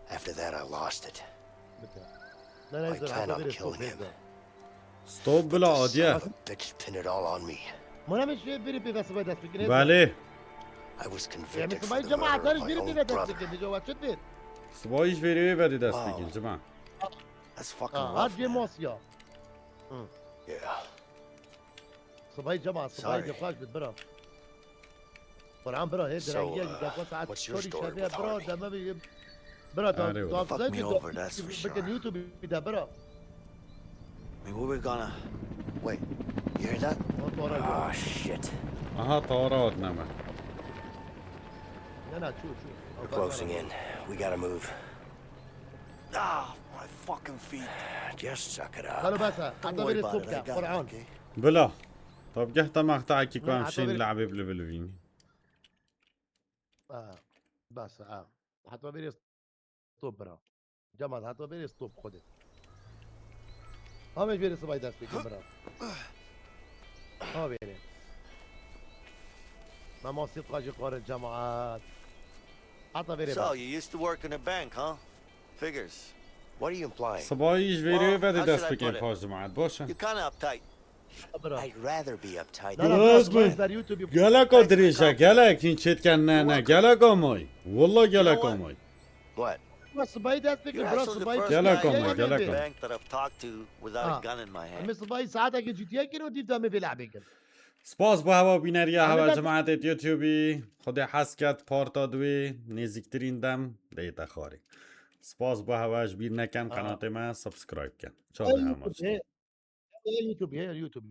After that, I lost it. I plan on killing him. Stop bila adiye. Son of a bitch pinned it all on me. Mona min şê biri pê ve sibayî dest bikin. Belê. I was convicted for the murder of my own brother. Sibayî ji vêrê wê vedê dest bikin, cima. That's fucking rough, man. Yeah. Sibayî cema, sibayî dê xweş bit, bira. Quran, bira, hê direngiya jî defa saet çarî şevê, bira, deme bi, bira, da, da, bikin YouTube de, bira. We were gonna, wait, you hear that? Ah, shit. Aha, tawara hat neme. Ne, ne, çû, çû. We're closing in. We gotta move. Ah, my fucking feet. Just suck it up. Don't worry about it, I got it, okay? Bila. Tab geh te mexta ekî ku em şîn lebê bilivînî. Bas, ha. Heta vêrê stop bira. Cemal, heta vêrê stop xwedê. Ha, me ji vêrê sibayî dest pê kir bira. Ha, vêrê. Me masî xwe jî xwarin, cemaat. Heta vêrê bas. So, you used to work in a bank, huh? Figures. What are you implying? Sibayî ji vêrê ve dê dest bikin, paş cemaat. Baş e. You're kinda uptight. I'd rather be uptight than... Rast be. Gelek o dirêj e, gelek hîn çêtken ne, ne, gelek o moy. Wallah gelek o moy. What? Sibayî dest bikin, bira, sibayî. Gelek o moy, gelek o. Bank that I've talked to without a gun in my hand. Em sibayî saetekê cîtiye kin û dîv de em vê lebê kin. Spas bo hewa bîneriya hewa cemaetê YouTubeî. Xwedê hez ket parta duê nêzîktirîn dem deyte xwarê. Spas bo hewa, ji bîr nekin qenatê me subscribe kin. Çaw de hema çi. YouTube, heye YouTube.